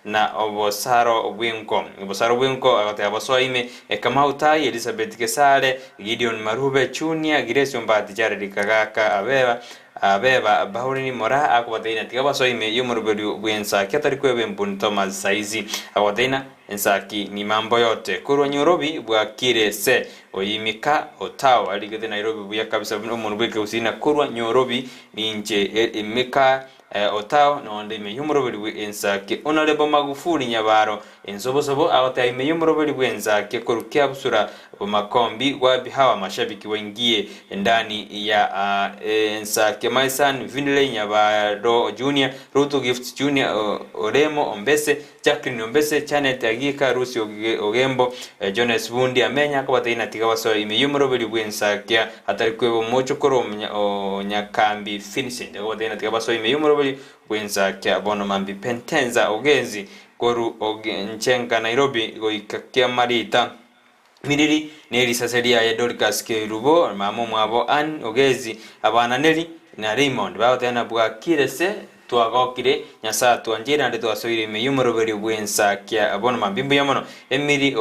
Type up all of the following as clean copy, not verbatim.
na obosaro bw'enko. Obosaro bw'enko agoteba bosoa ime, Kamau Tai, Elizabeth Gesare, Gideon Marube, Junior, Grace Ombati, Jared Kagaka, Abeba, Abeba, Pauline Moraa akobateina tiga basoe ime y'omoroberio bw'ensaki atari kweba embuni Thomas Saizi agobateina ensaki ni mambo yote korwa Nyorobi bwakire se Oyimika Otao arigete Nairobi buya kabisa buna omonto bw'ekegusii na korwa Nyorobi ninche Emika Otao nonde ime y'omoroberi bw'ensaki Honourable Magufuli Nyabaro Ensobosobo agoteba ime y'omoroberi bw'ensaki korwa Kiabusura Bomakombi wapi hawa mashabiki waingie ndani ya ensaki My son Vinley Nyabaro Junior Ruto Gifts Junior Oremo Ombese Jacqueline Ombese Janet Agika Lucy Ogembo Jones Bundi Amenya akobatebia na tiga basoe ime y'omoroberi bw'ensakia atari kweba omochokoro o Nyakambi Vincent akobatebia na tiga basoe ime y'omoroberi bw'ensakia bono mambi Pentenza Ogenzi koru Nchenga Nairobi goika Kiamarita Miriri nerisase riaye Dorcas Kerubo mama omwabo Ann Ogezi abana Nelly na Raymond bagoteba bwakire se Twagokire, Nyasae atwancheire naende twasoire ime y'omoroberio bw'ensakia. Bono mambia mbuya mono. Emiri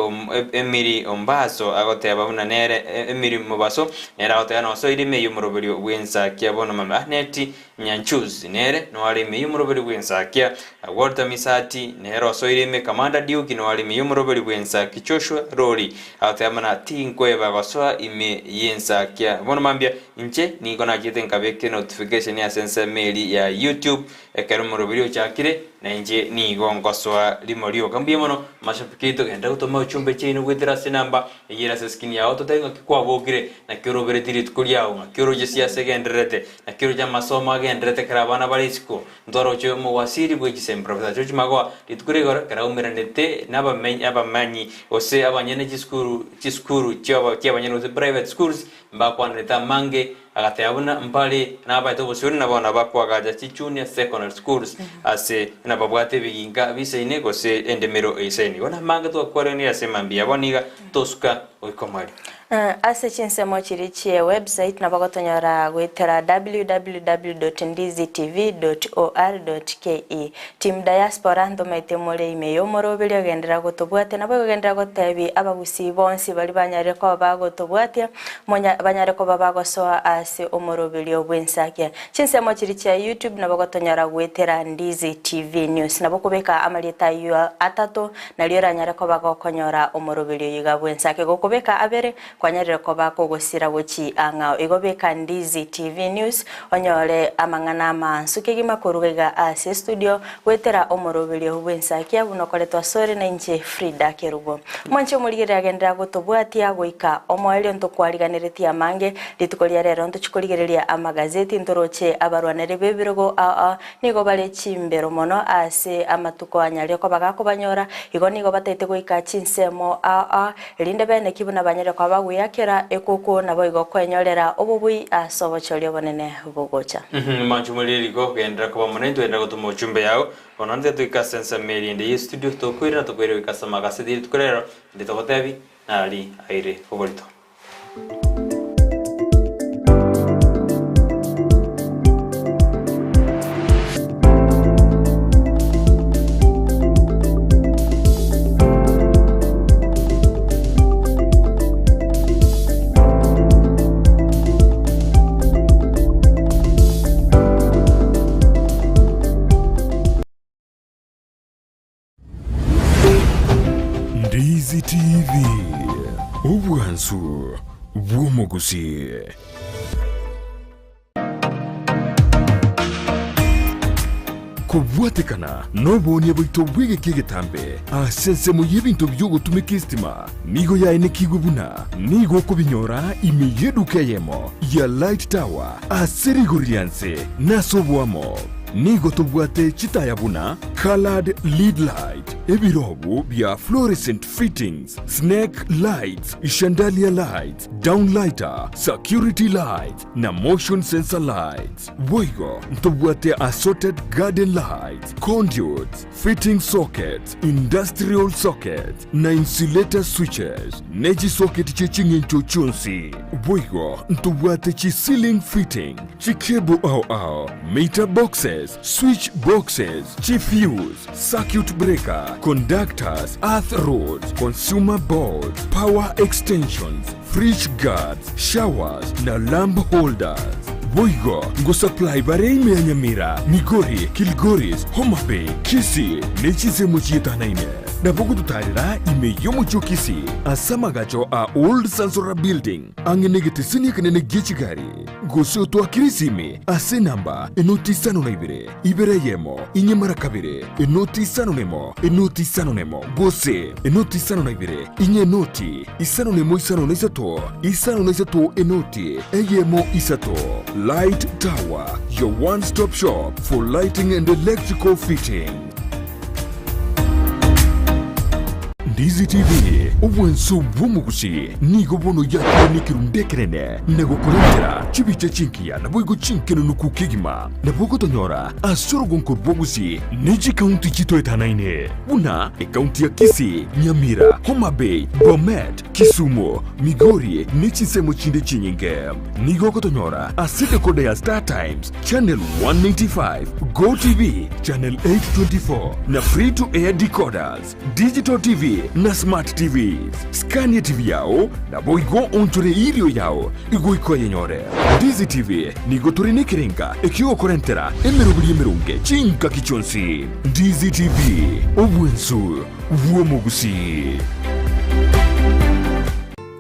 Emiri Ombaso agoteba buna nere Emiri Mobaso nere agoteba nosoire ime y'omoroberio bw'ensakia. Bono mambia Aneti Nyanchus nere noare ime y'omoroberio bw'ensakia. Walter Misati nere osoire ime Kamanda Duke noare ime y'omoroberio bw'ensakia. Joshua Rori agoteba buna tinkweba gosoa ime y'ensakia. Bono mambia Inche nigo nachete nkabeka enotification ase ensemo eria ya YouTube ekero omoroberi ochakire, na inche nigo ngosoa rimo rioka. Mbuya mono mashabiki aito, genda gotoma ochumbe chiaino goetera ase enamba eyio ere ase eskrini yao totabe ng'aki kwabokire, naki orobereti rituko riao, ng'aki oroche siasa egendererete, naki oroche amasomo agendererete ekero abana bare isiko. Ntwaroche omowasiri bwe chisemi Professor George Magoha rituko ria igoro ekero aumeranete nabamenyi abamanyi gose abanyene chisukuru chisukuru chiabanyene gose private schools Mbakwanerete amange, agateba buna mbare nabaete obosiori na bono bakoagacha chi junior secondary schools ase nababwate ebiginka bisaine gose endemero eisaine. Igo namange twakwaranire ase mambia ya bono iga tosuka goika omweri. Ase chinsemo chiria chie website nabo gotonyora goetera www.ndizitv.or.ke. Team Diaspora ntomaete more ime y'omoroberio genderera gotobwatia naboigo genderera gotebi abagusii bonsi baria banyarire koba bagotobwatia monya banyare koba bagosoa ase omoroberio bw'ensakia. Chinsemo chiria chia YouTube nabo gotonyora goetera Ndizi TV News. Nabo okobeka amarieta ayio atato nario oranyare koba gokonyora omoroberio oyo iga bw'ensakia. Gokobeka abere Kwanyarire koba kogosira gochia ang'ao. Igo beka Ndizi TV News onyore amang'ana amansu kegima koruga iga ase estudio goetera omoroberio bw'ensakia buna okoretwa asore na inche Frida Kerubo. Mwanche omorigereria agenderera gotobwatia goika omoerio ntokwariganeretie amange rituko ria rero ntochi korigereria amagazeti ntoroche abarwaneri b'ebirogo ao ao Nigo bare chimbero mono ase amatuko anyare koba gakobanyora, igo nigo bataete goika chinsemo ao ao, erinde beneki buna banyare koba bagweyakera ekuku naboigo kwenyorera obobui ase obochori obonene bogocha. Manche more riko, genderera koba monene, twenderera gotoma ochumbe yao. Bono nte toike ase ensemo eria ende y'estudio, tokoirana tokoire goika ase amagaseti ye rituko rero, inde togotebi, Nari aire oborito. Ndizi TV, obwansu bw'omogusii. Kobwatekana noboonia bwaito bw'egeka egetambe ase ensemo y'ebinto bi'ogotumeka esitima nigo yaenekigwe buna nigo okobinyora ime y'eduka eyemo ya Light Tower ase rigori ria nse na ase oboamo. Nigo tobwate chitaya buna Coloured Lead Light. Ebirobu bia fluorescent fittings, snake lights, chandelier lights, downlighter, security lights, na motion sensor lights. Boigo ntobwate assorted garden lights, conduits, fitting sockets, industrial sockets, na insulator switches, ne chisocket chie ching'encho chionsi. Boigo ntobwate chi ceiling fitting, chi cable ao ao, meter boxes, switch boxes, chi fuse, circuit breaker, conductors, earth rods, consumer boards, power extensions, fridge guards, showers, na lamp holders. Boigo ngosupply bare ime ya Nyamira, Migori, Kilgoris, Homa Bay, Kisii ne chinsemo chietanaine. Nabo gototarera ime y'omochie o Kisii ase amagacho a Old Sansora Building ang'e negeteseni ekenene gie chigari. Gose otoakere esimi ase enamba enoti isano na ibere, ibere eyemo, inye mara kabere, enoti isano nemo, enoti isano nemo, gose enoti isano na ibere, inye enoti isano nemo isano na isato, isano na isato enoti eyemo isato. Light Tower, your one stop shop for lighting and electrical fitting. Ndizi TV, obwanso bw'omogusi, nigo bono yakire nekerundu ekenene na gokorentera chibicha chinkiya naboigo chinkenunuku kegima. Nabo ogotonyora ase orogonko rw'obogusi ne chikaunti chitoetanaine buna ekaunti ya Kisii, Nyamira, Homa Bay, Bomet, Kisumu, Migori ne chinsemo chinde chinyinge. Nigo ogotonyora ase decoder ya Star Times, Channel 195, Go TV, Channel 824 na Free to Air decoders, Digital TV na Smart TVs. Scan TV yao naboigo onchore irio yao igoika oyenyore. Ndizi TV nigo tore nekerenga ekiogokorentera emeroberi emeronge chingaki chionsi. Ndizi TV, obwensu bw'omogusii.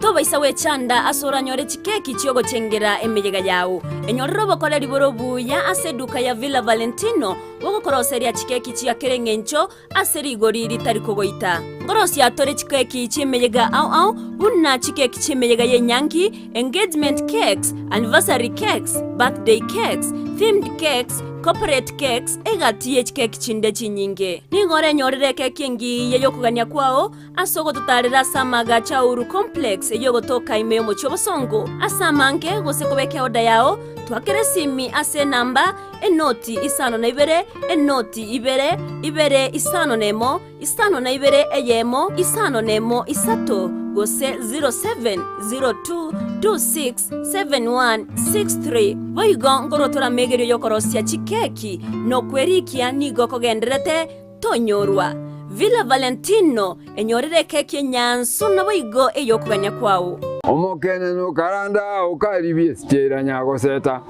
Tobaisa gwechanda ase oranyore chikeki chi'ogochengera emeyega yao. Enyorere obokoreri bore obuya ase eduka ya Villa Valentino bogokoroseria chikeki chia kera engencho ase rigori ritari kogoita. Nkorosia tore chikeki chi'emeyega ao ao buna chikeki chi'emeyega y'enyangi, engagement cakes, anniversary cakes, birthday cakes, themed cakes, corporate cakes, egati ye chikeki chinde chinyinge. Nigo orenyorere ekeki engiya y'okogania kwao Ase ogototaarera ase amaagacho a Uhuru Complex ey'ogotoka ime y'omochie obosongo ase amange gose kobeka eoda yao, twakere esimi ase enamba, enoti isano na ibere, enoti ibere, ibere isano na emo, isano na ibere eyemo, isano na emo isato, gose 0702267163. Boigo nkorwa toramegerio y'okorosia chikeki na okwerikia nigo kogendererete Tonyorwa. Villa Valentino, enyorere ekeki enyansu naboigo ey'okogania kwao. Omokenene okaranda okaribia esichera nyagoseta,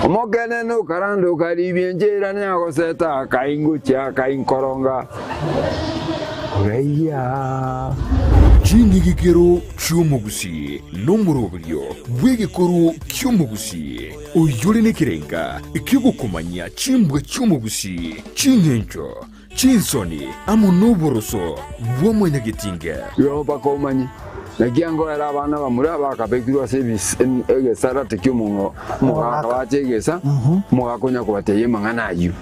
Omokenene okaranda okaribia enchera nyagoseta, akaingochia akainkoronga koraiya. Ching'igikero chi'omogusii nomoroberio bw'egekoro ki'omogusii, oyore nekerenga ki'ogokomanyia chimbwa chi'omogusii. Ching'encho, chinsoni, amo noboroso bwa mwanyagetinge. Igo mpaka omanye, naki angoera abana bamura bakabekirwe ase egesarate ki'omogaka bache egesa, omogaka onya kobatebia amang'ana ayio.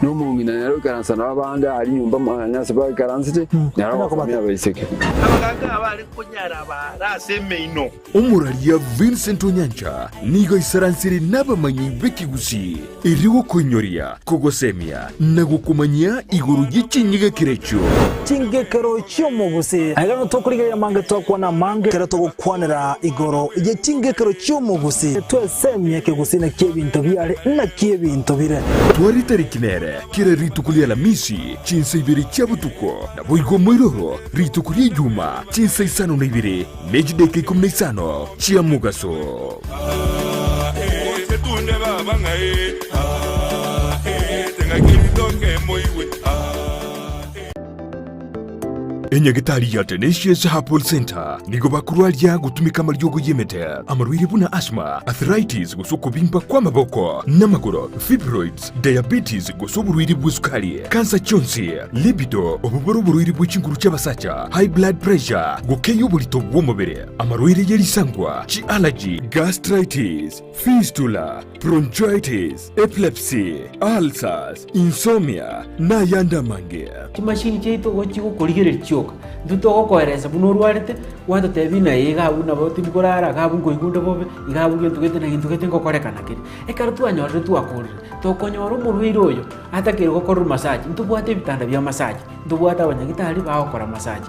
Na omong'ina nere oikaransa nabo abande aria nyomba mwane ase baikaransete, nere ogosomia abaiseke. Abagaaka abare konyara baare ase emeino. Omoraria Vincent Onyancha nigo aisaransire nabamanyi b'ekegusii erio gokoinyoria, kogosemia na gokomanyia igoro ye chinyigekero echio. Chingekero chi'omogusi. Aiga nigo tokorigereria amange twakwana amange ekero togokwanera igoro ye chingekero chi'omogusi. Twesemie ekegusii naki ebinto biare naki ebinto bire. Tware tariki nere kera rituko ri'Alamisi chinsa ibere chia botuko, naboigo moiroro rituko ri'Ejuma chinsa isano na ibere Ne chidaeka ikomi na isano chia mogaso. Enyagetari ya Tenacious Herbal Centre nigo bakorwaria gotumeka amariogo y'emete, amarwaire buna asthma, arthritis gose okobimba kw'amaboko n'amagoro, fibroids, diabetes gose oborwaire bw'esukari, kansa chionsi, libido, obo bore oborwaire bwe chinguru chi'abasacha, high blood pressure, gokeyia oborito bw'omobere, amarwaire ye risangwa, chi'allergy, gastritis, fistula, bronchitis, epilepsy, ulcers, insomnia, na ayande amange. Chimashini chiaito igo chigokorigereria chioka, intwe togokoeresa buna orwarete, gwatotebia ng'a ee iga abwo nabo tindi korara, iga abwo nkoigwa onde bobe, iga abwo gento gete na gento gete ngokorekana kere. Ekero twanyorire twakorire, tokonyora omorwaire oyo atakeire gokorerwa massage, ntobwate ebitanda bia massage, ntobwate abanyagitari bagokora massage.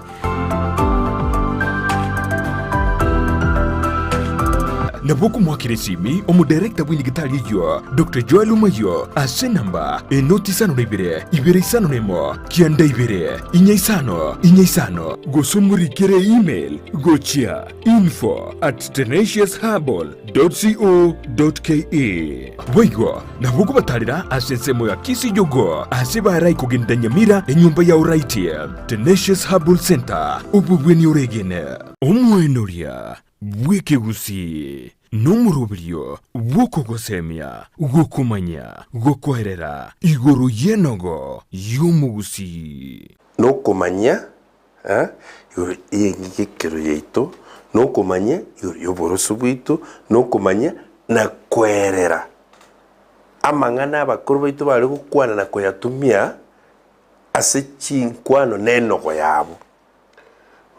Nabo okomoakera esimi omodirector bw'enyagitari eyio, Doctor Joel Omayio, ase enamba enoti isano na ibere, ibere isano na emo, kianda ibere, inya isano, inya isano, gose omorikere email gochia info at tenaciousherbal dot co dot ke. Boigo nabo okobatarera ase ensemo ya Kisii-Jogoo ase barai kogenda Nyamira enyomba ya Oraiti, Tenacious Herbal Centre, obobweni oregene. Omoenoria bw'ekegusii nomoroberio bw'okogosemia, gokomanya, gokoerera igoro y'enogo y'omogusii. Nokomanya igoro y'eng'igekero yaito, nokomanya igoro y'oboroso bwaito, nokomanya na koerera amang'ana abakoro baito bare gokwana na koyatumia ase chinkwano na enogo yabo.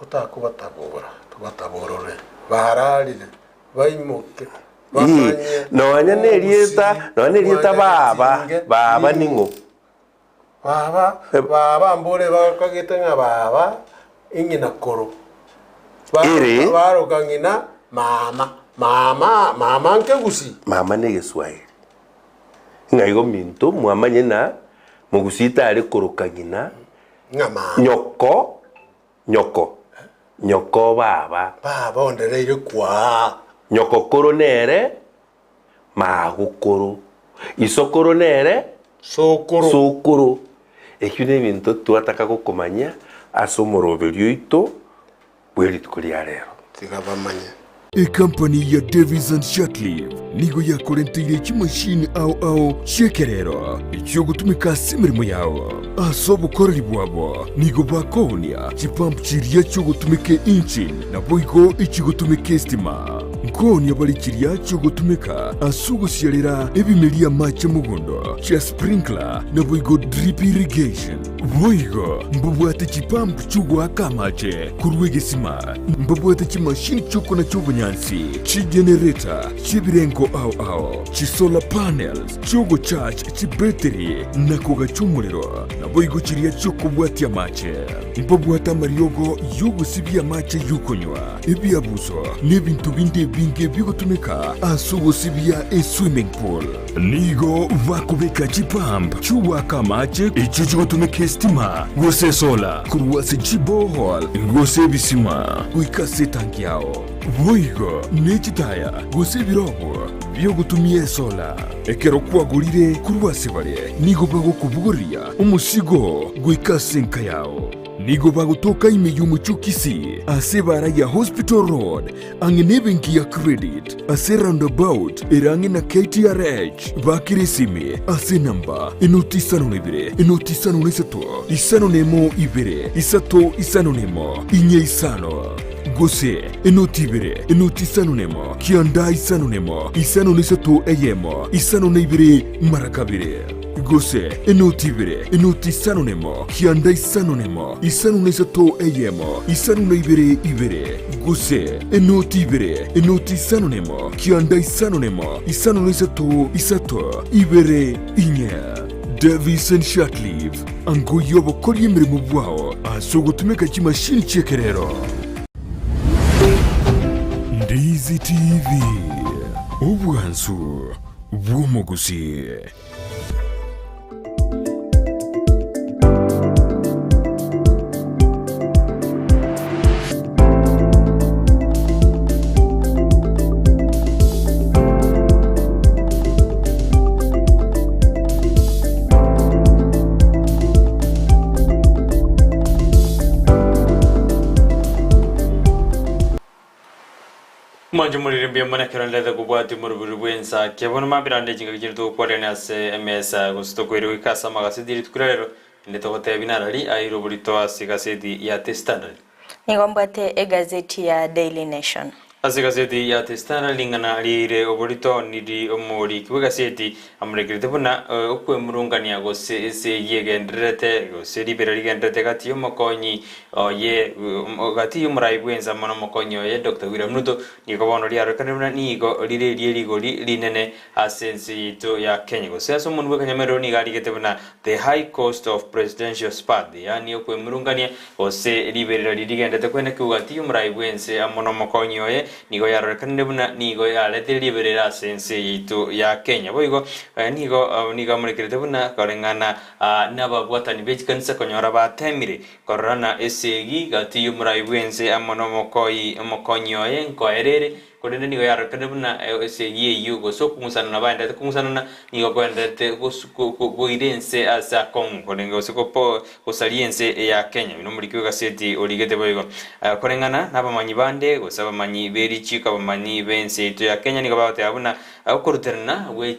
Otakobatabora, tobataborore, bararire, baimoke, Ii, bamanye nonya nerieta, obosiri nonya nerieta bwa baba, Nyagetinge baba ning'o. ning'o? Baba, baba mbore bakagete ng'a baba ing'ina koro. Ere. Baroka ng'ina mama. Mama, mama nkegusi. Mama ne egeswahili. Ng'a igo minto mwamanye na mogusii tare koroka ng'ina Ng'a mama. nyoko, nyoko, nyoko baba. Baba ondereire kwaa. Nyoko koro nere magokoro, isokoro nere Sokoro. sokoro. Ekio nebinto twataka gokomanyia ase omoroberio oito bwe rituko ria rero. Tiga bamanye. Ekampani ya Davis and Shirtliff nigo yakorenteire chimashini ao ao chi'ekerero echiogotumeka ase emeremo yao. Ase obokoreri bwabo nigo bakoonia chipump chiria chiogotumeka engine naboigo echigotumeka estima. Nkoonia bare chiria chiogotumeka ase ogosiarera ebimeria amache mogondo, chia sprinkler naboigo drip irrigation. Boigo mbabwate chipump chi'ogoaka amache korwa egesima, mbabwate chimashini chi'okonacha obonyansi, chigenerator chi'ebirengo ao ao, chisolar panels chi'ogocharge chibetiri na kogacha omorero, naboigo chiria chi'okobwatia amache. Mbabwate amariogo y'ogosibia amache y'okonywa, ebiabuso, na ebinto binde ebinge bigotumeka ase ogosibia eswimming pool. Nigo bakobeka chipump chi'ogoaka amache echio chigotumeka esitima gose esola korwa ase chiborehole gose ebisima goika ase etanki yao. Boigo ne chitaya gose ebirobo bi'ogotumia esola. Ekero kwagorire korwa ase bare, nigo bagokobogoria omosigo goika ase enka yao. Nigo bagotoka ime y'omochie o Kisii ase ebaara ya Hospital Road ang'e nebenki ya Credit ase roundabout ere ang'e na KTRH. Bakera esimi ase enamba enoti isano na ibere enoti isano na isato isano na emo ibere isato isano na emo inye isano gose enoti ibere enoti isano na emo kianda isano na emo isano na isato eyemo isano na ibere mara kabere gose enoti ibere enoti isano na emo kianda isano na emo isano na isato eyemo isano na ibere ibere gose enoti ibere enoti isano na emo kianda isano na emo isano na isato isato ibere inye. Davison Shirtliff angoyia obokoria emeremo bwao ase ogotumeka chimashini chi'ekerero. Ndizi TV, obwansu bw'omogusii. Mwanche morire mbuya mono ekero ndete kobwatia omoroberi bw'ensa kia bono mambia naende chingaki chiria togokwarerania ase emesa gose tokoira goika ase amagaseti rituko ria rero, inde togotebia narari aeire oborito ase egaseti ya The Standard. Nigo mbwate egazeti ya Daily Nation. Ase egaseti ya The Standard ring'ana riaeire oborito niri omoriki bw'egaseti amorekerete buna okwemurungania gose esegi egendererete gose ribera rigendererete gati y'omokonyi oye gati y'omorai bw'ense amo nomokonyi oye Doctor William Ruto nigo bono riarorekanire buna nigo rire erie rigori rinene ase ense yaito ya Kenya gose ase omonwa bw'ekanyamerero nigo arigete buna The high cost of presidential spat yaani okwemurungania Gose riberera riria rigendete kwenekigwa gati y'omorai bw'ense amo nomokonyi oye, nigo yarorekanire buna nigo yaretire riberera ase ense yaito ya Kenya. Boigo nigo nigo amorekerete buna koreng'ana nababwatani be chikanisa konyora batemire kororana esegi gati y'omorai bw'ense amo nomokoyi omokonyi oye nkoerere Korende nigo yarorekanire buna esegi eyio, gose okong'usanana baenderete kong'usanana, nigo koenderete koira ense ase akong'u, korenge gose gosaria ense ya Kenya. Oyio nomoriki bw'egaseti origete boigo. Koreng'ana nabamanyi bande, gose abamanyi be richiiko, abamanyi b'ense yaito ya Kenya nigo bagoteba buna okoruterana gwe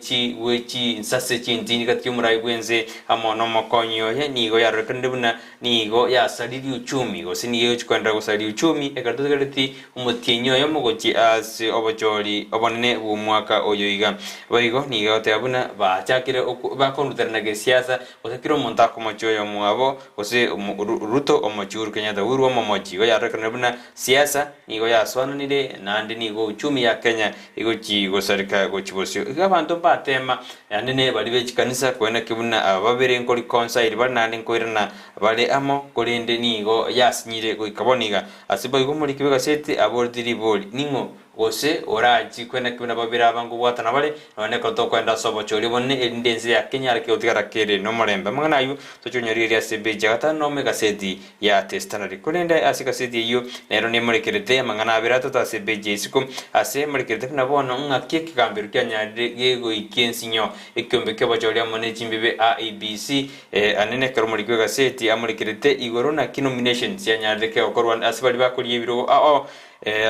chinsase chintindi gati y'omorai bw'ense amo nomokonyi oye nigo yarorekanire buna nigo yasaririe uchumi, gose nigo egochia koenderera gosaria uchumi ekero totegereti Omotienyi oyomo gochia ase obochori obonene bw'omwaka oyo iga. Boigo nigo egoteba buna bachakire bakoruterana gesiasa, gose kera omonto akomochia oyomwabo, gose Ruto omochie Uhuru Kenyatta, Uhuru omomochi. Igo yarorekanire buna siasa nigo yasoananire naende nigo uchumi ya Kenya egochi gosareka gochia bosio. Igo abanto mbatema naende ne baria be chikanisa koeneki buna aba babere nkorikonsairi bare naende nkoirana bare amo, korende nigo yasinyire goika bono iga. Ase boigo omoriki bw'egaseti aboreti ribori, Ning'o gose orachikwe naki buna babere aba nkobwatana bare, nonya nekero tokoenda ase obochori obonene, erinde ense ya Kenya areke gotigara kere nomorembe? Amang'ana ayio tochonyorigereria ase epeji ya gatano nomo egaseti ya The Standard. Korende ase egaseti eyio nero nemorekerete amang'ana abere atato ase epeji ya isiko, ase emorekerete buna bono ng'aki ekegambero kianyarire gegoikia ensinyo ekiombe ki'obochori amo ne chimbibe IEBC Anene ekero omoriki bw'egaseti amorekerete igoro naki nominations yanyarire kegokorwa ase baria bakoria ebirogo ao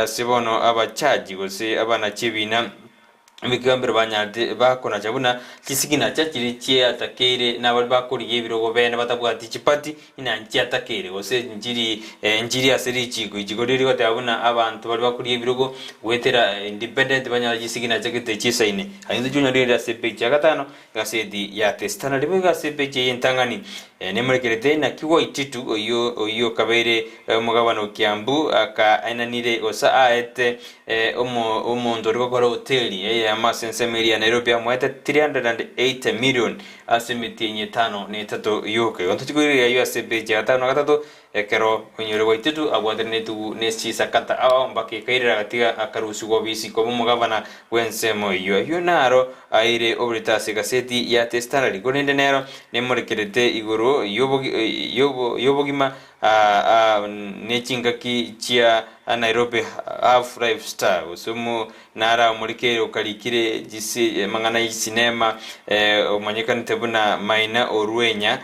ase bono abachaji gose abanachi ebina b'ekegambero banyarete bakonacha buna chisignacha chiria chiatakeire nabaria bakorigia ebirogo bene batabwati chipati ina nchiatakeire gose nchiri nchiri ase richiko ichiko riria rigoteba buna abanto baria bakoria ebirogo goetera independent banyore chisignacha gete chisaine. Aye intwe chionyorire ase page ya gatano Egaseti ya The Standard boigo ase epeji eye entang'ani nemorekerete naki Waititu oyio oyio okabeire omogabana o Kiambu akaenanire gose aete omo omonto ore gokora hoteli eyemo ase ensemo eria ya Nairobi amoete 380 million ase emetienyi etano na etato yoka. Igo ntochikoireria ayio ase epeji ya gatano na gatato Ekero onyore gwaitetu abwatanetwe ne chisakata ao mpaka ekairera agatiga akarusigwa obisi koba omogavana bw'ensemo eyio. Ayio naro aire oborito ase egaseti ya The Standard, korende nero nemorekerete igoro y'obogima ne chingaki chia Nairobi Half Life Star gose naro amorekeire okarikire amang'ana ye chisinema omanyekanete buna Maina Orwenya.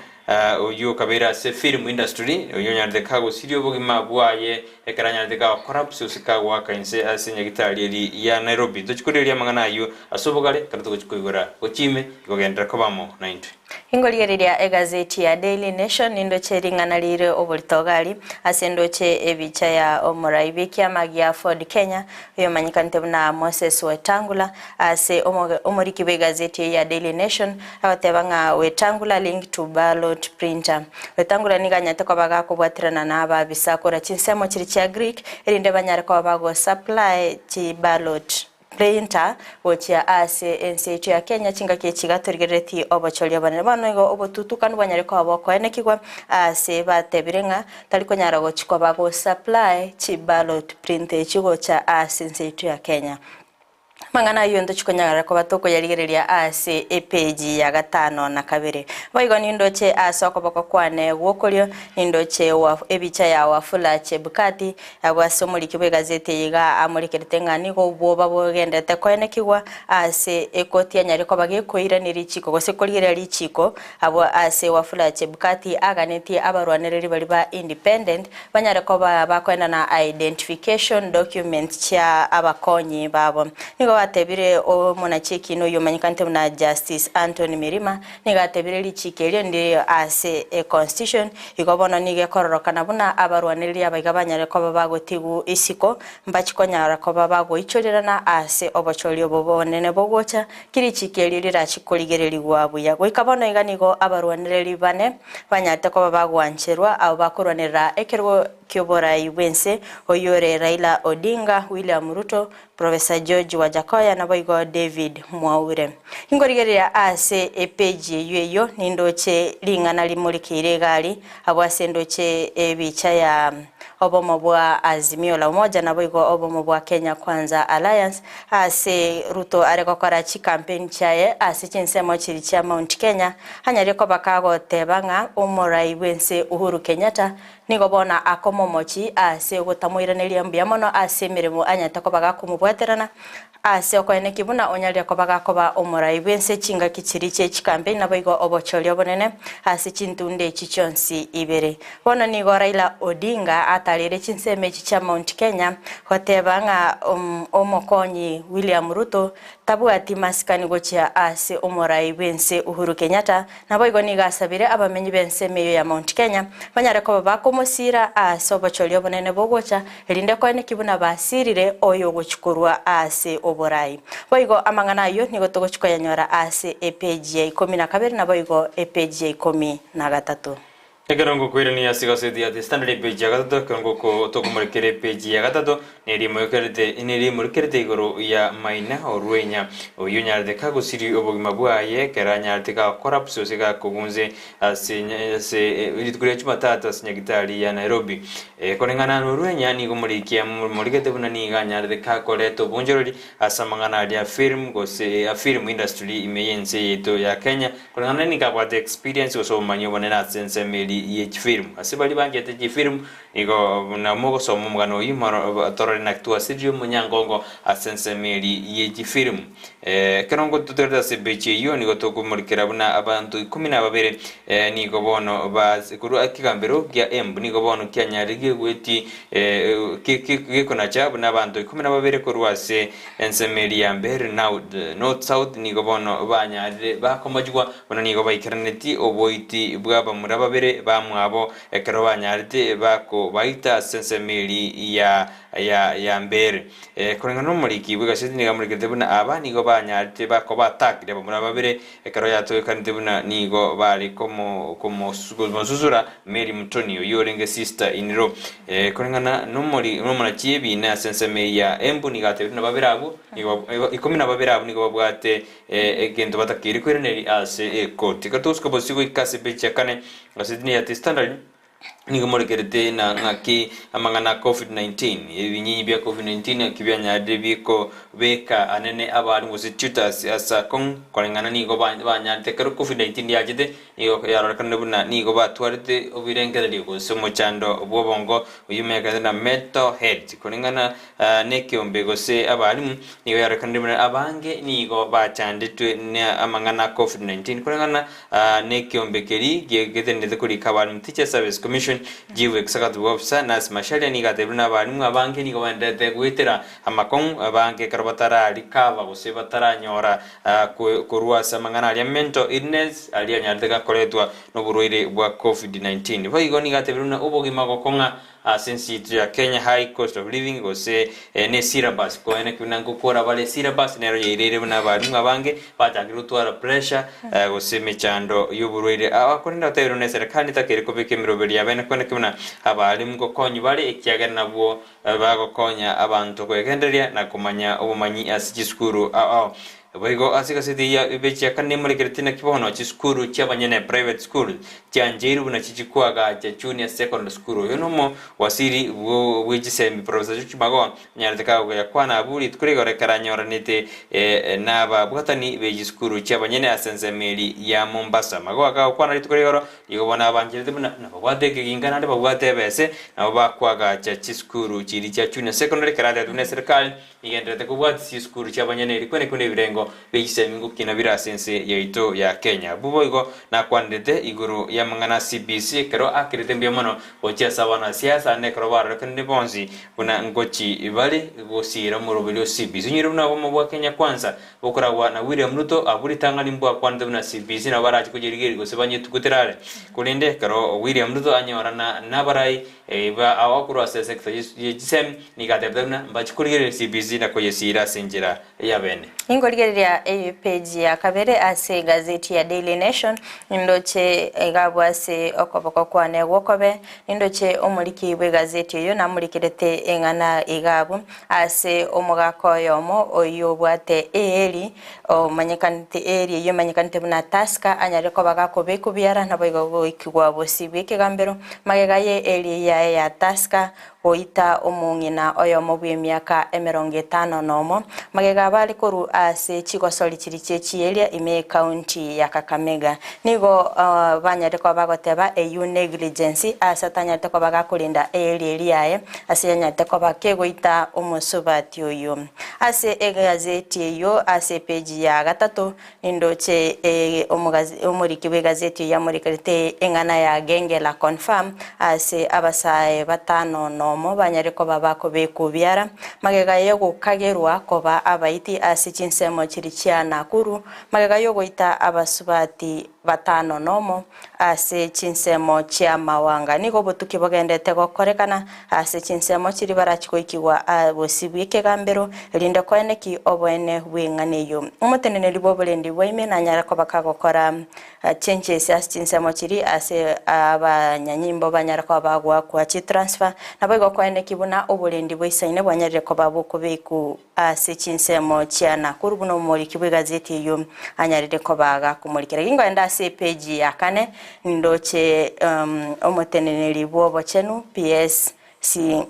Oyio okabeire ase film industry, oyio onyarete kagosiria obogima bwaye ekero anyarete kagocollapse gose kagoaka inse ase nyagitari eri ya Nairobi. Ntochi korigereria amang'ana ayio ase obogare ekero togochi koigora gochia ime igogenderera koba amo naintwe. Ingorigereria egazeti ya Daily Nation nindoche ring'ana rire oborito gari ase ndoche ebicha ya omorai bw'ekiama gia Ford Kenya oyomanyekanete buna Moses Wetangula ase omoriki bw'egazeti eye ya Daily Nation Agoteba ng'a Wetangula link to ballot printer. Wetangula nigo anyarete koba gakobwaterana na ababisa kora chinsemo chiria chia Greek erinde banyare koba bago supply chi ballot printer gochia ase ense yaito ya Kenya chingaki echi iga torigereretie obochori obonene. Bono igo obotutukanu bwanyare koba bokoenekigwa ase batebire ng'a tari konyara gochi koba go supply chi ballot printer echi gocha ase ense yaito ya Kenya. Amang'ana ayio ntochikonyara koba tokoyarigereria ase epeji ya gatano na kabere. Boigo nindoche ase okoboko kwane gw'okorio, nindoche ebicha ya Wafula Chebukati, abwo ase omoriki bw'egazeti eye iga amorekerete ng'a nigo obwoba bogenderete koenekigwa ase ekoti anyare koba gekoirania richiko gose korigereria richiko abwo ase Wafula Chebukati aganetie abarwanereri baria ba independent banyare koba bakoenana identification documents chia abakonyi babo. Nigo batebire omonachiki oyio omanyekanete buna Justice Anthony Mirima nigo atebire richiko erio ndiri ase econstitution igo bono nigo ekororokana buna abarwanereri aba iga banyare koba bagotigwa isiko mbachi konyara koba bagoichorerana ase obochori obo bonene bogocha ki richiko erio rirachi korigererigwa buya. Goika bono iga nigo abarwanereri bane banyarete koba bagwancherwa abwo bakorwanerera ekerogo ki'oborai bw'ense, oyio ore Raila Odinga, William Ruto, Professor George Wajackoyah naboigo David Mwaure. Inkorigereria ase epeji eyio eyio nindoche ring'ana rimorikeire egari, abwo ase ndoche ebicha ya obomo bwa Azimio la Umoja naboigo obomo bwa Kenya Kwanza Alliance ase Ruto are gokora chicampaign chiaye ase chinsemo chiria chia Mount Kenya anyare koba kagoteba ng'a omorai bw'ense Uhuru Kenyatta nigo bono akomomochi ase ogotamoiraneria mbuya mono ase emeremo anyarete koba gakomobwaterana ase okoeneki buna onyarire koba gakoba omorai bw'ense chingaki chiria chie chicampaign naboigo obochori obonene ase chintunda echi chionsi ibere. Bono nigo Raila Odinga atarire chinsemo echi chia Mount Kenya goteba ng'a omokonyi William Ruto tabwati masikani gochia ase omorai bw'ense Uhuru Kenyatta naboigo nigo asabire abamenyi b'ensemo eyio ya Mount Kenya banyare koba bakomosira ase obochori obonene bogocha erinde koeneki buna basirire oyo ogochi korwa ase oborai. Boigo amang'ana ayio nigo togochi koyanyora ase epeji ya ikomi na kabere naboigo epeji ya ikomi na gatato. Ekero ngokoirania ase egaseti ya The Standard epeji ya gatato, ekero ngoko tokomorekera epeji ya gatato, nerimokerete nerimorikerete igoro ya Maina Orwenya, oyio onyarete kagosiria obogima bwaye ekero anyarete gacollapse gose gakogunze ase ase rituko ria Jumatatu ase nyagitari ya Nairobi. Koreng'ana na Orwenya nigo omoriki amorigete buna nigo anyarete gakoreta obonchorori ase amang'ana aria a film gose a film industry ime y'ense yaito ya Kenya. Koreng'ana nigo abwate experience gose obomanyi obonene ase ensemo eria ye chifilm. Ase baria banchete chifilm, nigo buna mogosoma omogano oyio moro torore naki twasiririe omonyangongo ase ensemo eria ye chifilm. Ekero ngototerete ase epeji eyio nigo tokomorikera buna abanto ikomi na babere nigo bono bas korwa ekegambero kia Embu nigo bono kianyarire gegweti gekonacha buna abanto ikomi na babere korwa ase Ensemo eria ya mbere, North South, nigo bono banyarire bakomochigwa, buna nigo baikeranetie oboiti bw'abamura babere bamwabo, ekero banyarete bakobaita ase ensemo eria ya ya mbere. Koreng'ana nomoriki bw'egaseti nigo amorikete buna aba nigo banyarete bakobatakire abamura babere, ekero yatogekanete buna nigo bare komo komosusura Mary Mutoni oyio orenge sister in law. Koreng'ana nomori nomonachi ebiina ase ensemo eye ya Embu nigo atebire buna babere abwo nigo ikomi na babere abwo nigo babwate egento batakeire koiraneria ase ekoti. Ekero togosuka bosio goika ase epeji ya kane, egaseti nigo ya The Standard. Nigo morekerete na ng'aki amang'ana a Covid-19, ebinyinyi bia Covid-19 naki bianyarire bikobeka anene abarimu gose tutors ase akong'u koreng'ana nigo banyarete ekero Covid-19 yachete nigo yarorekanire buna nigo batwarete obirengererio gose omochando bw'obongo oyio omenyekanete na mental health koreng'ana nekeombe gose abarimu nigo yarorekanire buna abange nigo bachandetwe na amang'ana a Covid-19 koreng'ana Nekeombe keria getenenete korika abarimu Teachers Service Commission, Chief Executive Officer Nancy Macharia nigo atebirie buna abarimu abange nigo baendererete goetera amakong'u abange ekero batararikava gose bataranyora korwa ase amang'ana aria mental illness aria anyarete gakoretwa noborwaire bwa Covid-19. Boigo nigo atebirie buna obogima gokong'a Ase ense yaito ya Kenya high cost of living gose ne syllabus koene ki buna ngokora bare syllabus nero yaireire buna abalimu abange bachakire gotwara pressure gose emechando yoborwaire aba korende otebire buna eserekari netakeire kobeka emeroberi yabene koene ki buna abalimu ngokonywa bare ekiagera nabwo bagokonya abanto kwegendereria na komanya obomanyi ase chisukuru ao ao. Boigo ase egaseti ya Ebechiaka nemorekereti naki bono chisukuru chi'abanyene, private schools, chiancheirwe buna chichikoagacha Junior Secondary School. Oyo nomo wasiri bwe chisemi Professor George Magoha anyarete kagoyakwana abwo rituko rigoro ekero anyoranete nababwatani be chisukuru chi'abanyene ase ensemo eri ya Mombasa. Magoha kagokwana rituko rigoro nigo bono abancherete buna nababwate ekeginga naende babwate ebese nabo bakoagacha chisukuru chiria chia Junior Secondary ekero atebiwe buna eserikali Nigenderete kobwatia chisukuru chi'abanyene eri kwane kune ebirengo bie chisemi ngokina bire ase ense yaito ya Kenya. Abwo boigo nakwanerete igoro y'amang'ana a CBC ekero akerete mbuya mono gochia ase abanasiasa ande ekero barorekanire bonsi buna ngochi bare gosiira omoroberi o CBC. Onyore buna obomo bwa Kenya Kwanza bokoragwa na William Ruto abwo ritang'ani mbwakwanete buna CBC nabo barache koyerigeria gose banyetugutere are. Korende ekero William Ruto anyorana nabarai Eba ao korwa ase esector ye chisemi nigo atebete buna mbache korigereria CBC na koyesiira ase enchera y'abene. Ninkorigereria epeji ya kabere ase egazeti ya Daily Nation, nindoche egabwa ase okoboko kwane gwokobe, nindoche omoriki bw'egazeti eyio namorikerete eng'ana iga abwo ase omogaka oyomo oyio obwate eeri omanyekanete eeri eyio emanyekanete buna Tusker anyare koba gakobekwa biara naboigo goikigwa bosio bw'ekegambero magega ye eeri yaye ya Tusker goita omong'ina oyomo bw'emiaka emerongo etano nomo magega abare korwa ase chigosori chiria chie chieria ime y'ecounty ya Kakamega. Nigo banyarete koba bagoteba eyio negligence ase atanyarete koba gakorinda eeri eria yaye ase yanyarete koba kegoita omosubati oyio. Ase egazeti eyio ase epeji ya gatato nindoche omoriki bw'egazeti eyio amorikerete eng'ana ya Genge la Confirm ase abasae batano nomo banyare koba bakobekwa obiara magega yogokagerwa koba abaiti ase chinsemo chiria chia Nakuru magega yogoita abasubati batano nomo Ase chinsemo chi'amawanga nigo obotuki bogendete gokorekana ase chinsemo chiria barachie goikigwa bosio bw'ekegambero, erinde koeneki oboene bw'eng'ana eyio. Omoteneneri bw'oborendi bwaime nanyare koba kagokora changes ase chinsemo chiria ase abanyanyimbo banyare koba bagoakwa chitransfer, naboigo koeneki buna oborendi bwaisaine bwanyarire koba bokobekwa Ase chinsemo chia Nakuru buna omoriki bw'egazeti eyio anyarire koba gakomorikera. Ginkoenda ase epeji ya kane nindoche omoteneneri bw'obochenu PS Susan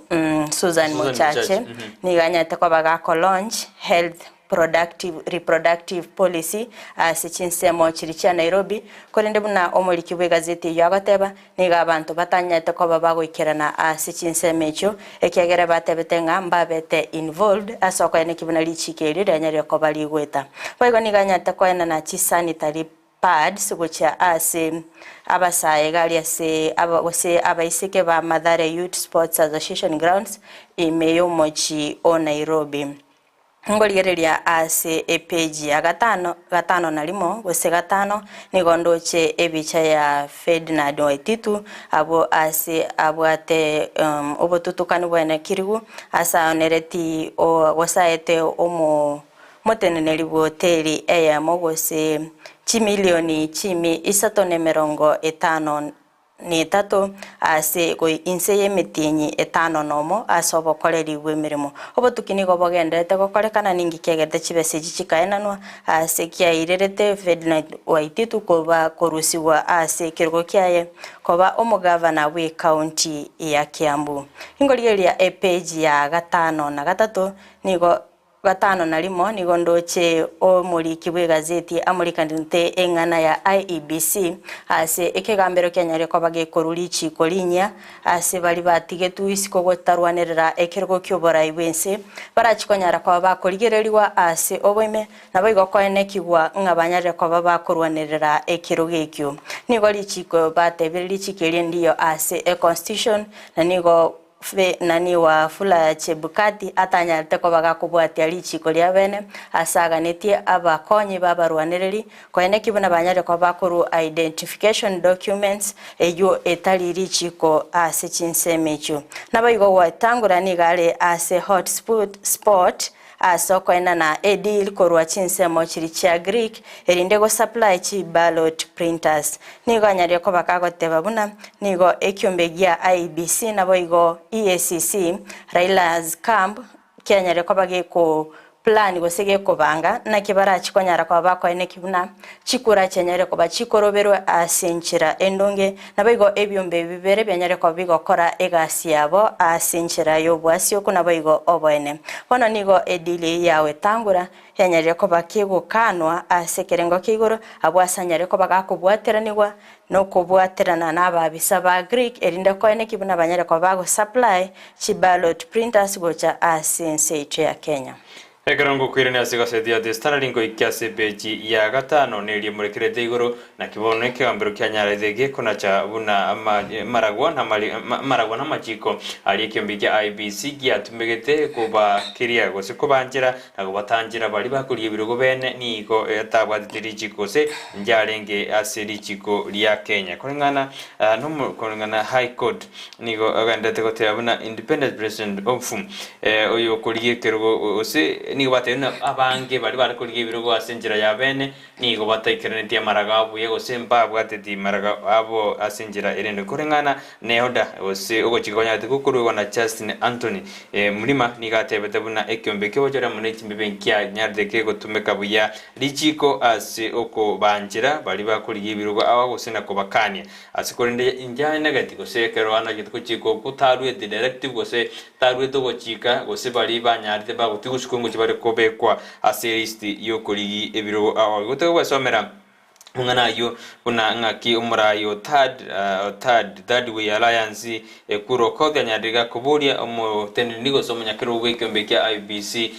Susan Mochache Mochache, mhm. nigo anyarete koba gako launch health productive reproductive policy ase chinsemo chiria chia Nairobi korende buna omoriki bw'egazeti eyio agoteba Nigo abanto batanyarete koba bagoikerana ase chinsemo echio, ekiagera batebete ng'a mbabete involved ase okoeneki buna richiiko erio rianyarire koba rigoeta. Boigo nigo anyarete koenana chisanitary pads gochia ase abasae iga aria ase aba gose abaiseke ba Mathare Youth Sports Association grounds ime y'omochie o Nairobi. Ngorigereria ase epeji ya gatano, gatano na rimo, gose gatano, nigo ndoche ebicha ya Ferdinand Waititu, abwo ase abwate obotutukani bwene kirigu, ase aonereti gose aete omo moteneneri bw'hoteli eyemo gose chimilioni chimi isato na emerongo etano netato, ase inse y'emetienyi etano nomo ase obokoreri bw'emeremo. Obotuki nigo bogendererete gokorekana ninki kiagerete chibesa echi chikaenanwa ase kiairerete Ferdinand Waititu koba korusigwa ase ekerogo kiaye koba omogavana bw'ecounty ya Kiambu. Ingorigereria epeji ya gatano na gatato nigo Gatano na rimo nigo ndoche omoriki bw'egazeti amorikanete eng'ana ya IEBC ase ekegambero kianyare koba gekorwa richiiko rinyia ase baria batigetwe isiko gotarwanerera ekerogo ki'oborai bw'ense barachie konyara koba bakorigererigwa ase oboime naboigo koenekigwa ng'a banyarire koba bakorwanerera ekerogo ekio. Nigo richiiko batebire richiiko erio ndiyo ase econstitution na nigo Nani Wafula Chebukati atanyarete koba gakobwatia richiiko ria bene ase aganetie abakonyi b'abarwanereri koeneki buna banyarire koba bakorwa identification documents eyio etari richiiko ase chinsemo echio. Naboigo Wetangula nigo are ase hot spot Ase okoenana edeal korwa chinsemo chiria chia Greek erinde go supply chi ballot printers. Nigo anyarire koba kagoteba buna nigo ekiombe gia IEBC naboigo EACC, Raila's camp, kianyarire koba geko. Plan gose gekobanga, naki barachi konyara koba bakoeneki buna chikura chianyare koba chikoroberwe ase enchera endonge, naboigo ebiombe ebi bibere bianyare koba bigokora egasi yabo ase enchera y'obwasioku naboigo oboene. Bono nigo edeal eyio ya Wetangula yanyarire koba kegokanwa ase ekerengo kia igoro, abwo ase anyare koba gakobwateranigwa nokobwaterana nababisa ba Greek erinde koeneki buna banyare koba bagosupply chiballot printers gocha ase ense yaito ya Kenya. Ekero ngokoirania ase egaseti ya The Standard ngoike ase epeji ya gatano neria emorekerete igoro, naki bono ekegambero kianyarete gekonacha buna amaragwa amaragwa namachiko aria ekiombe kia IEBC giatumegete kobakeria gose kobanchera na kobatanchera baria bakorigia ebirogo bene nigo etabwatete richiko gose njarenge ase richiko ria Kenya. Koreng'ana nomo koreng'ana High Court nigo agenderete goteba buna Independent President of oyo okorigia ekerogo gose nigo batebire buna abange baria bare korigia ebirogo ase enchera ya bene nigo bataikeranetie amaraga abo buya gose mbabwateti maraga abo ase enchera erende koreng'ana Neoda gose ogochika kwanyarete gokoruegwa na Justin Anthony Mrima nigo atebete buna ekeombe ki'obochore amo ne chimbibe nkianyarete kegotumeka buya richiko ase okobanchera baria bakorigia ebirogo ao gose na kobakania ase korende inchaenegeti gose ekero anachete gochika okwo tarueti directive gose taruete ogochika gose baria banyarete bagotiga gosukwa ngochia bare kobekwa ase list yokorigi ebirogo ao. Igo togwesomera Amang'ana ayio buna ng'aki omoraai o Third, Third, Third Way Alliance, Ekuru Okoth anyarire koboria omoteneneri gose omonyakerogo bw'ekeombe kia IEBC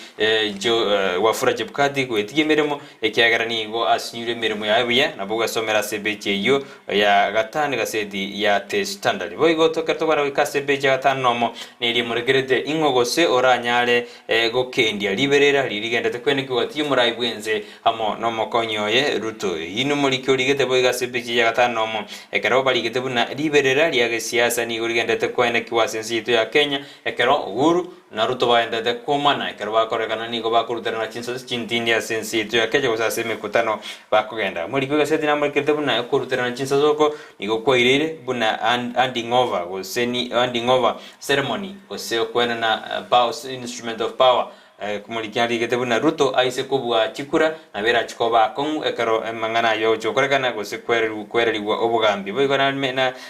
Jo Wafula Chebukati goetigia emeremo ekiagera nigo asinyure emeremo yaye buya nabo gwesomera ase ebechi eyio ya gatano egaseti ya The Standard. Boigo ekero tokwana goika ase ebechi ya gatano nomo neria emorekerete ing'o gose oranyare gokendia riberera riria rigenderete kwenekigwa gati y'omoraai bw'ense Amo nomokonyi oye Ruto. Eyio nomoriki origete boigo ase epeji ya gatano nomo. Ekero barigete buna riberera ria gesiasa nigo rigenderete koenekigwa ase ense yaito ya Kenya, ekero Uhuru na Ruto bagenderete komana ekero bakorekana nigo bakoruterana chinsase chintindi ase ense yaito ya Kenya gose ase emekutano bakogenda. Omoriki bw'egaseti namorikerete buna okoruterana chinsase oko nigo kwaireire buna handing over gose handing over ceremony gose okoenana instrument of power Komorikia arigete buna Ruto aise kobua chikura, nabo erache koba akong'u ekero amang'ana ayio agochia gokorekana gose kwererigwa obogambi. Boigo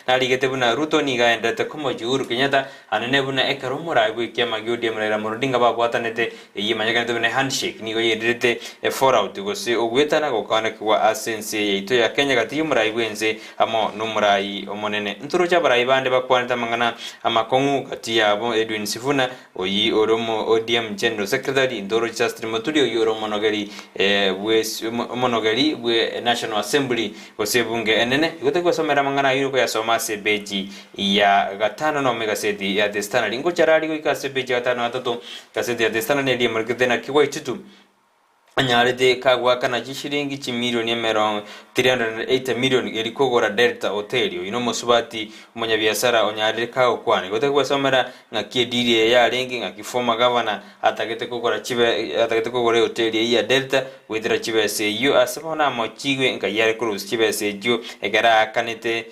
narigete buna Ruto nigo aenderete komochia Uhuru Kenyatta anene buna ekero omorai bw'ekiama gia ODM Raila Amolo Odinga babwatanete, eyio emanyekanete buna ehandshake nigo yererete efallout gose ogwetana gokaonekigwa ase ense yaito ya Kenya gati y'omorai bw'ense amo nomorai omonene. Ntoroche abarai bande bakwanete amang'ana amakong'u gati yabo Edwin Sifuna Oyio ore omo ODM General Secretary, Ntoro Justin Muturi oyio ore omonogeri bwe omonogeri bwe National Assembly gose ebunge enene. Igo togwesomera amang'ana ayio koyasoma ase epeji ya gatano nomo egaseti ya The Standard. Ngochara aria goika ase epeji ya gatano na gatato egaseti ya The Standard neria emorikete naki Waititu anyarete kagoakana chishiringi chimilioni emerongo 380 million eri kogora Delta Hotel. Oyio nomosubati omonyabiasara onyarire kagokwana. Igo togwesomera ng'aki edili eye yarenge ng'aki former governor atagete kogora chibe atagete kogora ehoteli eyio ya Delta goetera chibesa eyio ase bono amochigwe nkai are korusia chibesa echio ekero aakanete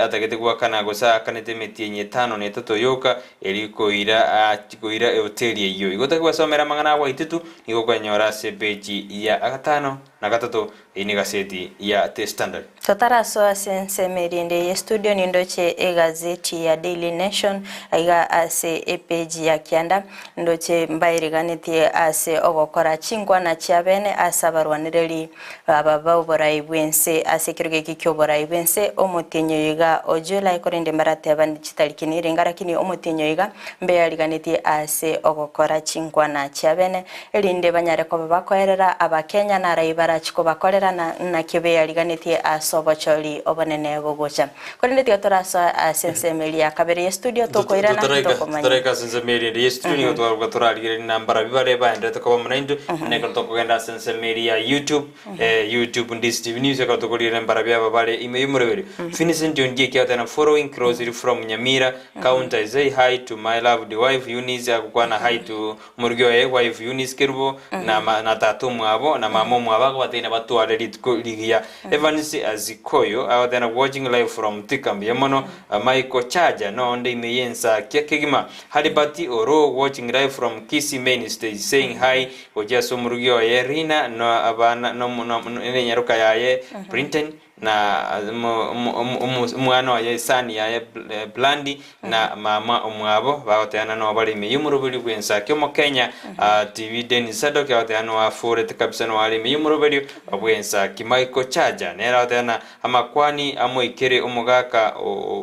atagete goakana gose aakanete emetienyi etano na etato yoka Erio koira koira ehoteli eyio. Igo togwesomera amang'ana a Waititu, nigo okwenyora ase epeji ya gatano na gatato, eyio negaseti ya The Standard. Totarasoa ase ensemo erinde ye studio nindoche egazeti ya Daily Nation aiga ase epeji ya kianda ndoche mbaeriganetie ase ogokora chinkwana chiabene ase abarwanereri Aba b'oborai bw'ense ase ekerogo eke ki'oborai bw'ense, omotienyi oyo iga o July, korende mbarateba chitariki nirenga, lakini omotienyi oyo iga mbeyariganetie ase ogokora chinkwana chiabene, erinde banyare koba bakoerera Abakenya narai barachi kobakorera na nakio beyariganetie ase obochori obonene bogocha. Korende tiga torasoe ase ensemo eria ya kabere ye studio tokoirana tokomanya. Totaraika ase ensemo eria ende ye studio nigo twaruga torarigereria nambara bi bare baenderete koba buna intwe, buna ekero tokogenda ase ensemo eria ya YouTube, YouTube Ndisi TV News ekero tokorigereria mbarabi aba bare ime y'omoroberi. Vincent Ondieki agoteba following closely from Nyamira county I say hi to my loved wife Eunice agokwana hi to omorugi oye wife Eunice Kerubo na na tata omwabo na mama omwabo. Agobateina batware rituko rigiya. Evans Azikoyo agoteba watching live from Thika mbuya mono. Michael Chaja nonde ime y'ensakia kegima. Halibert Oro watching live from Kisii main stage saying hi gochia ase omorugi oye Rina na abana nenyaroka yaye Brinton na omwana oye esani yaye Blandi na mama omwabo bagotebana noo bare ime y'omoroberio bw'ensaki Omokenya TV Dennis Sadoki agoteba noo aforete kabisa noo are ime y'omoroberio bw'ensaki Michael Chaja nere agotebana Amakwani amoikere omogaka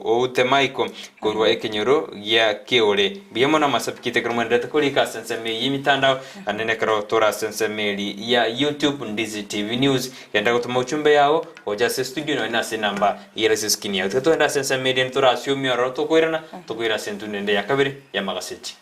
oute Michael korwa ekenyoro gia Keore. Mbuya mono amasabiki ekero mwenderete korika ase ensemo eye y'emitandao naende nekero tore ase ensemo eri ya YouTube Ndizi TV News. Genda gotoma uchumbe yao gocha ase studio nonya nase enamba ere ase eskini yao. Tiga togende ase ensemo eria ntoraasiomie ororo tokoirana tokoira ase entundo ende ya kabere y'amagaseti.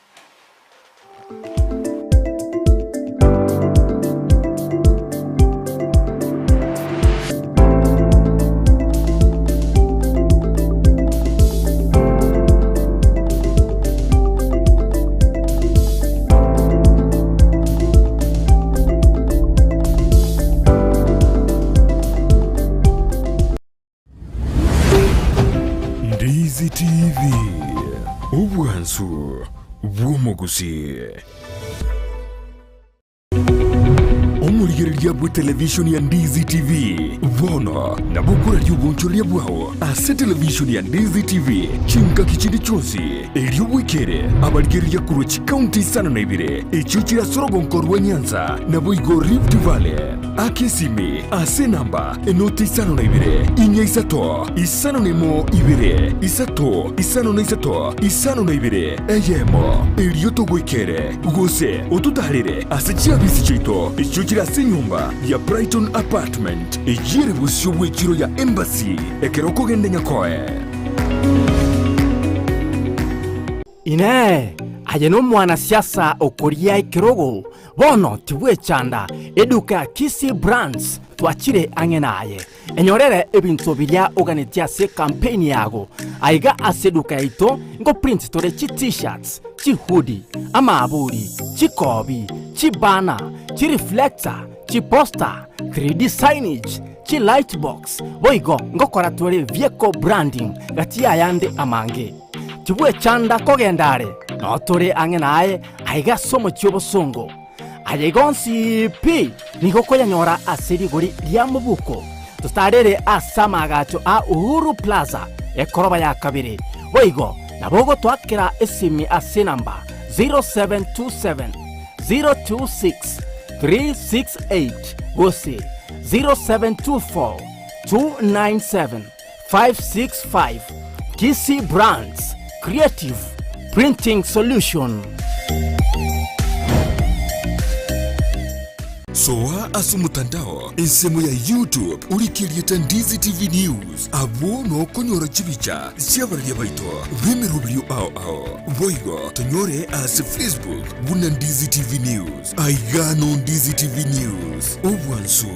Ndizi TV, obwansu bw'omogusii. Omorigereria bw'etelevishoni ya Ndizi TV bono nabo okoraria obonchoreria bwao ase televishoni ya Ndizi TV chingaki chinde chionsi, erio bwekere abarigereria korwa chikaunti isano na ibere echio chire ase orogonko rwa Nyanza naboigo Rift Valley. Aka esimi ase enamba enoti 52 4 3 51 2 3 53 52 eyemo, erio togoikere, gose ototaarere ase chiabisi chiaito echio chire ase enyomba ya Brighton Apartment, eyio ere bosio bw'echiro ya Embassy ekero okogenda Nyakoe. Inee! Aye nomwanasiasa okoria ekerogo? Bono tibwechanda, eduka ya Kisii Brands twachire ang'e naye. Enyorere ebinto biria oganetie ase ekampeini yago. Aiga ase eduka yaito ngoprint tore chi T-shirts, chihoodie, amaaburi, chikobi, chibanner, chireflector, chiposter, 3D signage, chilightbox, boigo ngokora tore vehicle branding gati y'ayande amange. Tibwechanda kogenda are, nao tore ang'e naye aiga ase omochie obosongo. Aya igo onsi pi nigo okoyanyora ase rigori ria mobuko. Totarere ase amaagacho a Uhuru Plaza, ekoroba ya kabere. Boigo nabo ogotoakera esimi ase enamba 0727 026 368 gose 0724 297 565 Kisii Brands Creative Printing Solution. Soa ase omotandao ensemo ya YouTube orike erieta Ndizi TV News, abwo nokonyora chibicha chi'abararia baito b'emeroberio ao ao. Boigo tonyore ase Facebook buna Ndizi TV News. Aiga no Ndizi TV News, obwansu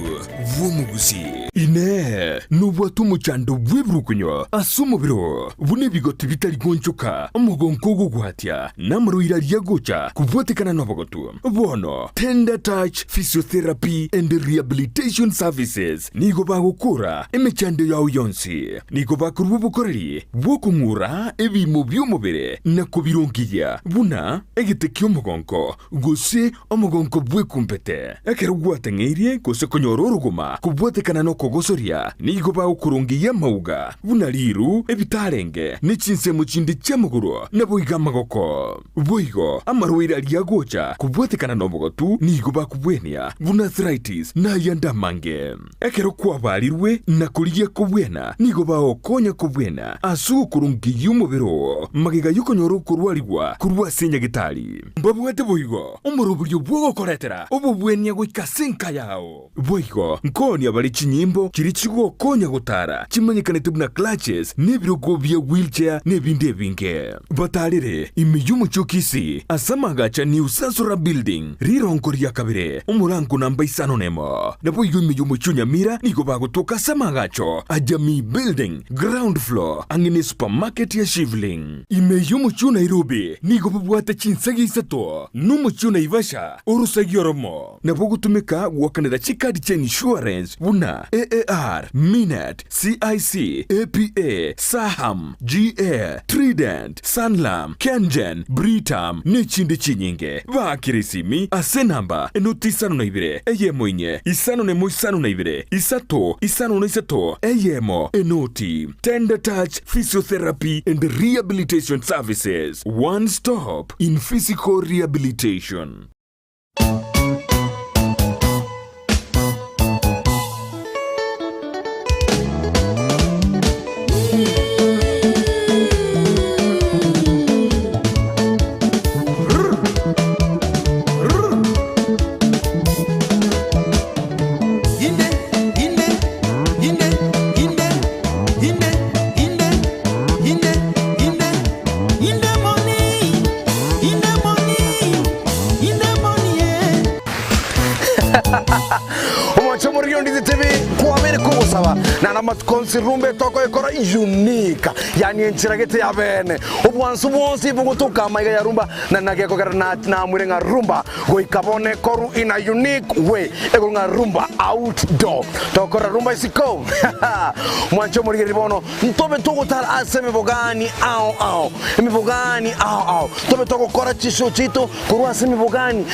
bw'omogusi. Inee! Nobwate omochando bw'ebirukunyo ase omobere oo, buna ebigoti bitari goonchoka, omogonko ogogwatia, na amarwaire aria agocha kobwatekana nobogotu? Bono Tender Touch Physiotherapy and Rehabilitation Services nigo bagokora emechando yao yonsi. Nigo bakorua obokoreri bw'okong'ura ebiimo bi'omobere na kobirongeria, buna egete ki'omogonko, gose omogonko bw'ekumbete. Ekero gwateng'eirie gose konyora orogoma kobwatekana nokogosoria, nigo bagokorongeyia amauga, buna riiru, ebitarenge, ne chinsemo chinde chi'amagoro, naboigo amagoko. Boigo amarwaire aria agocha kobwatekana nobogotu nigo bakobwenia, buna arthritis na ayande amange. Ekero kwabarirwe na korigia kobwena, nigo bagokonya kobwena ase ogokorongeyia omobere oo magega y'okonyora okorwarigwa korwa ase nyagetari. Mbabwate boigo omoroberio bw'ogokoretera obobwenia goika ase enka yao. Boigo nkoonia bare chinyimbo chiria chigokonya gotara chimanyekanete buna clutches na ebirogo bia wheelchair na ebinde ebinge. Batarere ime y'omochie o Kisii ase amagacha New Sasora Building, rirongo ria kabere, omorango. namba isano nemo. Naboigo ime y'omochie o Nyamira nigo bagotoka ase amaagacho a Jamii Building, ground floor, ang'e ne supermarket ya Shivling. Ime y'omochie o Nairobi nigo babwate chinsegi isato, na omochie o Naivasha orosegi oromo. Nabo ogotumeka goakanera chikadi chia insurance buna AAR, Minet, CIC, APA, Saham, GA, Trident, Sanlam, Kengen, Britam, nechinde chinyinge. Baakere esimi ase enamba enoti isano na ibere, eyemo inye, isano nemo isano na ibere, isato, isano na isato, eyemo, enoti. Tender Touch Physiotherapy and Rehabilitation Services, one stop in physical rehabilitation. Omwancho omoriri ondize TV kwabere kogosaba nana amatuko onsi rumba etokoyekora unique yani enchera gete ya bene obwansu bwonsi bogotoka amaiga ya rumba na nagekogera na namwire ng'a rumba goika bono ekoru in a unique way ekoru ng'a rumba outdoor togokora rumba isiko mwanche omorigereria bono ntobe togotara ase emebogani ao ao emebogani ao ao tobe togokora chishow chiaito korwa ase emebogani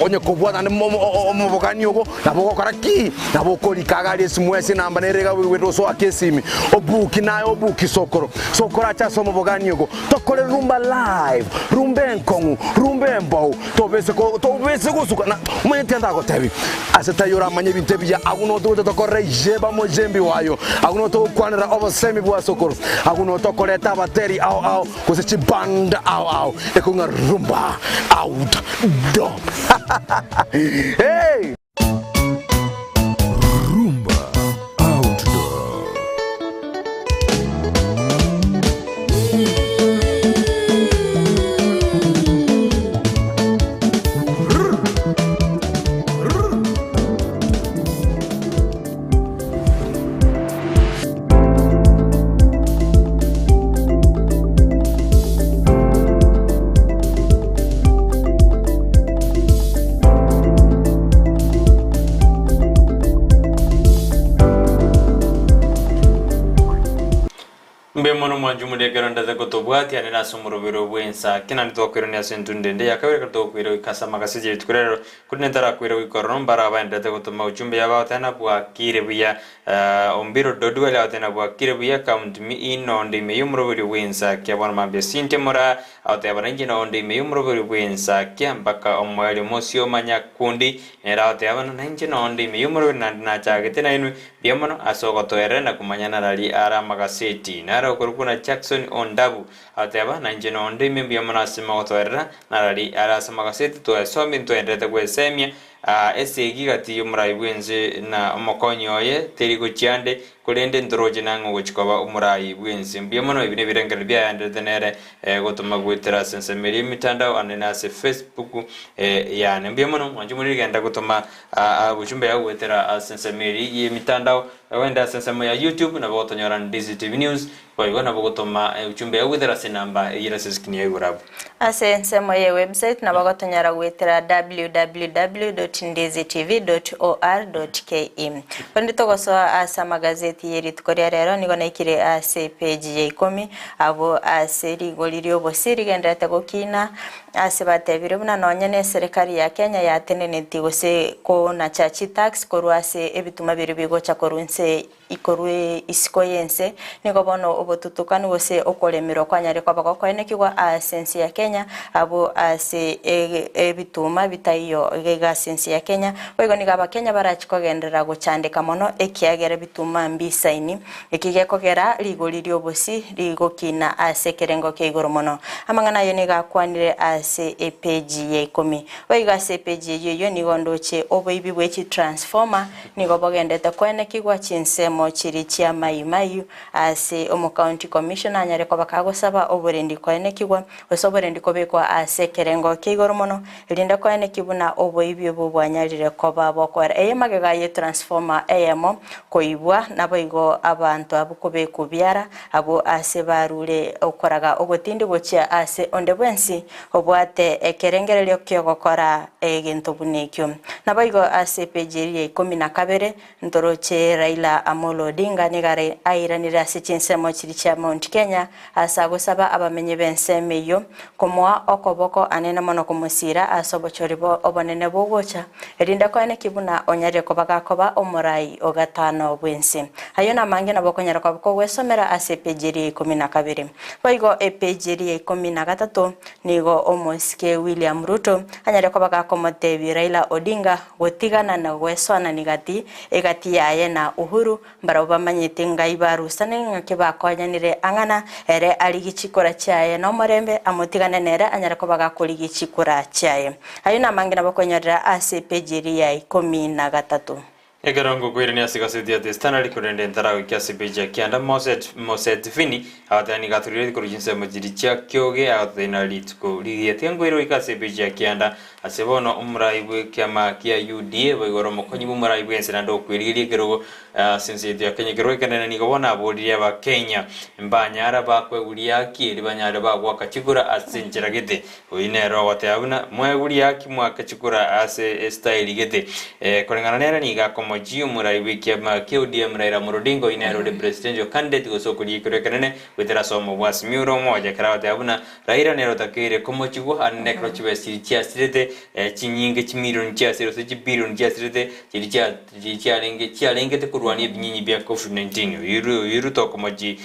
onye kobwata naende omobogani ogo nabo ogokora ki nabo okorika iga aria esimu ase enamba nere iga goeta osoake esimi obuki naye obuki sokoro sokoro ache ase omobogani ogo Tokore rumba live, rumba enkong'u, rumba embou, tobese ko tobese gosuka na omanyete ndagotebi ase taiyo oramanye ebinto ebiya agwo no togocha tokorere jeba mojembi wayo agwo no togokwanera obosemi bwa sokoro agwo no tokoreta abateri ao ao gose chiband ao ao ekong'a rumba out door hey. Rumba Outdoor. Mbuya mono mwanche omori ekero ndete gotobwatia nere ase omorobero bw'ensa ki naende twakoirania ase entundu ende ya kabere ekero togokoira goika ase amagaseti ya rituko rero korende ntarakoira goika ororo mbare abaenderete gotoma ujumbe yabo bagoteba nabwakire buya Ombiro Dodwell agoteba nabwakire buya count me in nonde ime y'omoroberi bw'ensa ki abana mambia Cynthia Moraa Agoteba, Nainche nonde ime y'omoroberi bw'ensakia mpaka omoerio mosio manyakundi. Nere agoteba, Buna nainche nonde ime y'omoroberi naende nachagete nainwe, mbuya mono ase ogotoerera na komanya narari are amagaseti. Nare okorokwa buna Jackson Ondabu. Agoteba, Nainche nonde ime mbuya mono ase mogotoerera narari are ase amagaseti twesomie ntwenderete gwesemia. Esegi gati y'omorai bw'ense na omokonyi oye teri gochia ande, korende ntoroche nang'o ogochia koba omorai bw'ense. Mbuya mono ebi nebirengererio biayanderete nere gotoma goetera ase ensemo eria y'emitandao ande na ase Facebook yane. Mbuya mono mwanche more rigenda gotoma obochumbe yao goetera ase ensemo eria y'emitandao, ogende ase ensemo ya YouTube nabo ogotonyora Ndizi TV News, boigo nabo ogotoma ujumbe yao goetera ase enamba eyio ere ase escreen ya igoro abwo. Ase ensemo ye website nabo gotonyora goetera www.ndizitv.or.ke. Korende togosoa ase amagazeti ye rituko ria rero nigo naikire ase epeji ya ikomi abwo ase rigori riobosie rigendererete gokina ase batebire buna nonye ne eserekari ya Kenya yateneneti gose konacha chitax korwa ase ebituma biria bigocha korwa inse Ikorwa isiko y'ense, nigo bono obotutukanu gose okoremerwa kwanyare koba gokoenekigwa ase ense ya Kenya, abwo ase ebituma bitaiyo iga iga ase ense ya Kenya. Boigo nigo abakenya barachi kogenderera gochandeka mono ekiagera ebituma mbisaini, eki gekogera rigori ri'obosi rigokina ase ekerengo kia igoro mono. Amang'ana ayio nigo akwanire ase epeji ya ikomi. Boigo ase epeji eyio eyio nigo ndoche oboibi bwe chitransformer nigo bogendete koenekigwa. chinsemo chiri chia Mai Mahiu ase omocounty commissioner anyare koba kagosaba oborendi koenekigwa gose oborendi kobekwa ase ekerengo kia igoro mono erinde koeneki buna oboibi obo bwanyarire koba bokoera eye magega ye transformer eyemo koibwa naboigo abanto abwo kobekwa biara abwo ase barure okoraga ogotindi gochia ase onde bwensi obwate ekerengererio ki'ogokora egento buna ekio. Naboigo ase epeji eria ya ikomi na kabere, ntoroche Raila Amolo Odinga nigo are airanire ase chinsemo chiria chia Mount Kenya ase agosaba abamenyi b'ensemo eyio komoa okoboko anene mono komosiira ase obochori obonene bogocha, erinde koeneki buna onyarire koba gakoba omorai o gatano bw'ense. Ayio namange nabo okonyara koba kogwesomera ase epeji eria ya ikomi na kabere. Boigo epeji eria ya ikomi na gatato nigo omosike William Ruto anyare koba gakomotebia Raila Odinga gotigana na gwesoanani gati egati yaye na Uhuru mbarabwo bamanyete ngai barusane ng'aki bakonyanire ang'ana ere arigie chikura chiaye nomorembe amotigane nere anyare koba gakorigia chikura chiaye. Ayio namange nabo okwenyorera ase epeji eria ya ikomi na gatato. Ekero ngokoirania ase egaseti ya The Standard korende ntaragokia ase epeji ya kianda, Moset Mosetvini agateba nigo atorigeretie korwa chinsemo chiria chia kioge agatotenena rituko rigiya. Tiga nkoire goika ase epeji ya kianda ase bono omorai bw'ekiama kia UDA boigo ore omokonyi bw'omorai bw'ense naende okwerigeria ekerogo ase ense yaito ya Kenya. Ekerogo ekenene nigo bono aboririe Abakenya mbanyara bakweguria haki erio banyare bagoaka chikura ase enchera gete. Oyio nere ogoteba buna, Mwegurie haki mwake chikura ase esitaeli gete. Koreng'ana nere nigo akomochia omorai bw'ekiama kia ODM Raila Amolo Odinga oyio nere ore presidential candidate gose okoria ekerwa ekenene goetera ase omobwasi ore omocha ekero agoteba buna Raila nere otakeire komochigwa ande nekero chibesa chiria chiasirete chinyinge chimilioni chiasirete gose chibilioni chiasirete chiria chiria chiarenge chiarengete korwania ebinyinyi bia Covid 19. Oyio oyio Ruto okomochi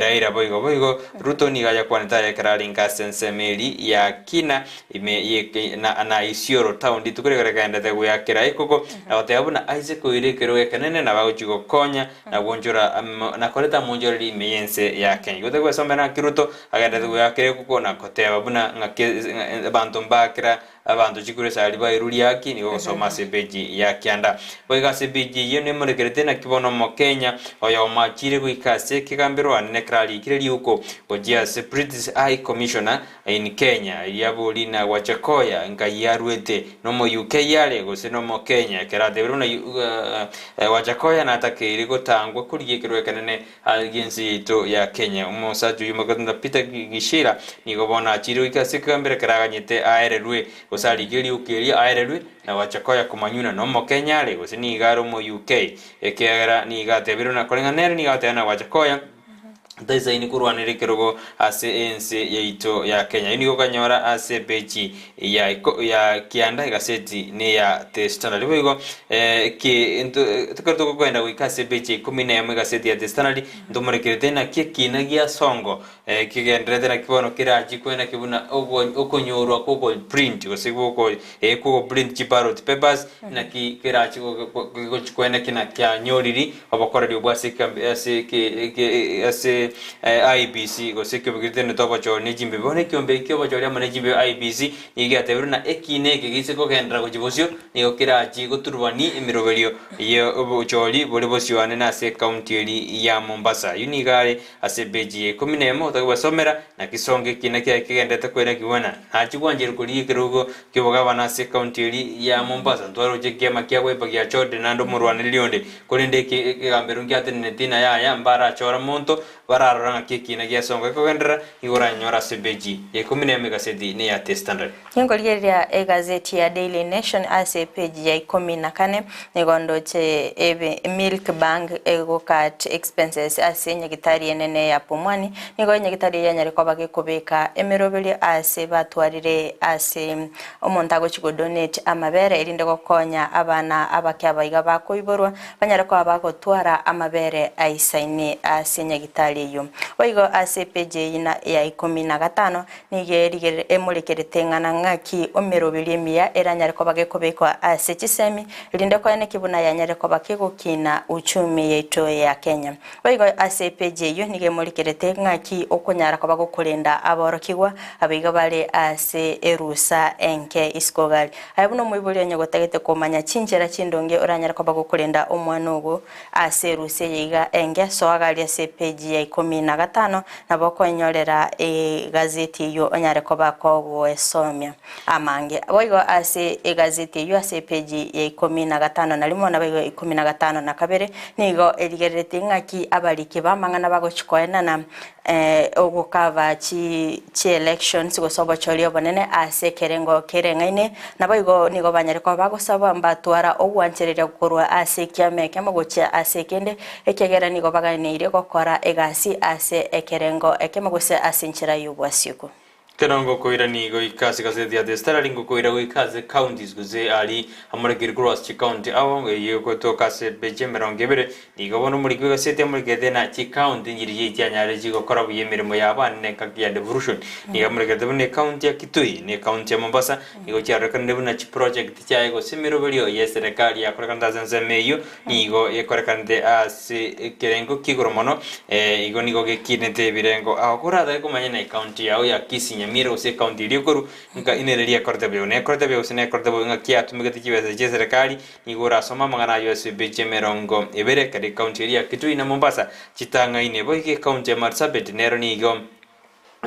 Raila boigo boigo Ruto nigo ayakwanete aya ekero arenge ase ensemo eri ya Kina ime ye na na Isiolo town rituko riria riagenderete goyakera ekoko na goteba buna aise koira ekerogo ekenene nabo agochia gokonya na gwonchora na koreta amonchoreri ime y'ense ya Kenya. Igo togwesomera ng'aki Ruto agenderete goyakera ekoko na goteba buna ng'aki abanto mbakera Abanto chikura esari bairwe riaki nigo ogosoma ase epeji ya kianda. Boigo ase epeji eyio nemorekerete naki bono Omokenya oyomo achire goika ase ekegambero anene ekero arikire riuko gochia ase British High Commissioner in Kenya eria bori na Wajackoyah nkai arwete nomo UK are gose nomokenya ekero atebire buna Wajackoyah natakeire gotangwa korigia ekerwa ekenene Gi'ense yaito ya Kenya. Omosacha oyio omogotu Peter Gishira nigo bono achiire goika ase ekegambero ekero aganyete aererwe gose arigie riuko erio aererwe na gocha koya komanyuna nomokenya are gose nigo are omo UK ekiagera nigo atebirwe na koreng'ana nere nigo agoteba na gocha koya taisaini korwanera ekerogo ase ense yaito ya Kenya. Eyio nigo okanyora ase epeji ya ya kianda egaseti neya The Standard. Boigo ki ekero togokoenda goika ase epeji ya ikomi na emo egaseti ya The Standard ntomorekerete naki ekina gia songo kegendererete naki bono kerachie naki buna okonyorwa kwa ogoprint gose goko kwa ogoprint chiballot papers naki kerachie gochia koenda ki kianyoriri obokoreri obwo ase ase ase IEBC gose ekiombe keria getaenete obochori ne chimbibe. Bono ekiombe eki ki'obochori amo ne chimbibe IEBC nigo giatebirwe ng'a ekiina eke gese kogenderera gochia bosio nigo kerachie goturubani emeroberio y'obochori bore bosio ande nase ekaunti eria ya Mombasa. Ayio nigo are ase epeji ya ikomi na emo otagwesomera, naki songa ekiina kiaye kegendererete koenekiwa ng'a nachie gwancherwa korigia ekerogo ki'obogabana ase ekaunti eria ya Mombasa. Ntwaroche ekiama kia Wiper giachorire naende omorwanereri onde, korende eke ekegambero ngiateneneti na yaya mbarachore monto bararora ng'aki ekiina gia songa gekogenderera, nigo oranyore ase epeji ya ikomi na emo egaseti neya The Standard. Ninkorigereria egazeti ya Daily Nation ase epeji ya ikomi na kane, nigo ndoche ebe Milk Bank egocut expenses ase enyagitari enene ya Pumwani. Nigo enyagitari eye yanyare koba gekobeka emeroberio ase batwarire ase omonto agochi go donate amabere erinde gokonya abana abake abaiga bakoiborwa banyare koba bagotwara amabere aisaine ase enyagitari. nyagetari eyio. Boigo ase epeji eyio na ya ikomi na gatano nigo erigerere emorekerete ng'a na ng'aki omeroberi emiya eranyare koba gekobekwa ase chisemi erinde koeneki buna yanyare koba kegokina uchumi yaito ya Kenya. Boigo ase epeji eyio nigo emorikerete ng'aki okonyara koba gokorenda aborokigwa abaiga bare ase erusa enke isiko gari. Aye buna omoibori onye gotagete komanya chinchera chindonge oranyare koba gokorenda omwana ogo ase erusa eye iga enke, soa gari ase epeji ya ikomi na gatano nabo okoenyorera egazeti eyio onyare koba kogoesomia amange. Boigo ase egazeti eyio ase epeji ya ikomi na gatano na rimo naboigo ikomi na gatano na kabere nigo erigereretie ng'aki abariki b'amang'ana bagochia koenana ogokava chi chi-elections gose obochori obonene ase ekerengo kereng'aine, naboigo nigo banyare koba bagosabwa mbatwara ogwanchereria korwa ase ekiama ekemo gochia ase ekende, ekiagera nigo baganeire gokora egasi ase ekerengo ekemo gose ase enchera y'obwasioko. Ekero ngokoira nigo goika ase egaseti ya The Star, ngokoira goika ase counties gose aria amorekire korwa ase chicounty ao, eyio egotoka ase epeji emerongo ebere. Nigo bono omoriki bw'egaseti amorekete na chicounty nchiria chianyarire chigokora buya emeremo yabo ande na engaki ya devolution. Nigo amorekete buna ecounty ya Kitui na ecounty ya Mombasa nigo chiarorekanire buna chiproject chiaye gose emeroberio y'eserekari yakorekanete ase ensemo eyio nigo ekorekanete ase ekerengo ki'igoro mono, igo nigo gekinete ebirengo. Agwo koratake komanya na ecounty yao ya Kisii, Nyamira gose ecounty eria okorwa, ng'a inere riakorete buya, nekorete buya gose nekorete bobe ng'aki yatumegete chibesa chi'eserekari, nigo orasome amang'ana ayio ase epeji emerongo ebere ekero ecounty eria ya Kitui na Mombasa chitang'aine. Boigo ecounty ya Marsabit nero nigo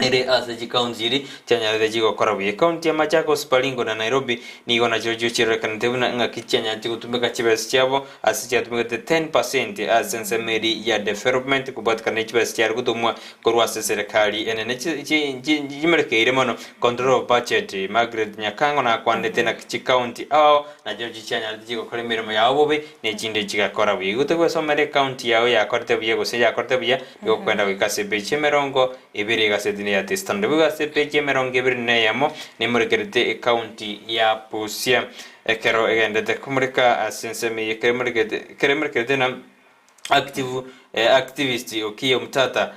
Ere ase chikaunti chiria chianyarete chigokora buya. Ekaunti ya Machakos, Baringo na Nairobi nigo nachirochio chirorekanete buna ng'aki chianyarete gotumeka chibesa chiabo ase chiatumegete 10 percent ase ensemo eria ya development kobwatekana ne chibesa chiare gotomwa korwa ase eserekari enene chimerekeire mono. Controller of Budget Margaret Nyakang'o nakwanete naki chikaunti ao nachirochio chianyarete chigokora emeremo yabo bobe nechinde chigakora buya. Igo togwesomera ekaunti yao yakorete buya gose yakorete buya nigo okwenda goika ase epeji emerongo Ebere egaseti neya Testament. Boigo ase epeji emerongo ebere na eyemo nemorekerete ecounty ya Busia ekero egenderete komoreka ase ensemo eye ekero emorekete ekero emorekerete na active activist Okiya Omtata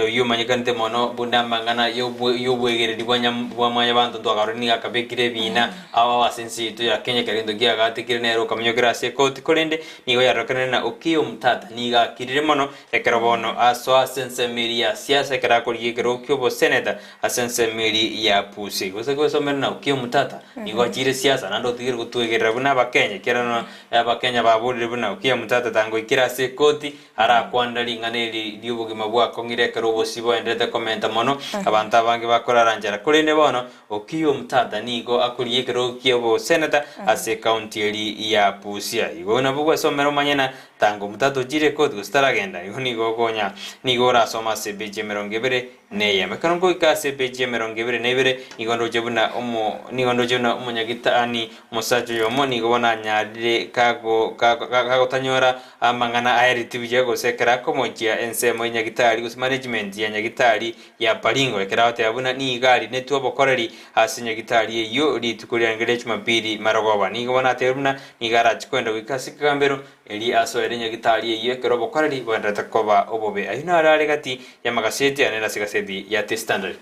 oyio omanyekanete mono buna amang'ana y'obwe y'obwegereri bwa nyam bwa mwanyabanto ntwakarora nigo akabekire ebina ao ao ase ense yaito ya Kenya ekero egento kiagatekire nere okamonyokera ase ekoti korende nigo yarorekanire na Okiya Omtata nigo akirire mono Ekero bono asoa ase ensemo eria ya siasa ekero akorigia ekerogo ki'oboseneta ase ensemo eria ya Pusi. Gose gwesomera na Okiya Omutata nigo achiire siasa naende otigire gotwegerera buna abakenya ekiagera nonya abakenya baborire buna Okiya Omutata tangoikera ase ekoti arakwanera ring'ana eri ri'obogima bwakong'ire ekero obosio boenderete komenta mono abanto abange bakorara nchara. Korende bono Okiya Omutata nigo akorigia ekerogo ki'oboseneta ase ekaunti eria ya Busia. Igo nabo gwesomera omanye na Tanga omotata ochire ekoti gose taragenda, igo nigo okonya nigo orasome ase epeji emerongo ebere na eyemo. Ekero nkoika ase epeji emerongo ebere na ebere, nigo ndoche buna omo nigo ndoche buna omonyagitani omosacha oyomo nigo bono anyarire kago kago kagotanyora amang'ana aereti buya gose ekero akomochia ensemo ya nyagitari gose management ya nyagitari ya Baringo ekero agoteba buna nigo arinetwe obokoreri ase nyagitari eyio rituko riarenge ria Jumapili marogoba. Nigo bono atebire buna nigo arache koenda goika ase ekegambero Erio asoere nyagitari eyio ekero obokoreri boenderete koba obobe. Ayio naro are gati y'amagaseti ane ase egaseti ya The Standard.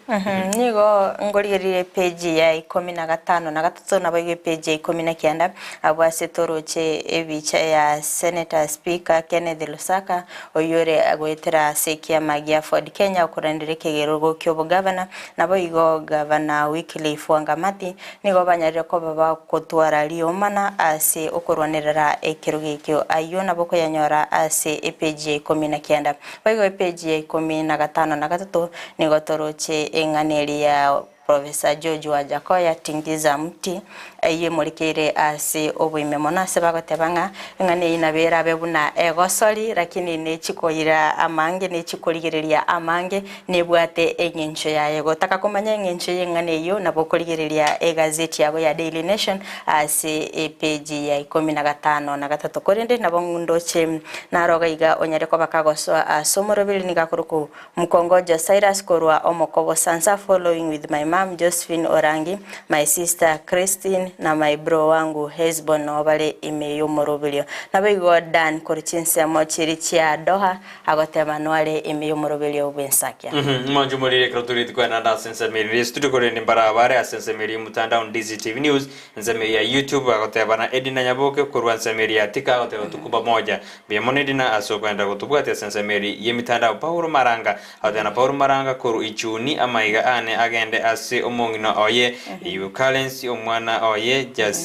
Nigo ngorigereria epeji ya ikomi na gatano na gatato naboigo epeji ya ikomi na kianda, abwo ase toroche ebicha ya Senator Speaker Kenneth Lusaka oyio ore goetera ase ekiama gia Ford Kenya okorenderia ekegerogo ki'obogavana naboigo Gavana Wycliffe Wangamati Nigo banyarire koba bagotwara riomana ase okorwanerera ekerogo ekio. Ayio nabo okoyanyora ase epeji ya ikomi na kianda. Boigo epeji ya ikomi na gatano na gatato nigo toroche eng'ana eria ya Professor George Wajackoyah Tingiza Mti, eyio emorekeire ase oboime mono ase bagoteba ng'a eng'ana eyio nabo erabe buna egosori lakini nechikoira amange nechikorigereria amange Nebwate engencho yaye. Gotaka komanya engencho y'eng'ana eyio, nabo okorigereria egazeti yabo ya Daily Nation ase epeji ya ikomi na gatano na gatato. Korende nabo ndoche naroga iga onyare koba kagosoa ase omoroberi nigo akorokwa Mkongojo Cyrus korwa Omokobo Sansa following with my. mum Josephine Orangi, my sister Christine na my bro wangu Hesbon noo bare ime y'omoroberio. Naboigo Dan korwa chinsemo chiria chia Doha agoteba noare ime y'omoroberio bw'ensakia. Mwanche morire ekero toreti koenanda ase ensemo ere ria studio korende mbarabare ase ensemo ere y'omotandao Ndizi TV News ensemo eye ya YouTube agoteba na Edina Nyaboke korwa ensemo ere ya Thika agoteba tuko pamoja mbuya mono Edina ase okoenda gotobwatia ase ensemo ere y'emitandao Paulo Maranga agoteba na Paulo Maranga korwa Ichuni amaiga ane agende ase omong'ina oye Eucurrency omwana oye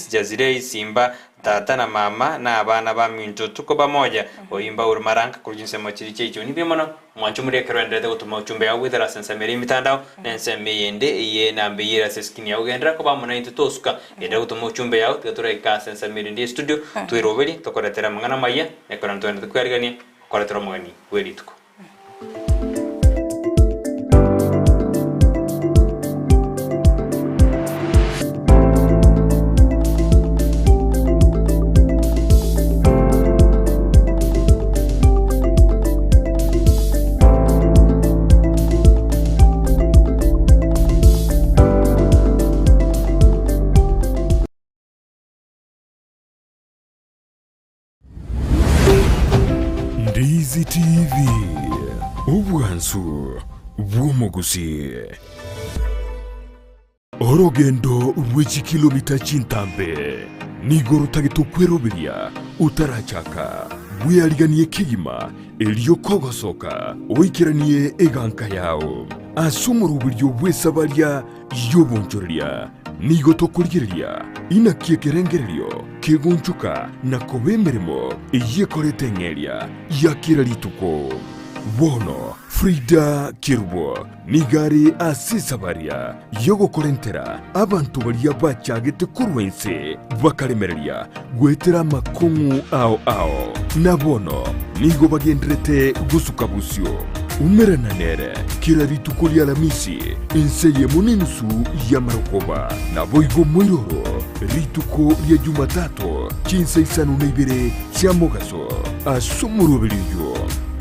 Jazirei Simba Tata na mama na abana baminto tuko pamoja oimba uru Maranga korwa chinsemo chiria chia Ichuni mbuya mono Mwanche omoria ekero oenderete gotoma ochumbe yao goetera ase ensemo ere y'emitandao, na ensemo eyende eye enamba eyio ere ase eskrini yao genderera koba amo naintwe tosuka. Genderera gotoma ochumbe yao, tiga toraika ase ensemo erende y'estudio, tweroberie, tokoretere amang'ana amaya, na ekero ntogende kwearigania, gokoretera omogeni bwe rituko. Ndizi TV, obwansu bw'omogusii. Orogendo rwe chikilomita chintambe nigo rotagete okweroberia otarachaka, bweariganie kegima erio kogosoka oikeranie eganka yao. Ase omoroberio bw'esabaria y'obonchoreria nigo tokorigereria inaki ekerengererio kegonchoka na koba emeremo eyio ekorete eng'eria ya kera rituko. Bono Frida Kerubo Nigo are ase esabaria y'ogokorentera abanto baria bachagete korwa inse bakaremereria goetera amakong'u ao ao, na bono nigo bagenderete gosuka bosio. Umerana nere kera rituko ri'Alamisi inse eyemo nenusu y'amarogoba, naboigo moiroro rituko ria Jumatato chinsa isano na ibere chia mogaso ase omoroberio oyio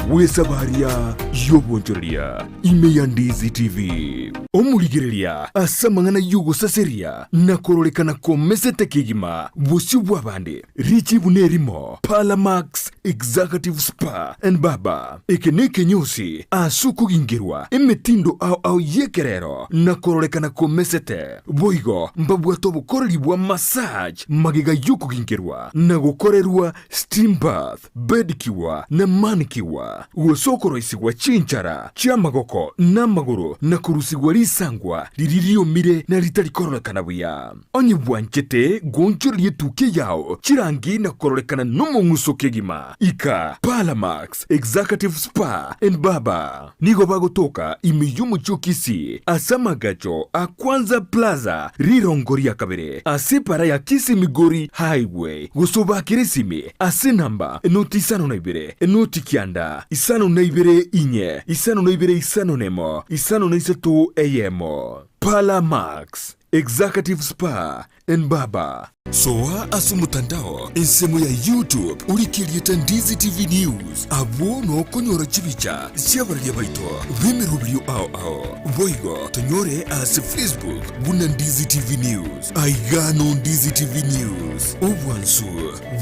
bw'esabaria y'obonchoreria. Ime ya Ndizi TV. Omorigereria ase amang'ana y'ogosaseria na kororekana komesete kegima bosio bw'abande. Richibu nerimo, Parlamax Executive Spa and Barber. Eke nekenyosi ase okogingerwa emetindo ao ao y'ekerero na kororekana komesete. Boigo mbabwate obokoreri bwa massage magega y'okogingerwa na gokorerwa steam bath. Bedikigwa na manikigwa, gose okoroisigwa chinchara chi'amagoko na amagoro, na korusigwa risangwa riria riomire na ritari kororekana buya. Onye bwanchete goonchoreria etukia yao chirangi na kororekana nomong'uso kegima, ika Parlamax Executive Spa and Barber. Nigo bagotoka ime y'omochie o Kisii ase amagacho a Kwanza Plaza rirongo ria kabere ase epara ya Kisii Migori Highway gose obakere esimi ase enamba enoti isano na ibere enoti kianda isano na ibere inye isano na ibere isano nemo isano na isato eyemo. Parlour Max Executive Spa and Barber. Soa ase omotandao ensemo ya YouTube orike erieta Ndizi TV News abwo nokonyora chibicha chi'abararia baito b'emeroberio ao ao. Boigo tonyore ase Facebook buna Ndizi TV News. Aiga no Ndizi TV News, obwansu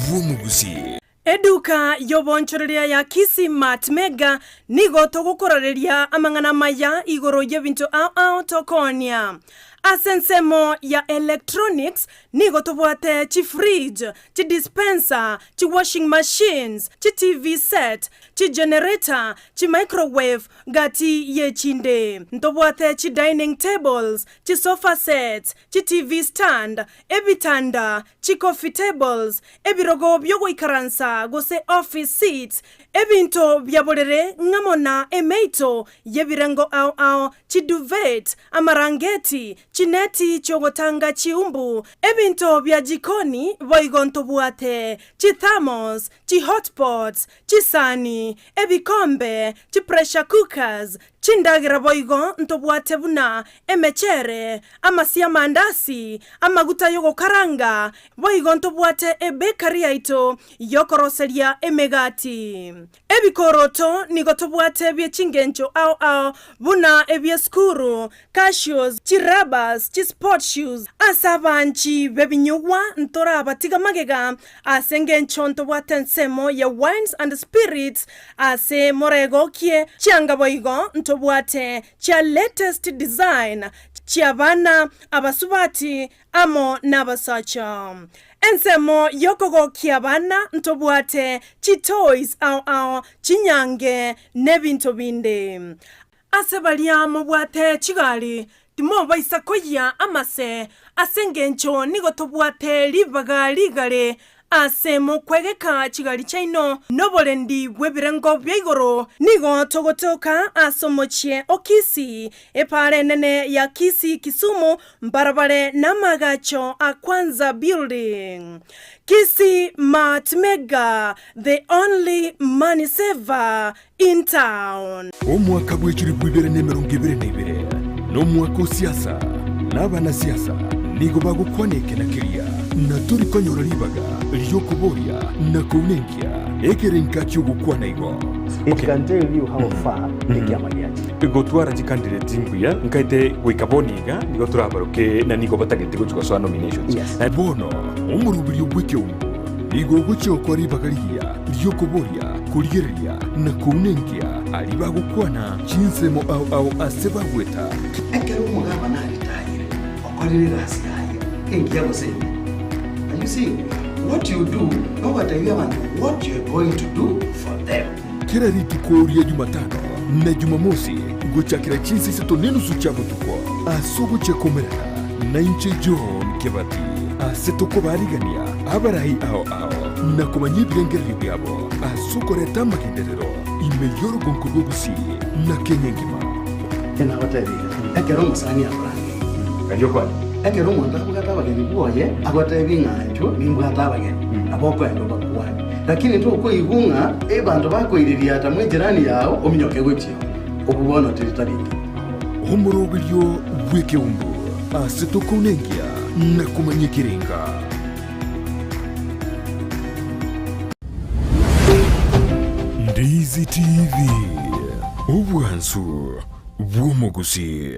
bw'omogusii. Eduka y'obonchoreria ya Kisii Mart Mega nigo togokorareria amang'ana amaya igoro y'ebinto ao ao tokoonia. Ase ensemo ya electronics nigo tobwate chifridge, chidispenser, chiwashing machines, chiTV set, chigenerator, chimicrowave gati y'echinde. Ntobwate chidining tables, chisofa sets, chiTV stand, ebitanda, chicoffee tables, ebirogo bi'ogoikaransa gose office seats, ebinto bia borere ng'amo na emeito y'ebirengo ao ao, chiduvet, amarangeti, chineti chi'ogotanga chiumbu, ebinto bia jikoni, boigo ntobwate chithermos, chihotpots, chisani, ebikombe, chipressure cookers, Chindagera boigo ntobwate buna emechere, amasi 'amandasi, amaguta y'ogokaranga, boigo ntobwate ebekari yaito y'okoroseria emegati. Ebikoroto nigo tobwate bie chingencho ao ao buna ebi'esukuru, cashews, chirabas, chisport shoes. Ase abanchi b'ebinyugwa ntorabatiga magega ase engencho ntobwate ensemo ya wines and spirits ase moregokie chianga boigo ntobwate chia latest design chi'abana, abasubati amo nabasacha. Ensemo y'okogokia abana ntobwate chitoys ao ao, chinyange, nebinto binde. Ase baria mobwate chigari, timobaisa koyia amase, ase engencho nigo tobwate ribaga rigare ase mokwegeka chigari chiaino noborendi bw'ebirengo bia igoro. Nigo togotoka ase omochie o Kisii, epaara enene ya Kisii Kisumu, mbarabare namagacho a Kwanza Building. Kisii Mart Mega, the only money saver in town. Omwaka bw'echilifu ibere na emerongo ebere na ibere nomwaka o siasa, na abanasiasa nigo bagokwana eke na keria, na tori konyora ribaga ri'okoboria na kounenkia ekerenka ki'ogokwana igo. It can tell you how far ekiama giachire. Gotwara chicandidate mbuya nkaete goika bono iga nigo torabaroke na nigo batagete gochia gosoa nominations. Yes. Bono omoroberio bw'ekeungo nigo ogochia gokora ribaga rigiya ri'okoboria, korigereria, na kounenkia aria bagokwana chinsemo ao ao ase bagweta. Ekero omogabana aritayire, okorire egasi yaye engiya gose embe. Are you seeing? What you do, nogoteebia abanto what you are going to do for them. Kera rituko ria Jumatano na Jumamosi gochakera chinsa isato nenusu chia botuko, ase ogochia komerana nainche John Kebati, ase tokobaarigania abarai ao ao na komanya ebirengererio biabo ase okoreta amagenderero ime y'orogonko rw'Ogusii na Kenya engima. Nagotebirie, ekero omosani akorangeirie, ekero omonto abwate abageni bwoye, agotebi ng'a inchuo nimbwate abageni, nabo okoenda obakwane. Lakini tokoigwa ng'a abanto bakoiririata mw'ejirani yao ominyoke gochia oo, obwo bono teri tari engiya. Omoroberio bw'ekeumbu ase tokounenkia na komanya ekerenga. Ndizi TV, obwansu bw'omogusii.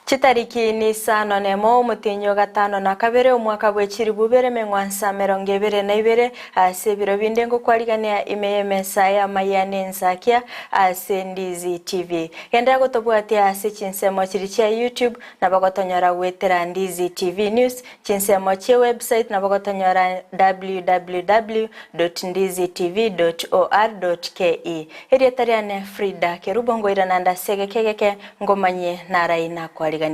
Chitariki n'isano nemo omotienyi o gatano na kabere omwaka bwe chilifu ibere emeng'wansa emerongo ebere na ibere ase ebiro binde ngokwarigania ime y'emesa y'amaya n'ensakia ase Ndizi TV. Genderera gotobwatia ase chinsemo chiri chia YouTube nabo gotonyora goetera Ndizi TV News, chinsemo chie website nabo gotonyora www.ndizitv.or.ke. Erieta riane Frida Kerubo ngoirana nde ase egeke egeke ngomanyie narai nakwariganeirie.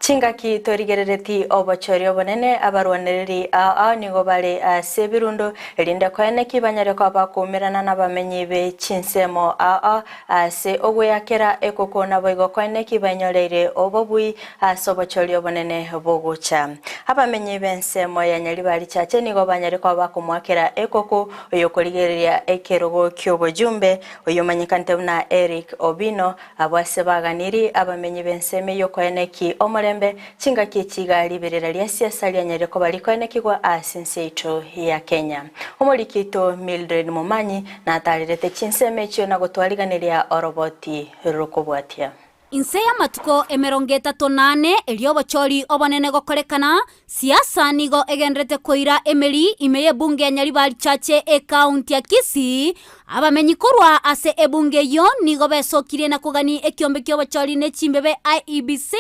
Chingaki torigerereti obochori obonene, abarwanereri ao ao nigo bare ase ebirundo, erinde koeneki banyare koba bakoumerana nabamenyi be chinsemo ao ao ase ogweakera ekoko naboigo koeneki bainyoreire obobui ase obochori obonene bogocha. Abamenyi b'ensemo ya Nyaribari Chache nigo banyare koba bakomoakera ekoko oyokorigereria ekerogo ki'obojumbe oyomanyekanete buna Eric Obino Abwo ase baganiri abamenyi b'ensemo eyio koeneki omorembe, chingaki echi iga riberera ria siasa rianyarire koba rikoenekigwa ase ense yaito ya Kenya. Omoriki oito Mildred Momanyi natarerete chinsemo echio na gotwariganeria oroboti rokobwatia. Inse y'amatuko emerongo etato na ane erio obochori obonene gokorekana, siasa nigo egenderete koira emeri ime y'ebunge ya Nyaribari Chache ekaunti ya Kisii. Abamenyi korwa ase ebunge eyio nigo besokirie na kogania ekiombe ki'obochori ne chimbebe IEBC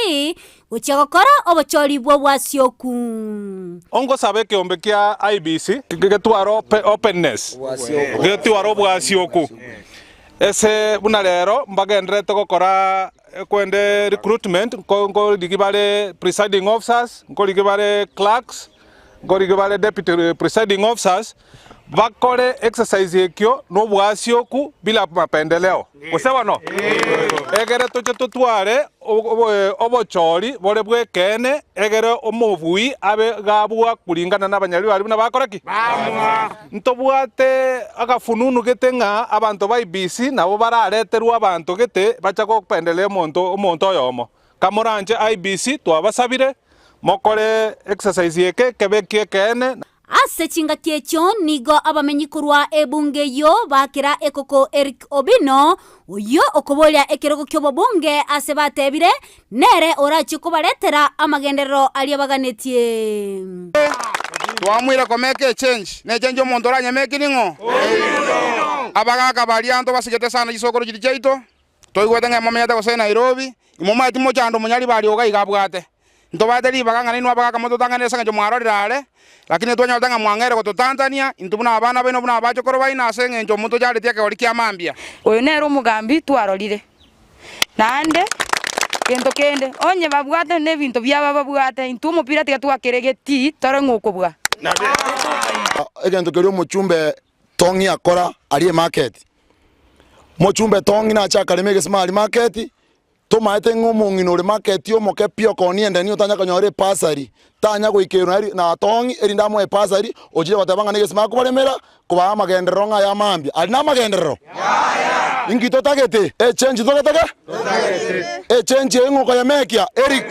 gochia gokora obochori bw'obwasioku. Ongosaba ekeombe kia IEBC getware openness, getware obwasioku. Ase buna rero mbagendererete gokora kwende recruitment, nkorigi bare presiding officers, nkorigi bare clerks, nkorigi bare deputy presiding officers, bakore exercise ekio na obwasioku bila mapendeleo. Gose bono? Egere toche totware obochori bore bw'ekeene, egere omobui abe gabua kuringana nabanyariri baria buna bakora ki? Ntobwate agafununu gete ng'a abanto ba IEBC nabo barareterwe abanto gete bacha gopendereria omonto omonto oyomo. Kamoranche IEBC twabasabire mokore exercise eke kebe eki'ekeene. Ase chingaki echio nigo abamenyi korwa ebunge eyio bakera ekoko Eric Obino, oyio okoboria ekerogo ki'obobunge ase batebire nere orachie kobaretera amagenderero aria baganetie. Twamoire komeka echange, ne echange omonto oranyemeki ning'o? Abagaka baria ntobasigete sana chisokoro chiria chiaito, toigwete ng'a emomenyete gose Nairobi, imomaeti mochando omonyaribari ogo iga abwate. Ntobate ribaga ng'a nainwe abagaka mototang'anere ase engencho mwarorire are, lakini twanyorete ng'a mwang'eire gototantania, intwe buna abana baino buna abachokoro baino ase engencho motocharetie ekegori kia mambia. Oyo nere omogambi twarorire. Naende gento kende, onye babwate nebinto biabo babwate, intwe omopira tiga twakere getii tore ng'a okobua. Egento keria omochumbe Tong'i akora aria emarket. Mochumbe Tong'i nache akarema egesima aria market, tomaete ng'a omong'ina ore market omoke pi okoonia endeni otanya konyora epasari, tanya goikerwa na na Tong'i erinde amoe epasari, ochire goteba ng'a negesima akobaremera, kobaa amagenderero ng'a aya mambia. Aria namagenderero? Inki totagete? Echenji togetake? Echenji eye ng'a okoyemekia? Eric.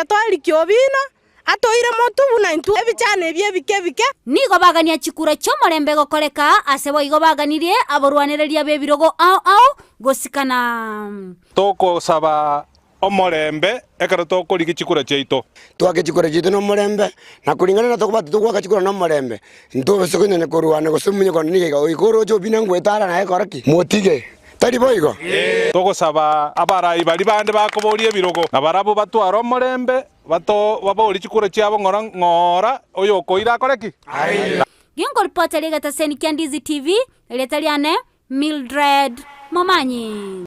Twarikia obina, Atoire motu buna intwe ebichano ebi ebike ebike. Nigo bagania chikura chi'omorembe gokoreka, ase boigo baganirie aborwanereria b'ebirogo ao ao gosikana. Togosaba omorembe ekero tokorigia chikura chiaito. Twake chikura chiaito nomorembe, na koringana na tokobwata togoaka chikura nomorembe, ntobase konyanya korwana gose omonye korwana nigo iga, goika oroche obina ngwetara naye kora ki? Motige. Tari boigo? Togosaba abarai baria bande bakoboria ebirogo, na barabwo batware omorembe, Bato baborie chikura chiabo ng'ora ng'ora, oyokoira akore ki? Ginkoripota ri'egetaseni kia Ndizi TV, erieta riane Mildred Momanyi.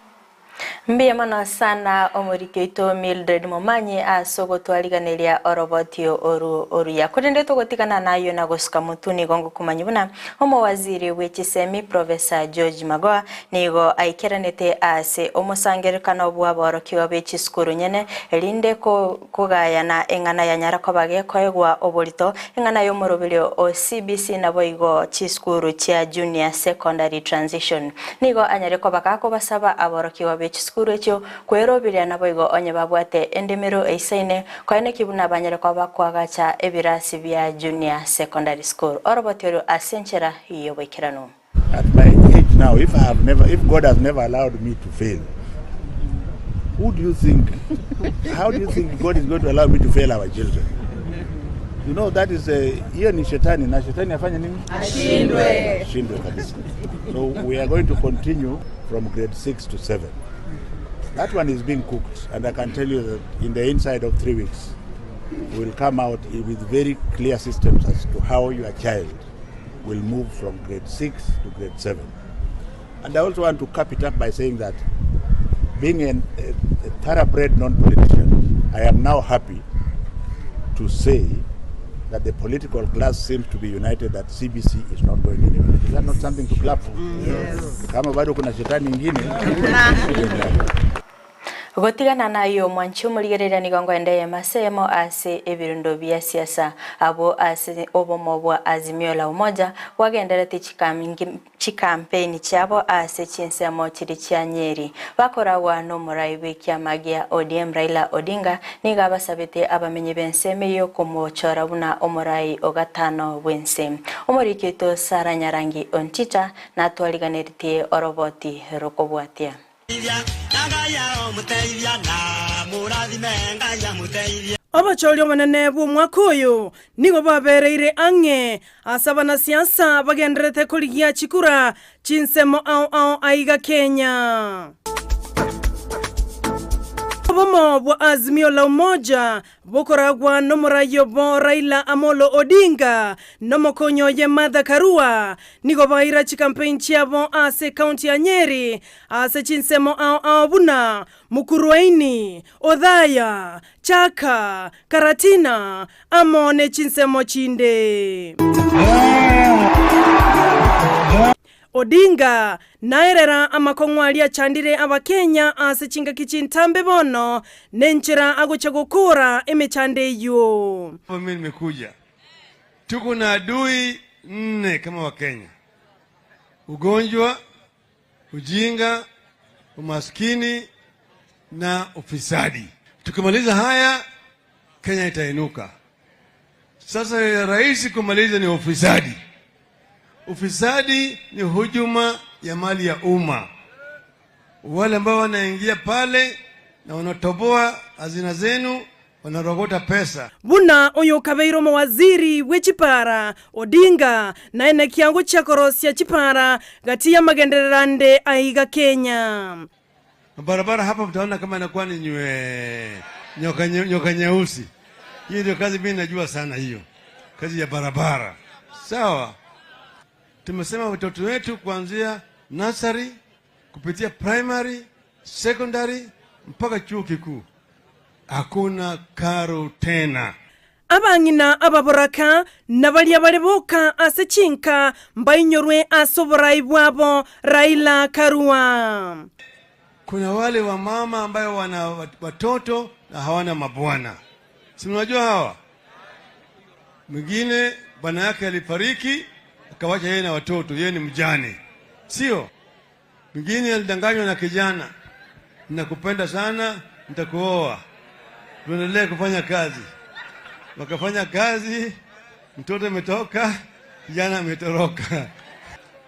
Mbuya mono sana omoriki oito Mildred Momanyi ase ogotwariganeria oroboti oru oruya. Korende togotigana nayio na gosuka motwe nigo ngokomanyia buna omowaziri bwe chisemi Professor George Magoha Nigo aikeranete ase omosangererekano bw'aborokigwa be chisukuru nyene, erinde kogayana eng'ana yanyara koba gekoegwa oborito, eng'ana y'omoroberio o CBC naboigo chisukuru chia Junior Secondary Transition. Nigo anyare koba gakobasaba aborokigwa be chisukuru echio kweroberia naboigo onye babwate endemero eisaine koeneki buna banyare koba bakoagacha ebirasi bia Junior Secondary School. Oroboti orio ase enchera y'oboikeranu. At my age now, if I have never, if God has never allowed me to fail, who do you think, how do you think God is going to allow me to fail our children? You know, that is a, hiyo ni shetani na shetani afanye nini? Ashindwe. Ashindwe kabisa. So we are going to continue from grade 6 to 7. That one is being cooked and I can tell you that in the inside of three weeks, we'll come out with very clear systems as to how your child will move from grade 6 to grade 7. And I also want to cap it up by saying that being an, a, a thoroughbred non-politician, I am now happy to say that the political class seems to be united that CBC is not going anywhere. Is that not something to clap for? Yes. Kama bado kuna shetani ingine. Gotigana nayio omwanchi omorigereria nigo ngoenda eyemo ase eyemo ase ebirundo bia siasa abwo ase obomo bwa Azimio la Umoja bwagenderetie chikampeni chiabo ase chinsemo chiria chia Nyeri. Bakoragwa nomorai bw'ekiama gia ODM Raila Odinga nigo abasabete abamenyi b'ensemo eyio komochora buna omorai o gatano bw'ense. Omoriki oito Sarah Nyarangi Ontita natwariganeretie oroboti rokobwatia. Obochori obonene bw'omwaka oyo nigo bwabereire ang'e ase abanasiasa bagendererete korigia chikura chinsemo ao ao aiga Kenya. Obomo bwa Azimio la Umoja bokoragwa nomorai obo Raila Amolo Odinga nomokonyi oye Martha Karua nigo baira chikampein chiabo ase ekaunti ya Nyeri ase chinsemo ao ao buna Mukurweini, Othaya, Chaka, Karatina amo ne chinsemo chinde. Odinga naerera amakong'u aria achandire Abakenya ase chingaki chintambe bono nenchera agochia gokora emechando eyio. Mimi nimekuja, tuko na adui nne kama Wakenya: ugonjwa, ujinga, umaskini na ufisadi. Tukimaliza haya, Kenya itainuka. Sasa rahisi kumaliza ni ufisadi. Ufisadi ni hujuma ya mali ya umma. Wale ambao wanaingia pale na wanatoboa hazina zenu, wanarogota pesa. Buna oyo okabeire omowaziri bwe chipara, Odinga naene kiango chia korosia chipara gati y'amagenderero ande aiga Kenya. Barabara hapa mtaona kama inakuwa ni nywe nyoka, nyoka nyeusi. Hiyo ndio kazi mimi najua sana hiyo kazi ya barabara. Sawa, tumesema watoto wetu kuanzia nursery kupitia primary, secondary mpaka chuo kikuu hakuna karo tena. Abang'ina ababoraka na baria bare boka ase chinka mbainyorwe ase oborai bwabo Raila Karua. Kuna wale wamama ambayo wana watoto na hawana mabwana, si mnajua hawa? Mwingine bwana yake alifariki akawacha yeye na watoto, yeye ni mjane, sio? Mwingine alidanganywa na kijana, nakupenda sana, nitakuoa, tuendelee kufanya kazi. Wakafanya kazi, mtoto ametoka, kijana ametoroka.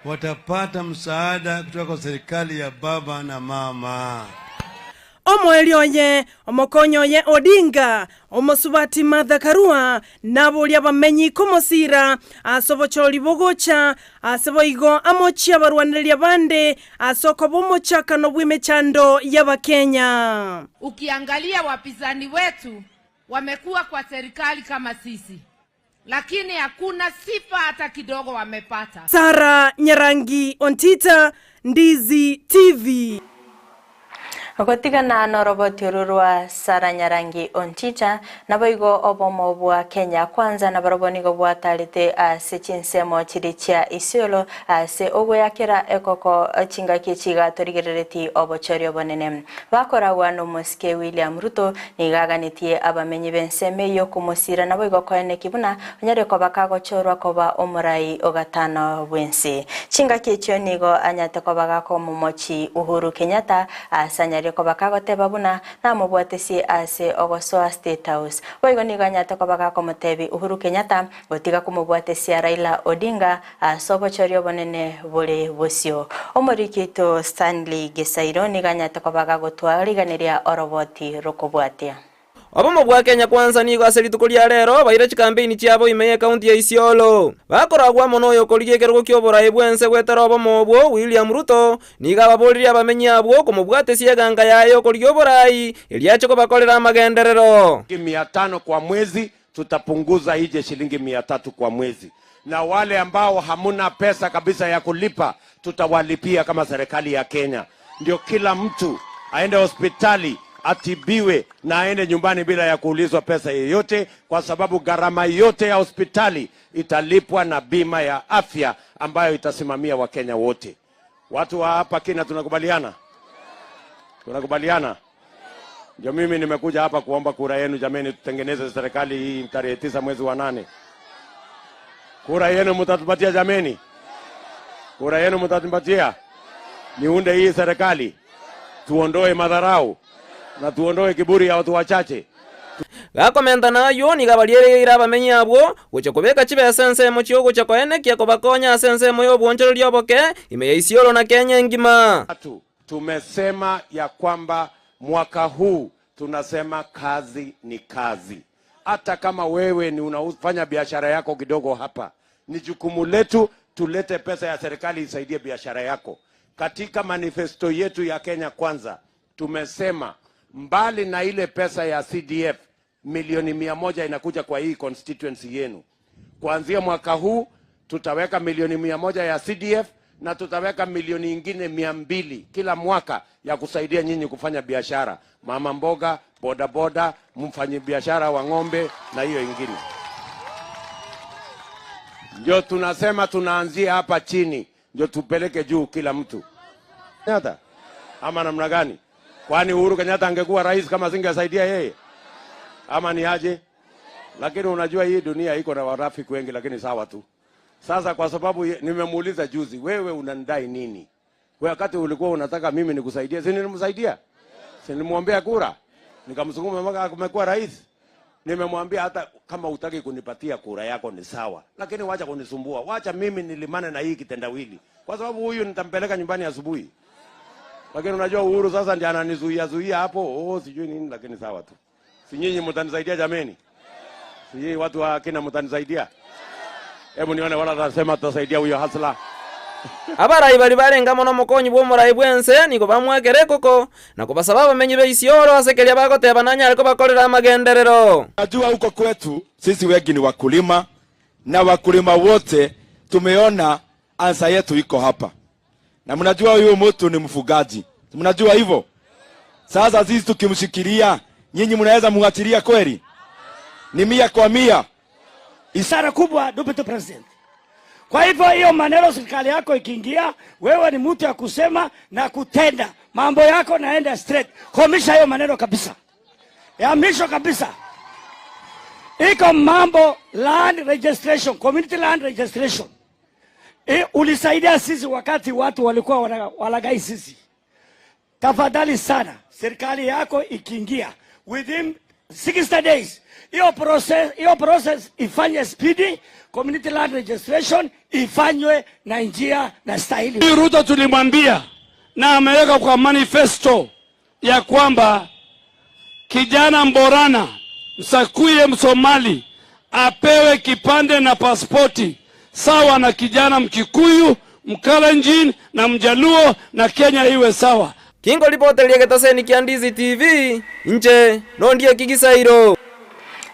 Watapata msaada kutoka kwa serikali ya baba na mama. Omoerio oye, omokonyi oye Odinga, omosubati Martha Karua, naboria abamenyi komosira ase obochori bogocha, ase boigo amochie abarwanereria bande ase okoba omochakano bw'emechando y'Abakenya. Ukiangalia wapinzani wetu wamekuwa kwa serikali kama sisi, lakini hakuna sifa hata kidogo wamepata. Sarah Nyarangi Ontita, Ndizi TV. Gotigana noroboti oru rwa Sarah Nyarangi Ontita, naboigo obomo bwa Kenya Kwanza nabarobwo nigo bwatarete ase chinsemo chiria chia Isiolo ase ogoyakera ekoko chingaki chiga torigerereti obochori obonene. Bakoragwa nomosike William Ruto nigo aganetie abamenyi b'ensemo eyio komosira naboigo koeneki buna onyare koba kagochorwa koba omorai ogatano bw'ense. Chingaki echio nigo anyate koba gakomomochi Uhuru Kenyatta ase anyare koba kagoteba buna namobwatesie ase ogosoa State House. Boigo nigo anyate koba gakomotebi Uhuru Kenyatta gotiga komobwatesia Raila Odinga ase obochori obonene bore bosio. Omoriki oito Stanley Gisairo nigo anyate koba gagotwariganeria oroboti rokobwatia. Obomo bwa Kenya Kwanza nigo ase rituko ria rero baire chikampeini chiabo ime y'ekaunti ya Isiolo. Bakoragwa amo noyokorigia ekerogo ki'oborai bw'ense goetera obomo obwo, William Ruto, nigo ababoririe abamenyi abwo komobwatesia eganga yaye y'okorigia oborai, erio ache kobakorera amagenderero. Mia tano kwa mwezi, tutapunguza ije shilingi 300 kwa mwezi, na wale ambao hamuna pesa kabisa ya kulipa tutawalipia kama serikali ya Kenya, ndio kila mtu aende hospitali atibiwe na aende nyumbani bila ya kuulizwa pesa yeyote, kwa sababu gharama yote ya hospitali italipwa na bima ya afya ambayo itasimamia Wakenya wote. Watu wa hapa Kina, tunakubaliana? Tunakubaliana? Ndio mimi nimekuja hapa kuomba kura yenu jameni, tutengeneze serikali hii tarehe 9 mwezi wa 8. Kura yenu mtatupatia jameni? Kura yenu mtatupatia? Niunde hii serikali, tuondoe madharau na tuondoe kiburi ya watu wachache. Gakomenta nayio nigo abariereire abamenyi abwo gochia kobeka chibesa ensemo chi'ogochia koenekia kobakonya ase ensemo y'obwonchoreria oboke ime ya Isiolo na Kenya engima. Watu Tumesema ya kwamba mwaka huu tunasema kazi ni kazi. Hata kama wewe ni unafanya biashara yako kidogo hapa, ni jukumu letu tulete pesa ya serikali isaidie biashara yako. Katika manifesto yetu ya Kenya Kwanza tumesema mbali na ile pesa ya CDF milioni 100 inakuja kwa hii constituency yenu. Kuanzia mwaka huu tutaweka milioni 100 ya CDF na tutaweka milioni ingine 200 kila mwaka ya kusaidia nyinyi kufanya biashara, mama mboga, bodaboda, mfanyibiashara wa ng'ombe na hiyo ingine. Ndio tunasema tunaanzia hapa chini, ndio tupeleke juu kila mtu. Kenyatta ama namna gani? Kwani Uhuru Kenyatta angekuwa rais kama singesaidia yeye ama ni aje? Lakini unajua hii dunia iko na warafiki wengi, lakini sawa tu. Sasa kwa sababu nimemuuliza juzi, wewe unanidai nini? Wewe wakati ulikuwa unataka mimi nikusaidie, si nilimsaidia? Si nilimwombea kura? Nikamsukuma mpaka amekuwa rais. Nimemwambia hata kama hutaki kunipatia kura yako ni sawa, lakini wacha kunisumbua, wacha mimi nilimane na hii kitendawili, kwa sababu huyu nitampeleka nyumbani asubuhi. Lakini unajua Uhuru sasa ndiye ananizuia zuia hapo, oh, sijui nini, lakini sawa tu. Si nyinyi mtanisaidia jameni? Si nyinyi watu wa kina mtanisaidia? Hebu nione wala atasema tutasaidia huyo hasla. Abarai baria barenge amo nomokonyi bw'omorai bw'ense nigo bamwakera ekoko, na kobasaba abamenyi b'Isiolo ase keria bagoteba nanyare kobakorera amagenderero. Najua huko kwetu sisi wengi ni wakulima na wakulima wote tumeona ansa yetu iko hapa, na mnajua huyu mtu ni mfugaji, mnajua hivyo. Sasa sisi tukimshikilia, nyinyi mnaweza muachilia kweli? Ni mia kwa mia. Isara kubwa Deputy President. Kwa hivyo hiyo maneno, serikali yako ikiingia, wewe ni mtu ya kusema na kutenda, mambo yako naenda straight. Komisha hiyo maneno kabisa, ya mwisho kabisa. Iko mambo land registration, community land registration. Ulisaidia sisi wakati watu walikuwa walagai sisi. Tafadhali sana, serikali yako ikiingia within 60 days, hiyo process ifanye speedy, community land registration ifanywe na njia na stahili. Huyu Ruto tulimwambia na ameweka kwa manifesto ya kwamba kijana Mborana, Msakuye, Msomali apewe kipande na pasipoti sawa na kijana Mkikuyu, Mkalenjin na Mjaluo, na Kenya iwe sawa. Kingo ripoteria getaseni kia Ndizi TV, inche nondie Kigisairo.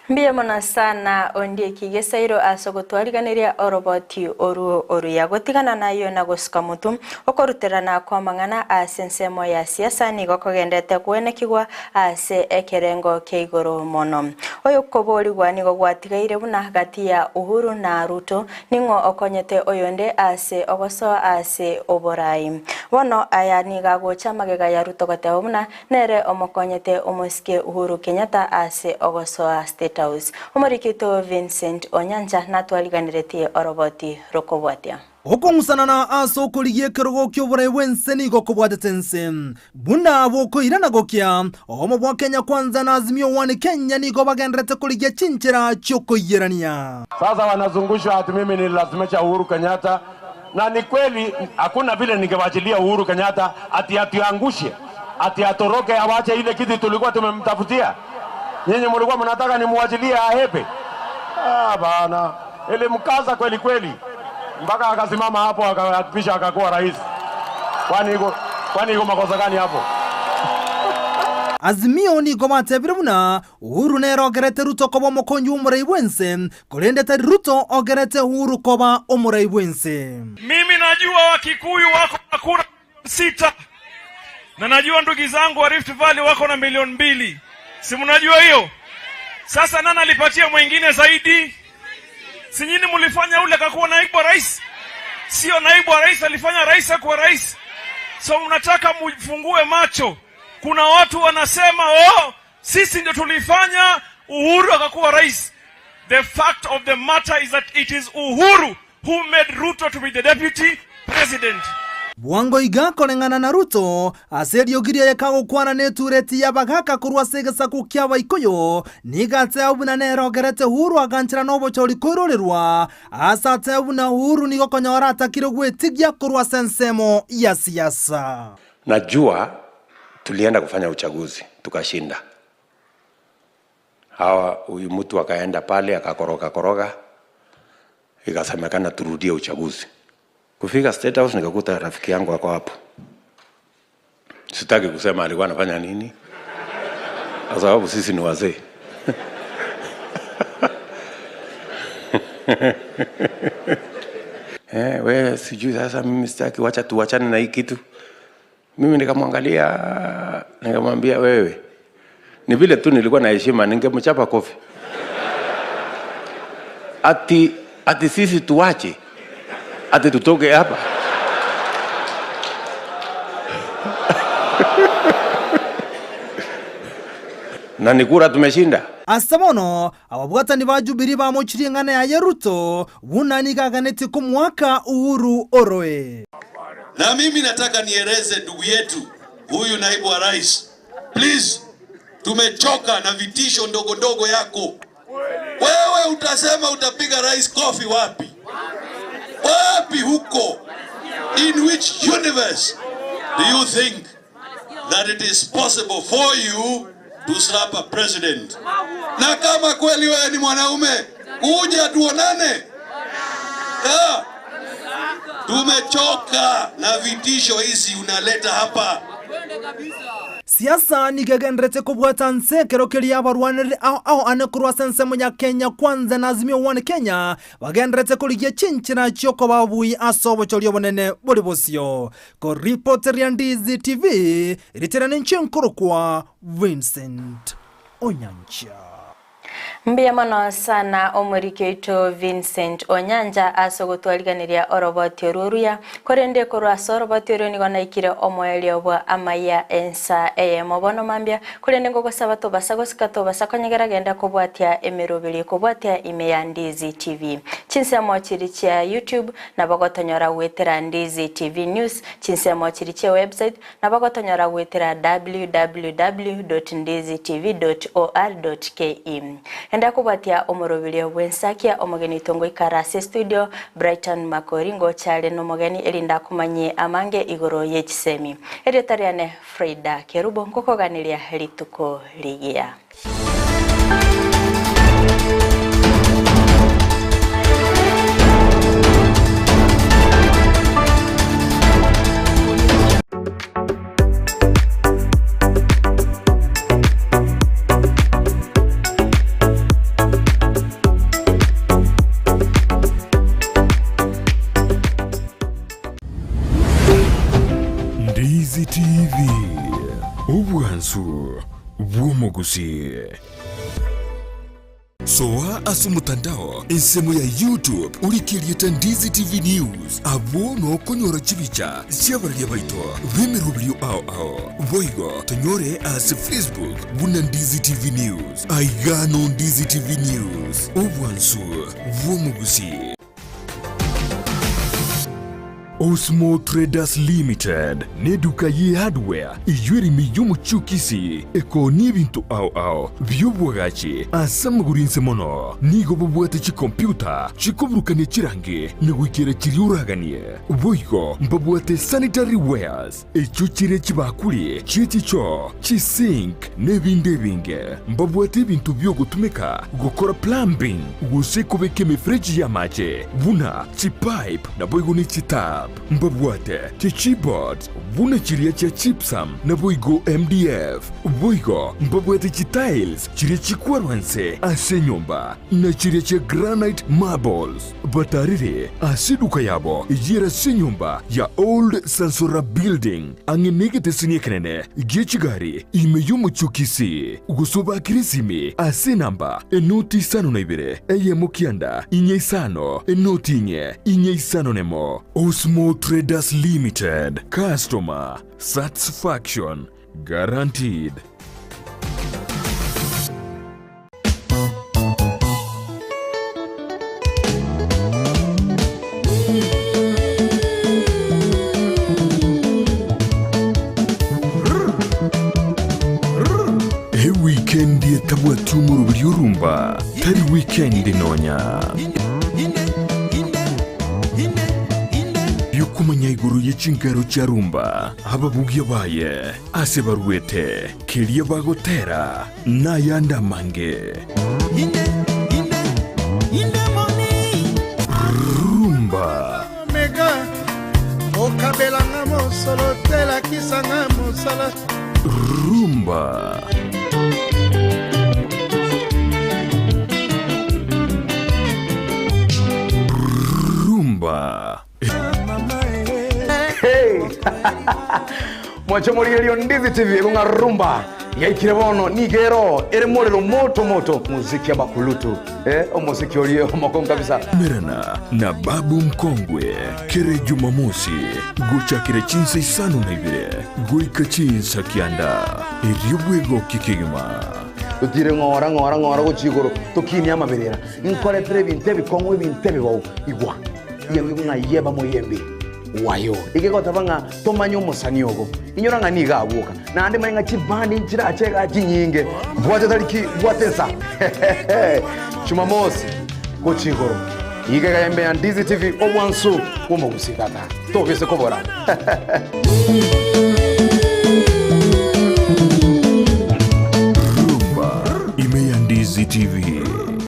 Mbuya mono sana ondie Kigesairo ase ogotwariganeria oroboti oru oruya gotigana nayo na gosuka motu okoruterana kwa mang'ana ase ensemo ya siasa nigo kogendete kwenekigwa ase ekerengo kia igoro mono. Oyo koborigwa nigo gwatigaire buna gati ya Uhuru na Ruto ning'o okonyete oyonde ase ogosoa ase oborai. Bono aya nigo agocha magega ya Ruto goteba buna nere omokonyete omosike Uhuru Kenyatta ase ogosoa State House. Omorikito Vincent Onyancha natwariganeretie oroboti rokobwatia. Okong'usanana ase okorigia ekerogo ki'oborai bw'ense nigo kobwatete ense. Buna bokoirana gokia, obomo bwa Kenya Kwanza na Azimio One Kenya nigo bagendererete korigia chinchera chi'okoiyerania. Sasa wanazungushwa ati mimi nililazimisha Uhuru Kenyatta, na ni kweli hakuna vile ningewachilia Uhuru Kenyatta ati atiangushe, ati atoroke awache ile kiti tulikuwa tumemtafutia. Nyinyi mlikuwa mnataka nimuachilie ahepe? Ah, bana, ilimkaza kweli kweli mpaka akasimama hapo akaapisha akakuwa rais. Kwani iko makosa gani hapo? Azimio nigo batebire buna Uhuru nere ogerete Ruto koba omokonyi bw'omorai bw'ense, korende tari Ruto ogerete Uhuru koba omorai bw'ense. Mimi najua Wakikuyu wako na kura 6 na najua ndugu zangu wa Rift Valley wako na milioni 2. Si mnajua hiyo? Sasa nani alipatia mwingine zaidi? Si nyinyi mlifanya ule akakuwa naibu wa rais? Sio naibu wa rais alifanya rais akuwa rais. So mnataka mfungue macho. Kuna watu wanasema oh, sisi ndio tulifanya Uhuru akakuwa rais. The fact of the matter is that it is Uhuru who made Ruto to be the deputy president. Bwango iga koreng'ana na Ruto ase eriogi riaye kagokwana netureti y'abagaka korwa ase egesaku kia Abaikuyu nigo ateba buna nere ogerete Uhuru aganchera na obochori koirorerwa ase ateba buna Uhuru nigo konyora atakire gwetigia korwa ase ensemo ya siasa. Najua tulienda kufanya uchaguzi tukashinda. Hawa huyu mtu akaenda pale akakoroga koroga, ikasemekana turudie uchaguzi. Kufika State House nikakuta rafiki yangu ako hapo. Sitaki kusema alikuwa anafanya nini, kwa sababu sisi ni wazee. Eh, we sijui sasa, mimi sitaki, wacha tuwachane na hii kitu. Mimi nikamwangalia, nikamwambia wewe, ni vile tu nilikuwa na heshima, ningemchapa kofi. Ati, ati sisi tuwache, ati tutoke hapa. Na ni kura tumeshinda. Ase bono, ababwatani ba Jubilee bamochirie eng'ana yaye Ruto buna nigo aganetie komoaka Uhuru oroe. Na mimi nataka nieleze ndugu yetu huyu naibu wa rais, please, tumechoka na vitisho ndogo ndogo yako. Wewe utasema utapiga rais kofi wapi? Wapi huko? In which universe do you think that it is possible for you to slap a president? Na kama kweli wewe ni mwanaume, kuja tuonane. Yeah. Tumechoka na vitisho hizi unaleta hapa. Siasa nigo egenderete kobwata nse ekero keria abarwanereri ao ao ane korwa ase ensemo ya Kenya Kwanza na Azimio One Kenya bagenderete korigia chinchera chi'okoba obui ase obochori obonene bore bosio. Koripoteria Ndizi TV, ritere ninche nkorokwa Vincent Onyancha. Mbuya mono sana omoriki oito Vincent Onyanja ase ogotwariganeria oroboti orwo oruya, korende korwa ase oroboti orwo nigo naikire omoerio bwa amaya ensa eyemo bono mambia, korende ngogosaba tobasa gosika tobasa konyegera genda kobwatia emeroberi kobwatia ime ya Ndizi TV. Chinsemo chiri chia YouTube nabo gotonyora gwetera Ndizi TV News, chinsemo chiri chia website nabo gotonyora gwetera www.ndizitv.or.ke. Enda kobwatia omoroberio bw'ensakia omogeni oito ngoikara ase estudio Brighton Makori ngochare nomogeni erinde akomanyie amange igoro ye chisemi. Erieta riane Frida Kerubo ngokoganeria rituko rigiya. Ndizi TV, obwansu bw'omogusii. Soa ase omotandao ensemo ya YouTube orike erieta Ndizi TV News abwo nokonyora chibicha chi'abararia baito b'emeroberio ao ao. Boigo tonyore ase Facebook buna Ndizi TV News. Aiga no Ndizi TV News, obwansu bw'omogusii. Osmo Traders Limited neduka ye hardware eyio ere ime y'omochie o Kisii ekoonia ebinto ao ao bi'obwagachi ase amagoro inse mono. Nigo bobwate chikompiuta chikoburukania chirangi na goikera chiria oraganie. Boigo mbabwate sanitary wares echio chire chibakuri chie chichoo, chisink na ebinde ebinge. Mbabwate ebinto bi'ogotumeka gokora plumbing gose kobeka emefereji y'amache buna chipipe naboigo ne chitap. Mbabwate chichipboards buna chiria chia gypsum naboigo MDF. Boigo mbabwate chitiles chiria chikwarwa nse ase enyomba na chiria chia granite marbles. Batarire ase eduka yabo eyio ase enyomba ya Old Sansora Building ang'e negeteseni ekenene gie chigari ime y'omochie o Kisii, gose obakere esimi ase enamba enoti isano na ibere eyemo kianda inye isano enoti inye inye isano nemo. Osmo Traders Limited, Customer Satisfaction Guaranteed. Ewikendi etabwati omoroberi orumba tari wikendi nonya. Okomanya igoro ye chinkero chia rumba, ababugia baye, ase baruete, keria bagotera, na ayande amange. Rumba. Omega okabelanga mosolo te lakisanga mosala. Rumba. Rumba. Hey! Mwache morigererio Ndizi TV ng'a rumba yaikire bono nigo ero ere morero moto moto muziki abakulutu eh, omosiki orie omokongu kabisa. Merana na Babu Mkongwe kere Jumamosi gochakera chinsa isano na ibere goika chinsa kianda erio bwegokie kegima. Totire ng'ora ng'ora ng'ora gochia igoro tokinie amaberera nkoretere ebinto ebikong'u ebinto ebibou igwa Yembi ng'a yeba moyembi wayo. Egegoteba ng'a tomanye omosani ogo. Inyora ng'a nigo abwoka. Naende manye ng'a chibandi nchirache igaa chinyinge. Bwate tariki bwate ensa. Jumamosi gochia igoro. Iga iga yembe ya Ndizi TV obwansu bw'omogusii tata. Tobise kobora. Rumba ime ya Ndizi TV.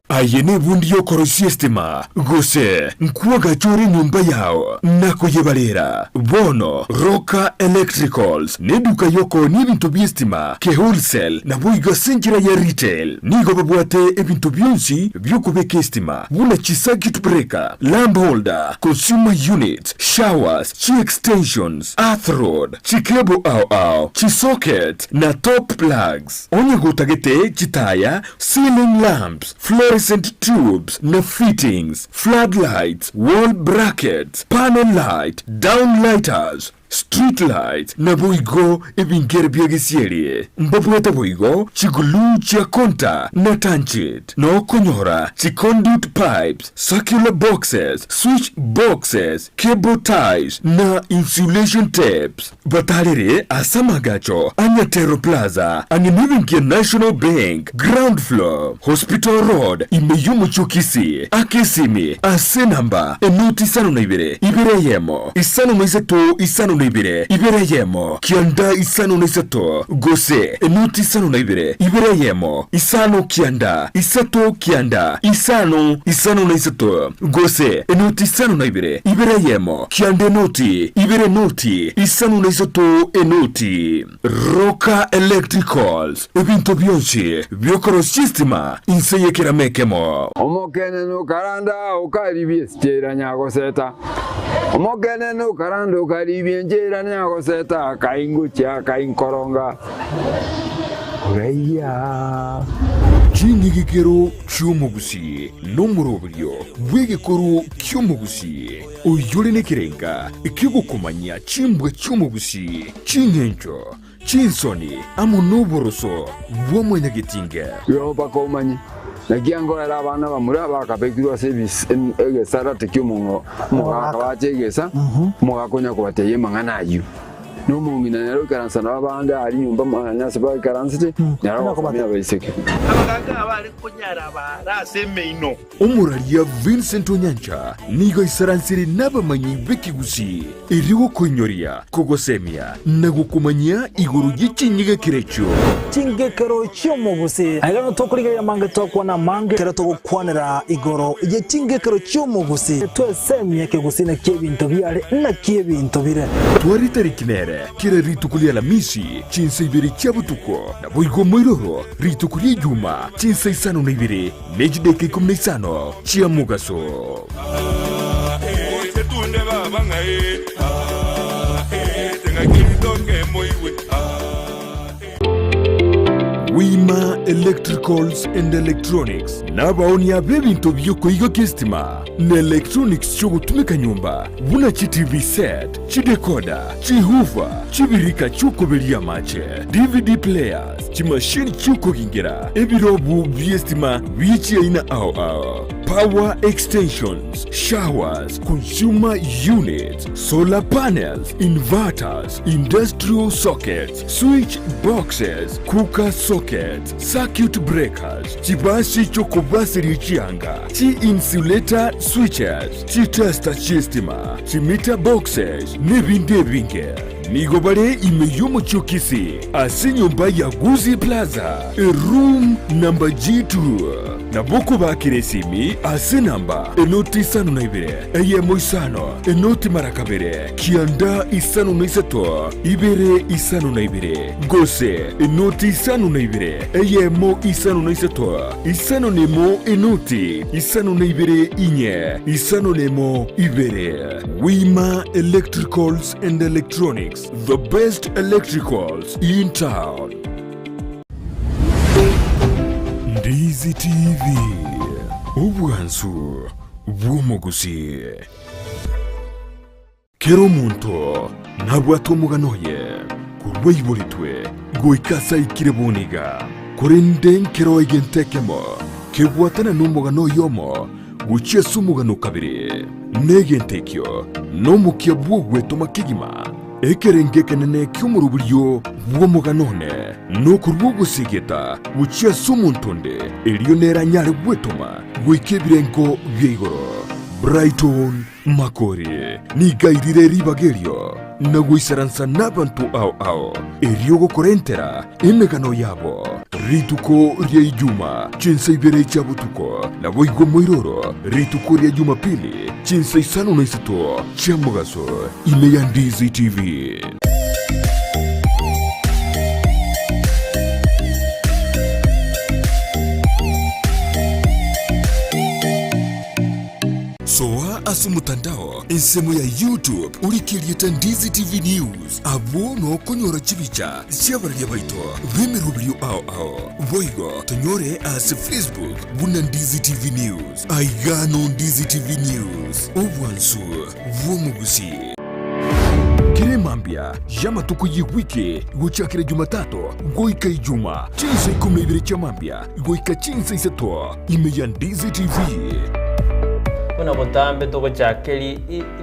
Aye nebundi y'okoroisia estima, gose nkwagacha ore enyomba yao na koyebarera. Bono Roka Electricals neduka y'okoonia ebinto bi'estima ke wholesale naboigo ase enchera ya retail. Nigo babwate ebinto bionsi bi'okobeka estima buna chi-circuit breaker, lamp holder, consumer units, showers, chi-extensions, earth rod, chi-cable ao ao, chi-socket na top plugs. Onye gotagete chitaya, ceiling lamps, fluorescent tubes na fittings, flood lights, wall brackets, panel light, down lighters, street lights, naboigo ebingere bia gesieri. Mbabwate boigo chiglue chia konta na tanchit, na okonyora chiconduit pipes, circular boxes, switch boxes, cable ties, na insulation tapes. Batarere ase amagacho a Nyatero Plaza, ang'e nebenki ya National Bank, ground floor, Hospital Road, ime y'omochie o Kisii, ake esimi ase enamba enoti 52 ibere eyemo 53 52 ibere eyemo kianda 53 gose enoti 52 ibere eyemo 5 kianda 3 kianda 5 53 gose enoti 52 ibere eyemo Kianda enoti, ibere enoti, isano na isato enoti. Roka Electricals, ebinto bionsi bi'okorosia estima inse y'ekerama ekemo. Omokenene okaranda okaribia esichera nyagoseta, Omokenene okaranda okaribia enchera nyagoseta, akaingochia akainkoronga oraigia. Ching'igikero chi'omogusii nomoroberio bw'egekoro ki'omogusii. Oyore nekerenga ki'ogokomanyia chimbwa chi'omogusii, ching'encho, chinsoni, amo noboroso bwa mwanyagetinge. Igo mpaka omanye, naki angoera abana bamura bakabekirwe ase egesarate ki'omogaka bache egesa, omogaka onya kobatebia amang'ana ayio. Na omong'ina nere oikaransa nabo abande aria nyomba mwane ase baikaransete, nere ogosomia abaiseke. Abagaaka abare konyara abaare ase emeino. Omoraria Vincent Onyancha nigo aisaransire nabamanyi b'ekegusii erio gokoinyoria, kogosemia na gokomanyia igoro ye chinyigekero echio. Chingekero chi'omogusii. Aiga nigo tokorigereria amange twakwana amange ekero togokwanera igoro ye chingekero chi'omogusii. Twesemie ekegusii naki ebinto biare naki ebinto bire. Tware tariki nere kera rituko ria Alamisi chinsa ibere chia botuko, naboigo moiroro rituko ria Ijuma chinsa isano na ibere ne chidaeka ikomi na isano chia mogaso. Wima Electricals and Electronics nabaonia b'ebinto bi'okoigokia estima na electronics chi'ogotumeka nyomba buna chi TV set, chidecoder, chihoofer, chibirika chi'okoberia amache, DVD players, chimashini chi'okogingera, ebirobu bi'estima bie chiaina ao ao, power extensions, showers, consumer units, solar panels, inverters, industrial sockets, switch boxes, cooker sockets. Sockets, circuit breakers, chibasi chi'okobaseria chianga, chi-insulator switches, chitester chi'estima, chimeter boxes, n'ebinde ebinge. Nigo bare ime y'omochie o Kisii ase enyomba ya Gusii Plaza, eroom number G2. Nabo okobakera esimi ase enamba enoti isano na ibere, eyemo isano, enoti mara kabere, kianda isano na isato, ibere isano na ibere, gose enoti isano na ibere, eyemo isano na isato, isano na emo enoti isano na ibere inye, isano na emo ibere. Wima Electricals and Electronics, the best electricals in town. Ndizi TV, obwansu bw'omogusii. Kera omonto nabwate omogano oye korwa aiboretwe goika ase aikire bono iga, korende nkero egento ekemo kebwatana nomogano oyomo gochia ase omogano o kabere, na egento ekio nomokia bw'ogwetoma kegima. Ekerengo ekenene ki'omoroberio bw'omogano one nokorua ogosegeta gochia ase omonto onde, erio nere anyare gwetoma goika ebirengo bia igoro. Brighton Makori nigo airire ribaga erio na goisaransa nabanto ao ao, erio gokorentera emegano yabo. Rituko ria Ijuma, chinsa ibere chia botuko, naboigo moiroro rituko ria Jumapili, chinsa isano na isato chia mogaso, ime ya Ndizi TV. Soa ase omotandao ensemo ya YouTube orike erieta Ndizi TV News, abwo nokonyora chibicha chi'abararia baito b'emeroberio ao ao. Boigo tonyore ase Facebook buna Ndizi TV News. Aiga no Ndizi TV News, obwansu bw'omogusii. Kera emambia y'amatuko y'ewiki gochakera Jumatatu goika Ijuma, chinsa ikomi na ibere chia mambia goika chinsa isato, ime ya Ndizi TV. Buna botambe togochaka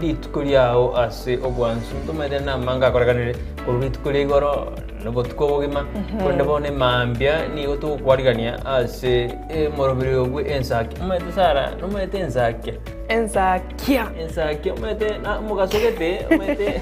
rituko riao ase obwansu, ntomaete namange akorekanire korwa rituko ria igoro na obotuko obogima, korende bono emambia nigo togokwarigania ase omoroberi bwe ensaki. Omanyete Sarah, nomanyete ensakia? Ensakia. Ensakia, omanyete na omogaso gete, omanyete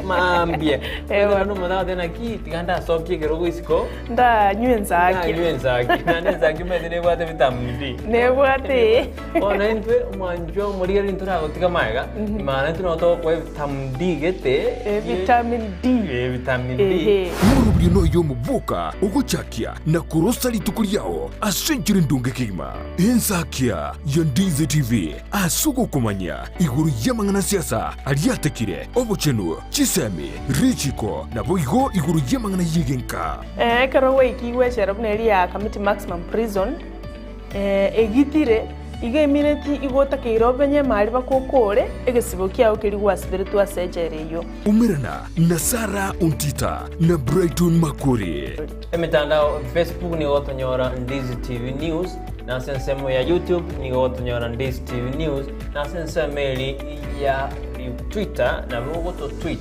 mambia. Omanyete omonto agoteba naki tiga ndasokie ekerogo isiko. Ndanywe ensakia. Ndanywe ensakia. Naende ensakia omanyete nebwate vitamin D. Nebwate. Bono intwe omwanchwa omorigereria ntoragotiga magega, maana intwe nabo togokoa vitamin D gete. Vitamin D. Vitamin D. Omorobio noyo omoboka ogochakia na korosa rituko riao ase enchera endonge kegima. Ensakia ya Ndizi TV ase ogokomanya igoro y'amang'ana siasa aria atekire, obochenu, chisemi, richiko, naboigo igoro y'amang'ana y'egenka. Ekero gwaikigwe echela buna eria ya Kamiti Maximum Prison, egitire, igo emineti igo otakeire obenye emari bakokore egesibo kiao keria gwasiberetwe ase echela eyio. Umerana na Sarah Ontita na Brighton Makori. Emetandao, Facebook nigo gotonyora Ndizi TV News, na ase ensemo ya YouTube nigo gotonyora Ndizi TV News, na ase ensemo eri ya Twitter nabo ogoto tweet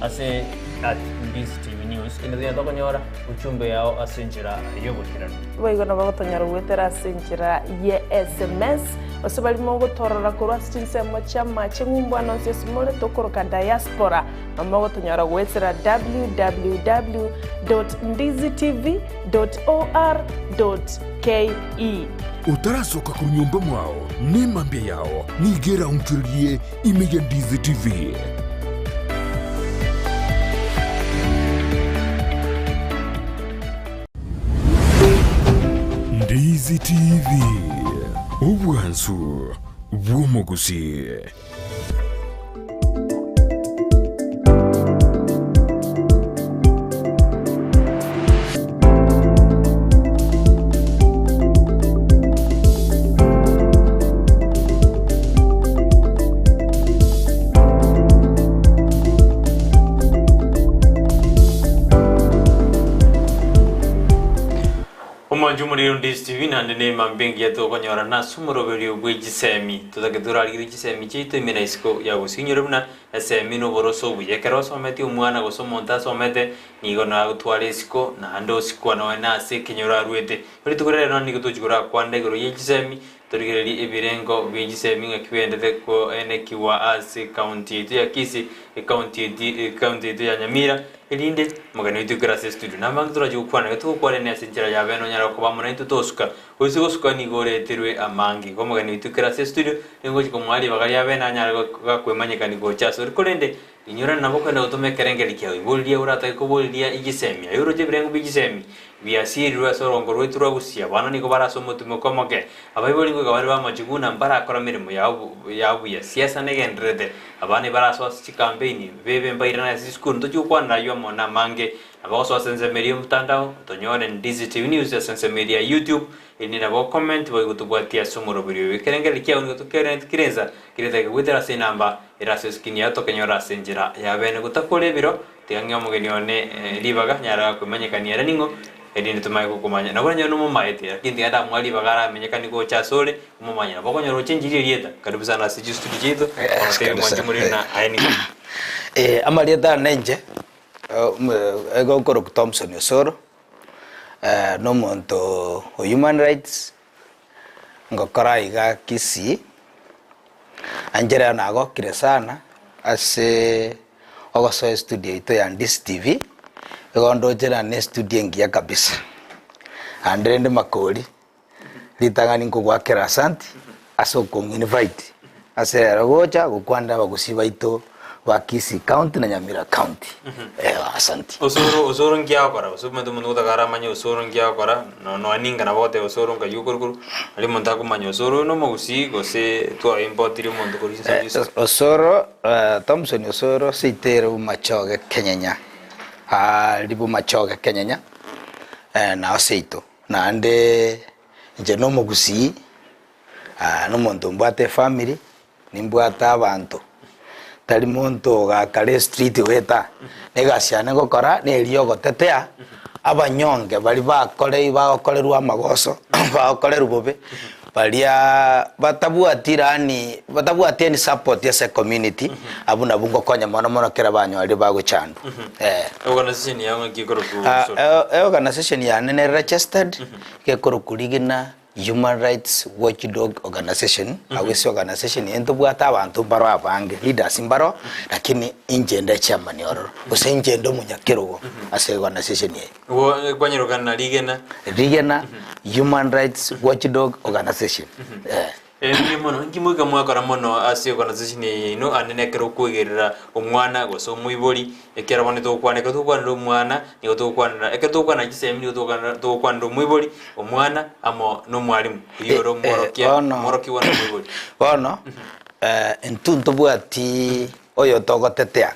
ase at Ndizi TV News ende tonyare tokonyora uchumbe yao ase enchera y'oboikeranu. Boigo nabo gotonyora goetera ase enchera ye sms, gose baria mogotorora korwa ase chinsemo chi'amache ng'umbu ande onsi ase more tokoroka diaspora, nabo mogotonyora goetera www dot ndizitv dot or dot ke. Otarasoka korwa nyomba mwao, nemambia yao nigo eraonchorerie ime ya Ndizi TV. Ndizi TV, obwansu bw'omogusii. Mwanche omorero Ndisi TV naende nemambia engiya tokonyorana ase omoroberio bwe chisemi. Totake torarigererie chisemi chiaito ime na isiko ya gosinyora buna esemi na oboroso obuya. Ekero osometie omwana gose omonto asomete nigo nagotwara isiko naende osikwa nonya na ase ekenyoro arwete. Rituko riria rero nigo tochi korakwana igoro ye chisemi Torigererie ebirengo bie chisemi ng'aki biaendete koenekigwa ase ekaunti yaito ya Kisii, ekaunti yaito ekaunti yaito ya Nyamira, erinde omogeni oito oikere ase estudio. Nabange torache gokwana iga togokwanania ase enchera ya bene onyare koba amo naintwe tosuka. Gose gosuka nigo oreterwe amange. Igo omogeni oito oikere ase estudio, nigo ngochi komoa ribaga ria bene anyare gakwemanyekani gocha asore. Korende inyorana nabo okogenda gotoma ekerengeri kiao, iboriria oratake koboriria echisemi. Aye oroche ebirengo bie chisemi Biasirirwe ase orongo rwaito rwa gusii, abana nigo bare ase omotimoko omoke. Abaibori ngoika bare b'amachiko buna mbarakora emeremo yao yao buya. Siasa negendererete. Abana ibarasoa ase chikampeini, bebe mbairane ase chisukuru. Ntochie gokwanera ayio amo namange. Nabo gosoa ase ensemo eria y'omotandao, otonyore Ndizi TV News ase ensemo eria ya YouTube, erinde nabo okomenti boigo tobwatie ase omoroberio oyo. Ekerengererio kiao nigo tokereneti kera ensa, kera etageka goetera ase enamba ere ase escreen yao tokenyora ase enchera ya bene. Gotakora ebiro, Tiga ng'e omogeni one ribaga, nyare gakwemanyekania ere ning'o, erinde tomanye gokomanya. Nabo nonye nomomaete, lakini tiga ndamoa ribaga aramenyekanie gocha asore, omomanye. Nabo okonyora ochenchirie erieta. Karibu sana ase chistudio chiaito, ogotebi mwanche morire na aye ning'o. Eh, amarieta ane inche, egokorokwa Thompson Osoro, na omonto o human rights, ngokora iga Kisii, inche rero nagokire sana ase ogosoa estudio yaito ya Ndisi TV, igo ndoche naende ne estudio engiya kabisa. Naende rende makori, ritang'ani nkogoakera asanti ase okong'invite ase rero gocha gokwanera abagusii baito ba Kisii County na Nyamira County. Eh, asanti. Osoro osoro nki agokora gose omanyete omonto gotaka aramanye osoro nki agokora no nonya ninga nabo ogoteba osoro nkai okorwa korwa aria omonto akomanya osoro oyo na omogusii gose twa importire omonto korwa chinse Eh, chionsi. Osoro eh, Thompson Osoro seito Bomachoge Kenyenya aria Bomachoge Kenyenya eh, nao seito naende inche na omogusii na omonto mbwate efamiri Nimbwate abanto, tari monto ogakare estreet goeta, na egasi yane ngokora neria yogotetea abanyonge baria bakore bagokorerwa amagoso bagokorerwa bobe, baria batabwati yaani batabwati any support ase ecommunity, abwo nabwo ngokonya mono mono ekero banyorire bagochandwa eh. Organization yago ng'aki ekorokwa Ah, Osoro? e organization yane nere registered, gekorokwa rigina Human Rights Watchdog Organization, agwo ase organization eye ntobwate abanto mbaro abange, leaders mbaro, lakini inche nde chairman ororo, gose inche nde omonyakerogo ase organization eye. Igo kwanyerokana na rigena. Rigena Human Rights Watchdog Organization, eh. Mbuya mono, inki moika mwakora mono ase organization eye yaino ande nekero okwegerera omwana gose omoibori, Ekiagera bono togokwana, ekero togokwanera omwana, nigo togokwanera, ekero togokwana chisemi nigo togokwanera togokwanera omoibori, omwana, amo nomwalimu, oyio ore omworokia, Bono, omworokigwa na omoibori. bono intwe ntobwati oyo togotetea,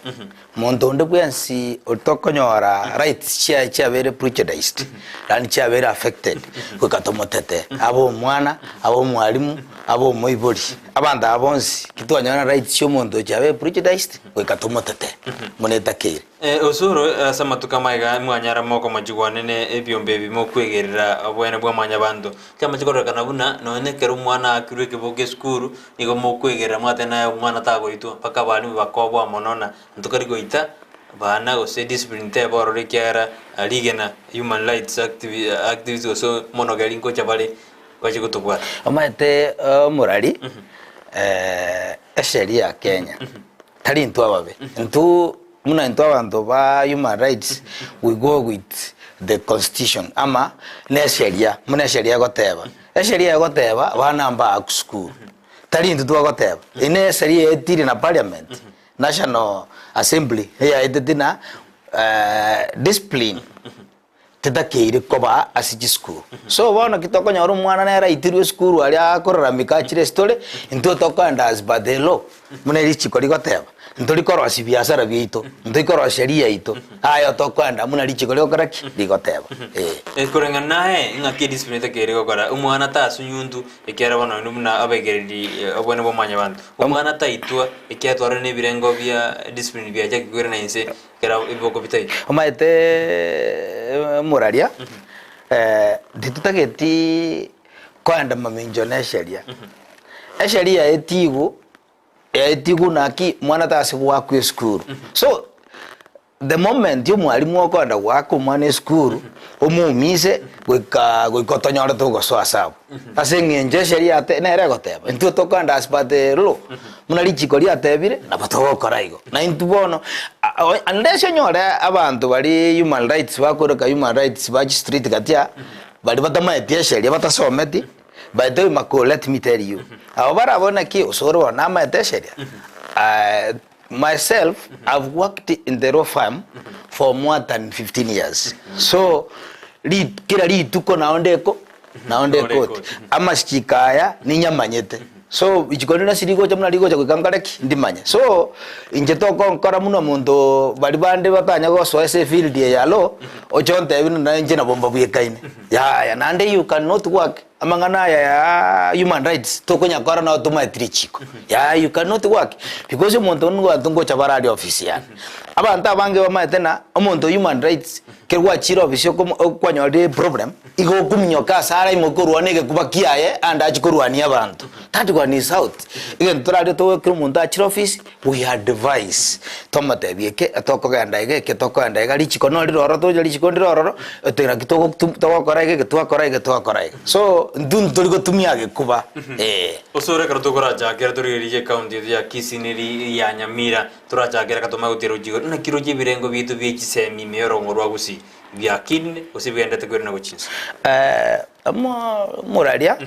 monto onde bwensi otokonyora rights chiaye chiabeire prejudiced, yaani chiabeire affected, goika tomotetee, abe omwana, abe omwalimu, abe omoibori, abanto aba bonsi, ki twanyora rights chia omonto oyo chiabeire prejudiced, goika tomotetee buna etakeire. Osoro ase amatuko amaiga mwanyara mokomochigwa ne ebiombe ebi mokwegerera oboene bwa mwanyabanto. Chiamache kororekana buna nonya ekero omwana aakirwe ekeboko esukuru, nigo mokwegerera mwateba naye omwana tagoitwa mpaka abalimu bakoboa mono na ntokari goita bana gose discipline teba ororo ekiagera rigena human rights activist gose omonogeri ngocha bare bache gotobwata. Omanyete omorari Esheria ya Kenya tari intwe ababe, intwe buna intwe abanto ba human rights we go with the constitution ama na esheria buna esheria egoteba. Esheria egoteba abana mbaakwe sukuru, tari intwe twagoteba, eye ne esheria yaetire na parliament, national assembly eyaeteti na discipline. Tetakeire koba ase chisukuru. So bono ki tokonyora omwana nere aitirwe esukuru aria akoraramika achire ase tore, intwe tokoenda as per the law, buna richiko rigoteba, ntori korosia biasara biaito, ntori korosia sheria yaito, aye tokoenda buna richiko rigokora ki? Rigoteba, eh. Koreng'ana naye, ng'aki ediscipline etakeire gokora? Omwana tasunyuntwa, ekiagera bono intwe buna abaegereri obwene bwa mwanyabanto. Omwana taitwa, ekiagera twarorire na ebirengo bia discipline biachakire koirana inse, Ekero ebiboko bitaito. Omanyete omoraria, Titotageti koenda mamincho na esheria. Esheria etigu, etigu naki mwana tase goakwa esukuru. So, the moment omwalimu okoenda goaka omwana esukuru, omoumise goika goika otonyore togosoa ase abwo. Ase eng'encho esheria yate nere egoteba, intwe tokoenda as per the law, buna richiko riatebire, nabo togokora igo. Na intwe bono, unless onyore abanto baria human rights bakoreka human rights ba chistreet gati aa, baria batamaeti esheria batasometi, by the way makoro let me tell you, abo barabwo naki gose ore bono namaete esheria, myself I've worked in the law firm for more than 15 years, so ri kera rituko nao ndeko nao nde ekoti, amasichiko aya ninyamanyete. So richiko rinde nasi rigocha buna rigocha goika nkore ki? Ndimanye. So inche tokonkora buna omonto baria bande batanya gosoa ase efield eye ya law, oche ontebie buna inche nabo mbabwekaine. Yaya, naende you cannot work amang'ana aya ya human rights tokonya kora nabo tomaeti richiko. Yaya you cannot work because omonto onde nigo ngocha bare aria ofisi yane. Abanto abange bamaete ng'a omonto human rights Ekero gwachire ofisi okomo okwanyorire eproblem, igo okominyoka ase are aimoke korwana egekuba kiaye ande achie korwania abanto. That one is out. Egento torarie tobe ekero omonto achire ofisi, we advise, tomotebie eke tokogenda iga eke tokogenda iga richiko nori roro tocha richiko ndire ororo, ete naki togotu togokora iga eke twakora iga twakora iga. So, intwe ntori gotumia gekuba, eh. Osore ekero tokorachakera torigererie ekaunti yaito ya Kisii neri ya Nyamira, Torachake reka tomanye gotiira rochio igoro. Naki roche ebirengo biaito bie chisemi ime y'orogongo rwa gusii biakinire, gose bigendererete kwerina gochia inse? Omoraria,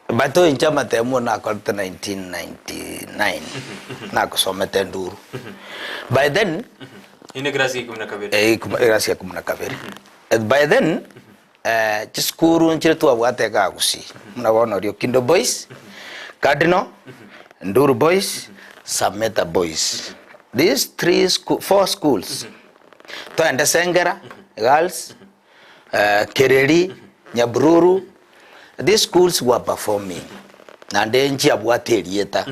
but inche amatemo nakorete 1999 nakosomete enduru. By then, Inde ekerasi gia ikomi na kabere. Ekerasi gia ikomi na kabere. By then, Chisukuru nchire twabwate igaa Gusii, buna bono Riokindo Boys, Cardinal, Nduru Boys, Sameta Boys. These three schoo four schools, toende Sengera Girls, Kereri, Nyabururu, these schools were performing naende nchiabwate erieta,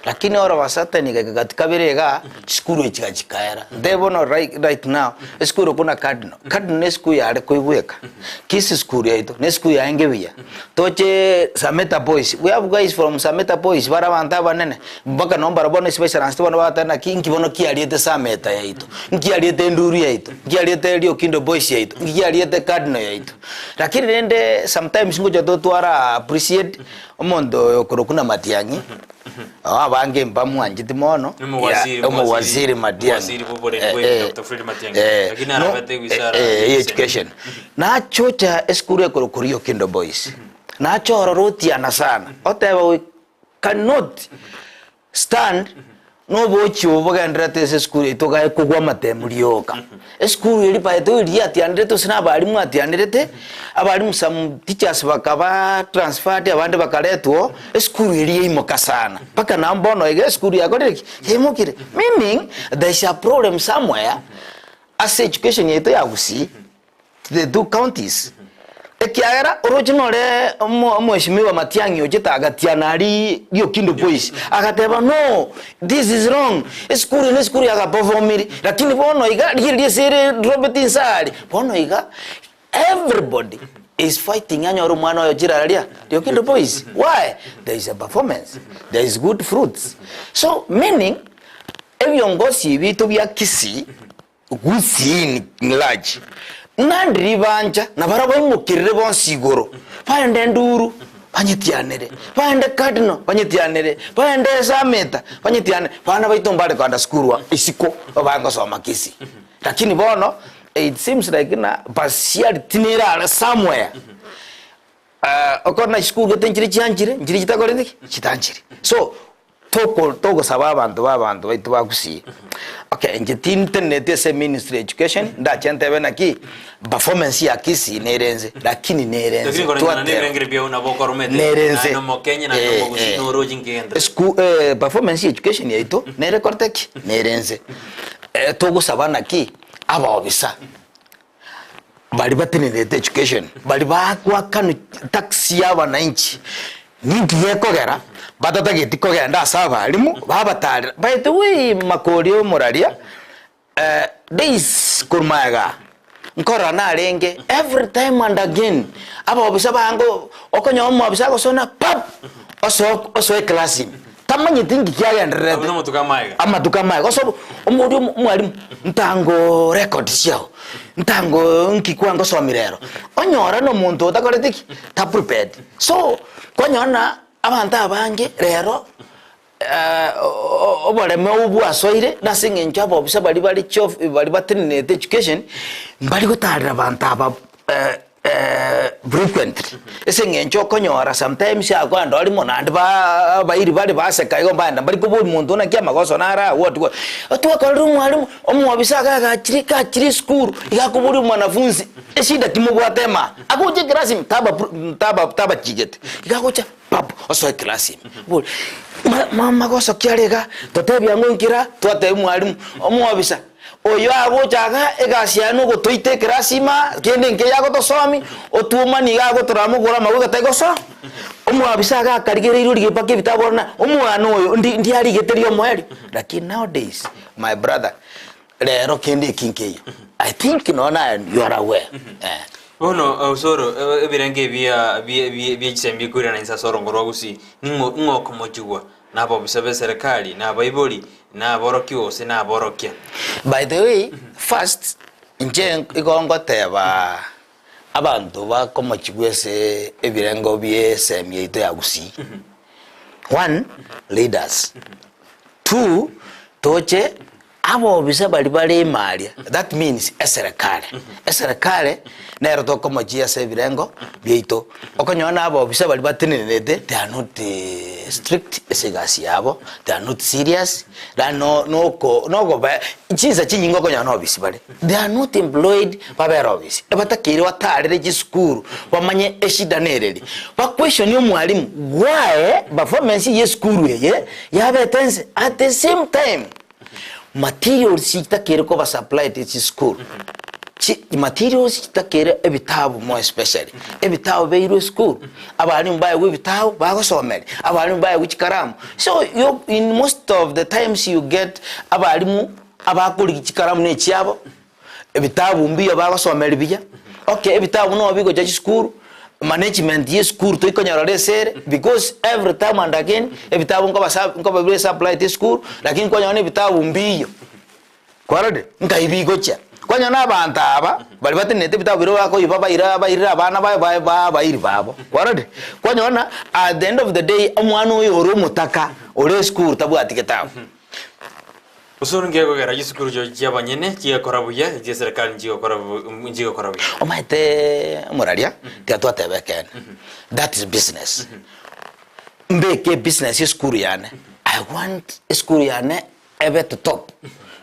lakini all of a sudden egeka gati kabere igaa, chisukuru echi chigachi chikaera. Nte bono right right now, esukuru buna Cardinal, Cardinal na esukuru yare koigweka, Kisii school yaito na esukuru yaenge buya, toche Sameta Boys, we have guys from Sameta Boys bare abanto abanene, mpaka nabo mbarabwo bono ase baisaransete bono bagoteba naki inki bono kiariete Sameta yaito, nki ariete Enduru yaito, nki ariete Riokindo Boys yaito, nki kiariete Cardinal yaito. Lakini rende sometimes ngocha totwara appreciate omonto oyo okorokwa na Matiang'i, abange mbamwancheti mono, Omowaziri- ya, omowaziri Matiang'i. Omowaziri bw'oboremi Eh, bwe eh, Dr. Fred Matiang'i. eh, Lakini no, arabete wizara eh, eh, ya education. Nachocha esukuru ekorokwa Riokindo Boys, nacha ororo otiana sana, oteba we cannot Stand nobochie obo bogendererete ase esukuru yaito gae kogwa amatemu rioka. Esukuru eria by the way riria atianerete gose na abalimu atianerete, abalimu some teachers bakaba transferred abande bakaretwa oo, esukuru eria yaimoka sana. Mpaka nabo bono iga esukuru yakorire ki? Yaimokire. Meaning there is a problem somewhere ase education yaito ya gusii. the two counties ekiagera oroche nore omo omweshimiwa Matiang'i ochete agatiana aria Riokindo Boys agateba no this is wrong esukuru eye nesukuru yagaperformire lakini bono iga rigireria ase ere drop inse aria bono iga everybody is fighting anyore omwana oyo chire aria Riokindo Boys why there is a performance there is good fruits so meaning ebiongosi ebito bia Kisii Gusii in large, ng'a ndiribancha, na barabwo baimokerere bonsi igoro, baende enduru, banyetianere, baende Cardinal, banyetianere, baende Sameta, banyetianere. Bana baito mbare kogenda sukuru aa isiko, bagosoma Kisii. Lakini bono, it seems like ng'a partiality nere are somewhere. Okore na chisukuru gete nchire chianchire, nchire chitakoreti ki? Chitanchire. So, toko togosaba abanto ba abanto baito ba Gusii, okay inche tinteneneti ase ministry ya education, ndache ntebe naki, performance ya Kisii nere inse, lakini nere inse, Lakini koreng'ana twateba. nebirengere biao nabo okoromete, Nere inse. naende omokenya naende Eh, omogusii eh. noroche nkegenderete. Esku eh, performance ya education yaito nere ekorete ki? Nere inse. Togosaba naki, abaobisa. Baria batenenerete education, baria bagoakana tax ya abananchi, ninki gekogera batatageti kogenda ase abalimu babatarera. By the way makori omoraria days korwa magega aa, Nkorora narenge every time and again abaobisa bango okonyora omoobisa agosona pap oso osoe eclass ime tamanyeti nki kiagendererete Abuna amatuko amaega. amatuko amaega osoa omoria omo omwalimu ntango record chiago ntango nki kwangosomia rero onyore na omonto otakoreti ki ta prepared so kwanyora na abanto abange rero Oboreme obwo bwasoire nase eng'encho abobisa baria bare chiof baria batenenete education mbari gotarera abanto aba frequently ase eng'encho okonyora sometimes akoenda orimo naende ba abairi bare baseka igo mbaenda mbari koboria monto naki amagoso naro aa what what. Twakorire omwalimu omwobisa iga agachire gachire esukuru iga akoboria omwanafunzi eshida ki mobwate ema agocha ekerasi ime taba taba tabachigete iga agocha. Pap, osoe class ime. Bori, ma- ma- magoso ki are iga? Totebia ng'o nkira? Twatebia mwalimu, omwobisa, oyo agocha iga egasi yaye nogotoita ekerasi ime aa, kende nkeiyo agotosomi, otwomani iga agotorora mogoro amagwe gatari gosoa. Omwabisa iga akarigereiri origia mpaka ebitabu orore na omwana oyo ndi ndiarigete riomoerio. Lakini nowadays, my brother, Rero kende eki nkeiyo. I think nonya naye you are aware. Eh. Bono osoro ebirengo ebia bie chisemi bikoirana inse ase orongo rwa Gusii ning'o ing'o okomochigwa? Na abobisa b'eserekari, na abaibori, na aborokigwa gose na aborokia? By the way, first inche igo ngoteba abanto bakomochigwa ase ebirengo bie esemi yaito ya Gusii. One, leaders. Two, toche Abobisa baria bare ime aria, that means eserekari, eserekari nero tokomochia ase ebirengo biaito. Okonyora na abobisa baria batenenerete they are not strict ase egasi yabo, they are not serious, yaani no noko nokoba chinsa chinyinge okonyora na obisi bare, they are not employed babere obisi, ebatakeire batarere chisukuru bamanye eshida nereri, ba question omwalimu why performance ye esukuru eye yabete nse at the same time. Materials chitakeire koba supplied chisukuru, chi materials chitakeire ebitabu more especially, ebitabu biairwe esukuru, abalimu baegwe ebitabu bagosomeria, abalimu baegwe chikaramu. So you in most of the times you get abalimu abakorigia chikaramu na echiabo, Ebitabu mbuya bagosomeria buya, okay ebitabu nabo bigocha chisukuru, management ya esukuru toikonyora ase ere because every time and again ebitabu nkoba sa nkoba bire supplied esukuru, lakini kwanyora na ebitabu mbiyo, kwarorire? Nkai bigochia. Kwanyora na abanto aba baria batenenete ebitabu biria bakoiba baira bairire abana baye baye ba abairi babo, kwarorire? Kwanyora na at the end of the day omwana oyo ore omotaka ore esukuru tabwati getabu. Gose ninki gekogera chisukuru chio chi'abanyene chigakora buya, echi chi'eserekari nchigokora nchigokora buya? Omanyete omoraria tiga twateba ekeene that is business mbeke ebusiness ya esukuru yane I want esukuru yane ebe the top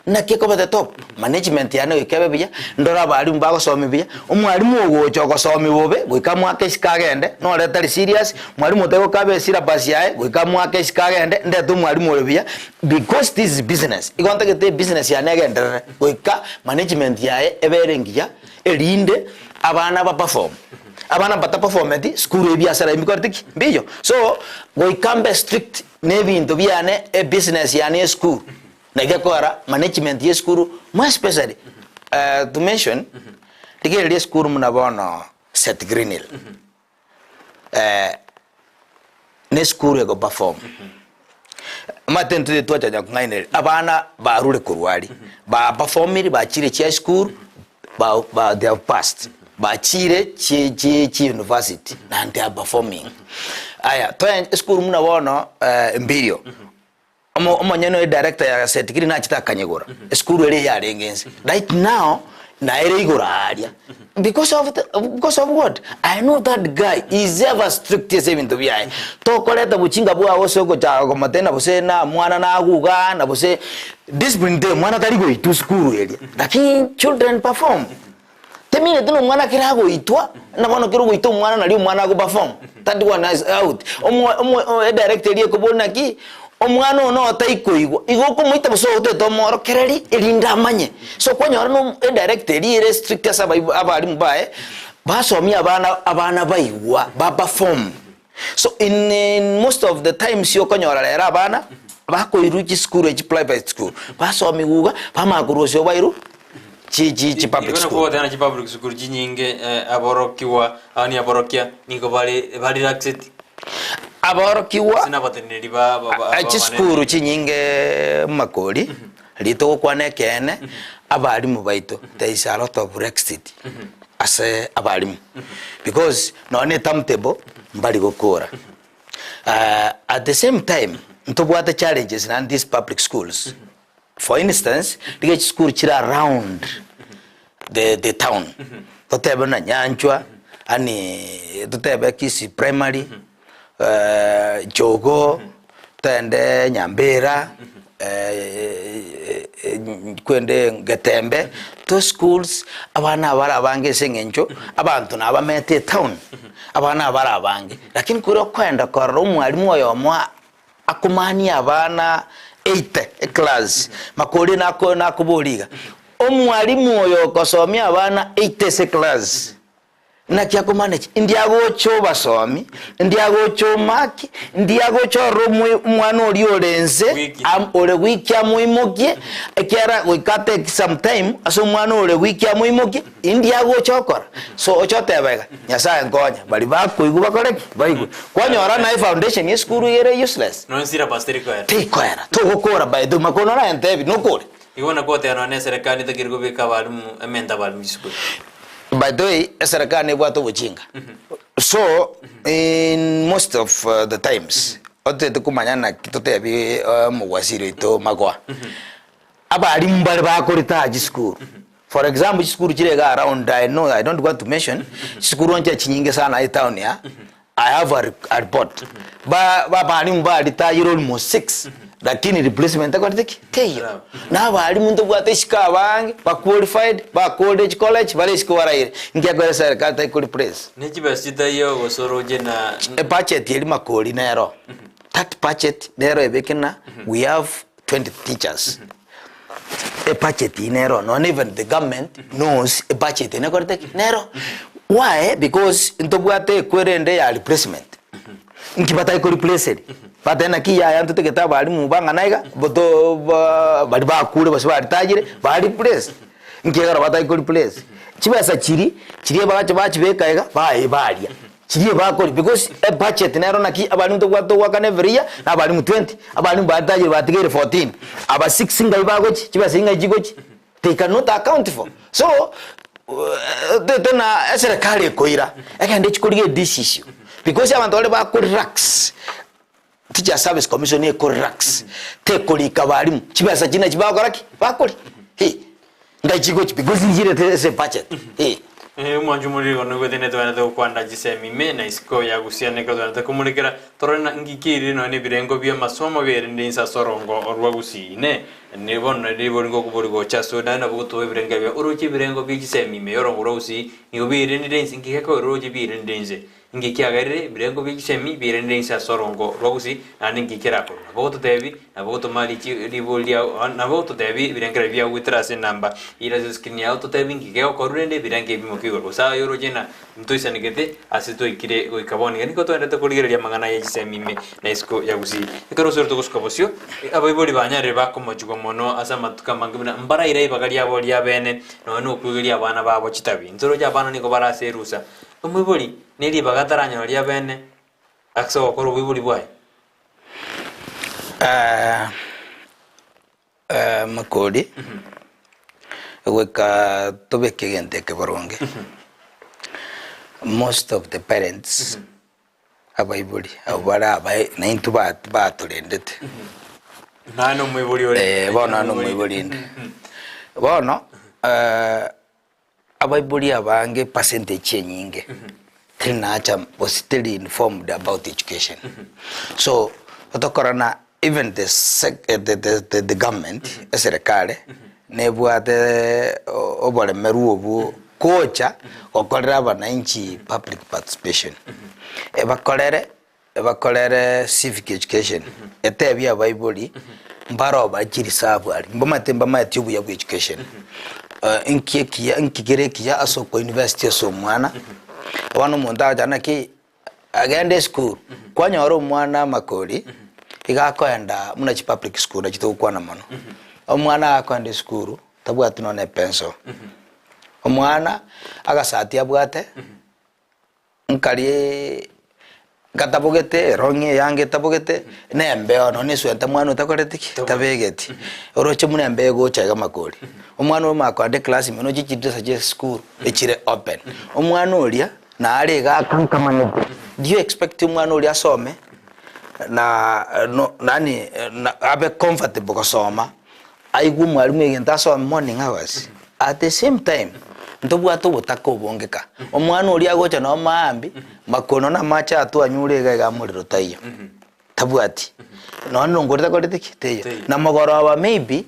naki ekoba the top management yane goika ebe buya ndore abalimu bagosomia buya omwalimu ogocha ogosomia bobe goika amoake isiko agende nore tari serious mwalimu otari gokaba esyllabus yaye goika amoake isiko agende ndete omwalimu ore buya Because this is business, igo ntagete ebusiness yane egenderere goika management yaye ebe ere engiya erinde abana ba perform. Abana mbata performeti sukuru ebiasara ebi mbikoreti ki? Mbiyo. So goika mbe strict na ebinto biane ebusiness yane ya esukuru naki ekogera management ya esukuru more especially to mention rigereria esukuru buna bono St Greenhill. Ne esukuru ego perform. Omanyete intwe titwachanya kong'ainereria, abana barure korwa aria, ba performire bachire chia esukuru, ba ba they have passed, bachire chi chi chi university and they are performing. Aya, toe esukuru buna bono Empirio, Omo omonyene oye director ya Setikiri nachete akanyegora esukuru ere eyarenge inse right now naere igoro aaria because of the, because of what I know that guy is ever strict ase ebinto biaye tokoreta bochinga bwao ase ogochaka komotebia gose na mwana naguga na gose discipline teiyo mwana tari goitwa esukuru eria lakini children perform Temineti na omwana kera agoitwa, na bono kera ogoita omwana nario omwana ago perform. That one is out. Omo omo edirector eria ekobori naki, omwana one oo taikoigwa, igo okomoita bosa ogotete omoorokereri erinde amanye. So kwanyora na edirector eria ere strict ase abaibori abalimu baye, basomia abana abana baigwa, ba perform. So in in most of the times okonyora rero abana, bakoirwa chisukuru echi private school, basomigwa iga, bamanya korwa ase obairwe. Chi chi chi public Igo school. nakogoteba chi public school chinyinge eh, aborokigwa yaani aborokia nigo bare barelaxed. Aborokigwa Gose nabateneneri ba ba ba chisukuru chinyinge makori ritogokwana ekeene abalimu baito there is a lot of rexit ase abalimu because nonya ne timetable mbari gokora at the same time ntobwate challenges naende these public schools For instance, rigia chisukuru chire around the the town, totebe buna Nyanchwa, yaani totebe Kisii primary, Jogoo, toende Nyambera, kwende Getembe, those schools abana aba bare abange ase eng'encho abanto nabamete etown, abana aba bare abange, lakini kore okoenda korora omwalimu oyomo Akomania abana eite eclass makori nako nakoboria iga, omwalimu oyo okosomia abana eite ase eclass naki akomanage? Ndi agocha obasomi, ndi agocha omaki, ndi agocha orore omwe omwana oria ore nse am ore weak amoimokie, ekiagera goika atake some time ase omwana ore weak amoimokie, indi agocha okora. So oche oteba iga, Nyasaye nkonya, baria bakoigwa bakore ki? Baigwe. Kwanyora naye foundation ya esukuru iga ere useless. Nonya syllabus teri koera. Teikoera, togokora by the way, makono oraentebi nokore. Igo nakoteba nonya na eserekari etageri kobeka abalimu ementa abalimu chisukuru. By the way, eserekari nebwate obochinga. So, in most of the times, otete komanya naki totebi omogwasiri oito magoa. Abalimu mbare bakorete chisukuru. For example, chisukuru chire iga around, I know, I don't want to mention, chisukuru nchire chinyinge sana etown ya, I have a, a report. Ba, ba abalimu baritayire almost 6, lakini replacement ekorete ki? Teiyo. Na abalimu ntobwate isiko abange, ba qualified, ba college, college, bare isiko baraire. Inki ekogera eserekari tari ko replace? Ne chibesa chitaiyo gose oroche na. Ebudget eria makori nero, that budget nero ebeke na we have 20 teachers. Ebudget eye nero nonya even the government knows ebudget eye nekorete ki? Nero. Why? Because ntobwate ekwere ende ya replacement. Nki batari ko replace eri? Batebe naki yaya ntotagete abalimu bang'ana iga, boto ba baria bakure gose baritayire ba replace. Nki ekero batari ko replace? Chibesa chiria, chiria bagacha bachibeka iga, baye baria. Chiria bakori because ebudget nero naki abalimu tobwate togoakana every year na abalimu 20, abalimu baritayire batigaire 14, aba 6 ngai bagochi, chibesa ng'ai chigochi? They cannot account for. So, tena eserekari ekoira egende echi korigia edecision because abanto baria bakorelax Teacher Service Commission ekorelax tekorika balimu chibesa chiria nachi bagokora ki? Bakoria eh ngai chigochi because nchirete ase ebudget eh. Omwancho omoriri igo nigo etene togwenerete gokwanda chisemi ime na isiko ya gusia ekero togwenerete komorekera torore na ngiki erire nonya nebirengo bi'amasomo biaerende inse ase orongo orwa gusii. Inee! Ne bono ribori ngokobori gocha ase ore naende nabo gotoa ebirengo ebio oroche ebirengo bie chisemi ime y'orongo rwa gusii nigo biairenire inse ngiki ekero oroche biairenire inse. Inki kiagerire ebirengo bie chisemi biairenire inse ase orongo rwa gusii naende inki kerakorwe? Nabo ogototebi, nabo ogotoma richi ribori riao, nabo ogototebi ebirengererio biao goetera ase enamba ere ase escreen yao ototebi inki kegokorwa rende ebirengo ebimo ki igoro. Gose aye oroche ng'a ntoisanegete ase twaikire goika bono iga. Nigo togenderete korigereria amang'ana ye chisemi ime na isiko ya gusii. Ekero osore togosuka bosio, abaibori banyarire bakomochigwa mono ase amatuko amange buna mbaraire ribaga riabo riabene nonya nokwegeria abana babo chitabi. Ntoroche abana nigo bare ase erusa Omoibori neribaga ataranyora riabene ase ogokora oboibori bwaye. Makori, goika tobeke egento eke boronge, most of the parents, abaibori abwo bare abae naintwe ba- batorendete. Naye nomoibori ore. Bono naye nomoibori inde. Bono. Abaibori abange percentage enyinge teri nacha gose teri informed about education. So tokorana even the sec the the the government eserekari nebwate oboremerwa obwo gocha gokorera abananchi public participation. Ebakorere Ebakorere civic education, etebie abaibori mbaro bae chirisabu aria, mbamaete mbamaeti obuya bwa education. Inki ekiya inki kere ekiya ase oko invest ase omwana, bono omonto agocha naki agende esukuru, kwanyora omwana amakori, iga akoenda buna chi public school nachi togokwana mono, omwana akoenda esukuru. tabwati nonya na epenso. Omwana agasati abwate, nkari gatabogete, erong'i eyange etabogete, na embeo nonya na eswenta mwana otakoreti ki? Tabegeti. Oroche buna embeo egocha iga makori. Omwana oyo makoenda eclass ime noche chidirisa chia esukuru echire open. Omwana oria nare iga akankamanete, do you expect omwana oria asome na no yaani na abe comfortable gosoma, aigwe omwalimu egento asome morning hours? At the same time, ntobwate obotaka obonge ka, omwana oria agocha noo maambia, makono na amache atwanyure iga iga morero taiyo, tabwati. Nonye erongori takoreti ki? Teiyo. Na mogoroba maybe,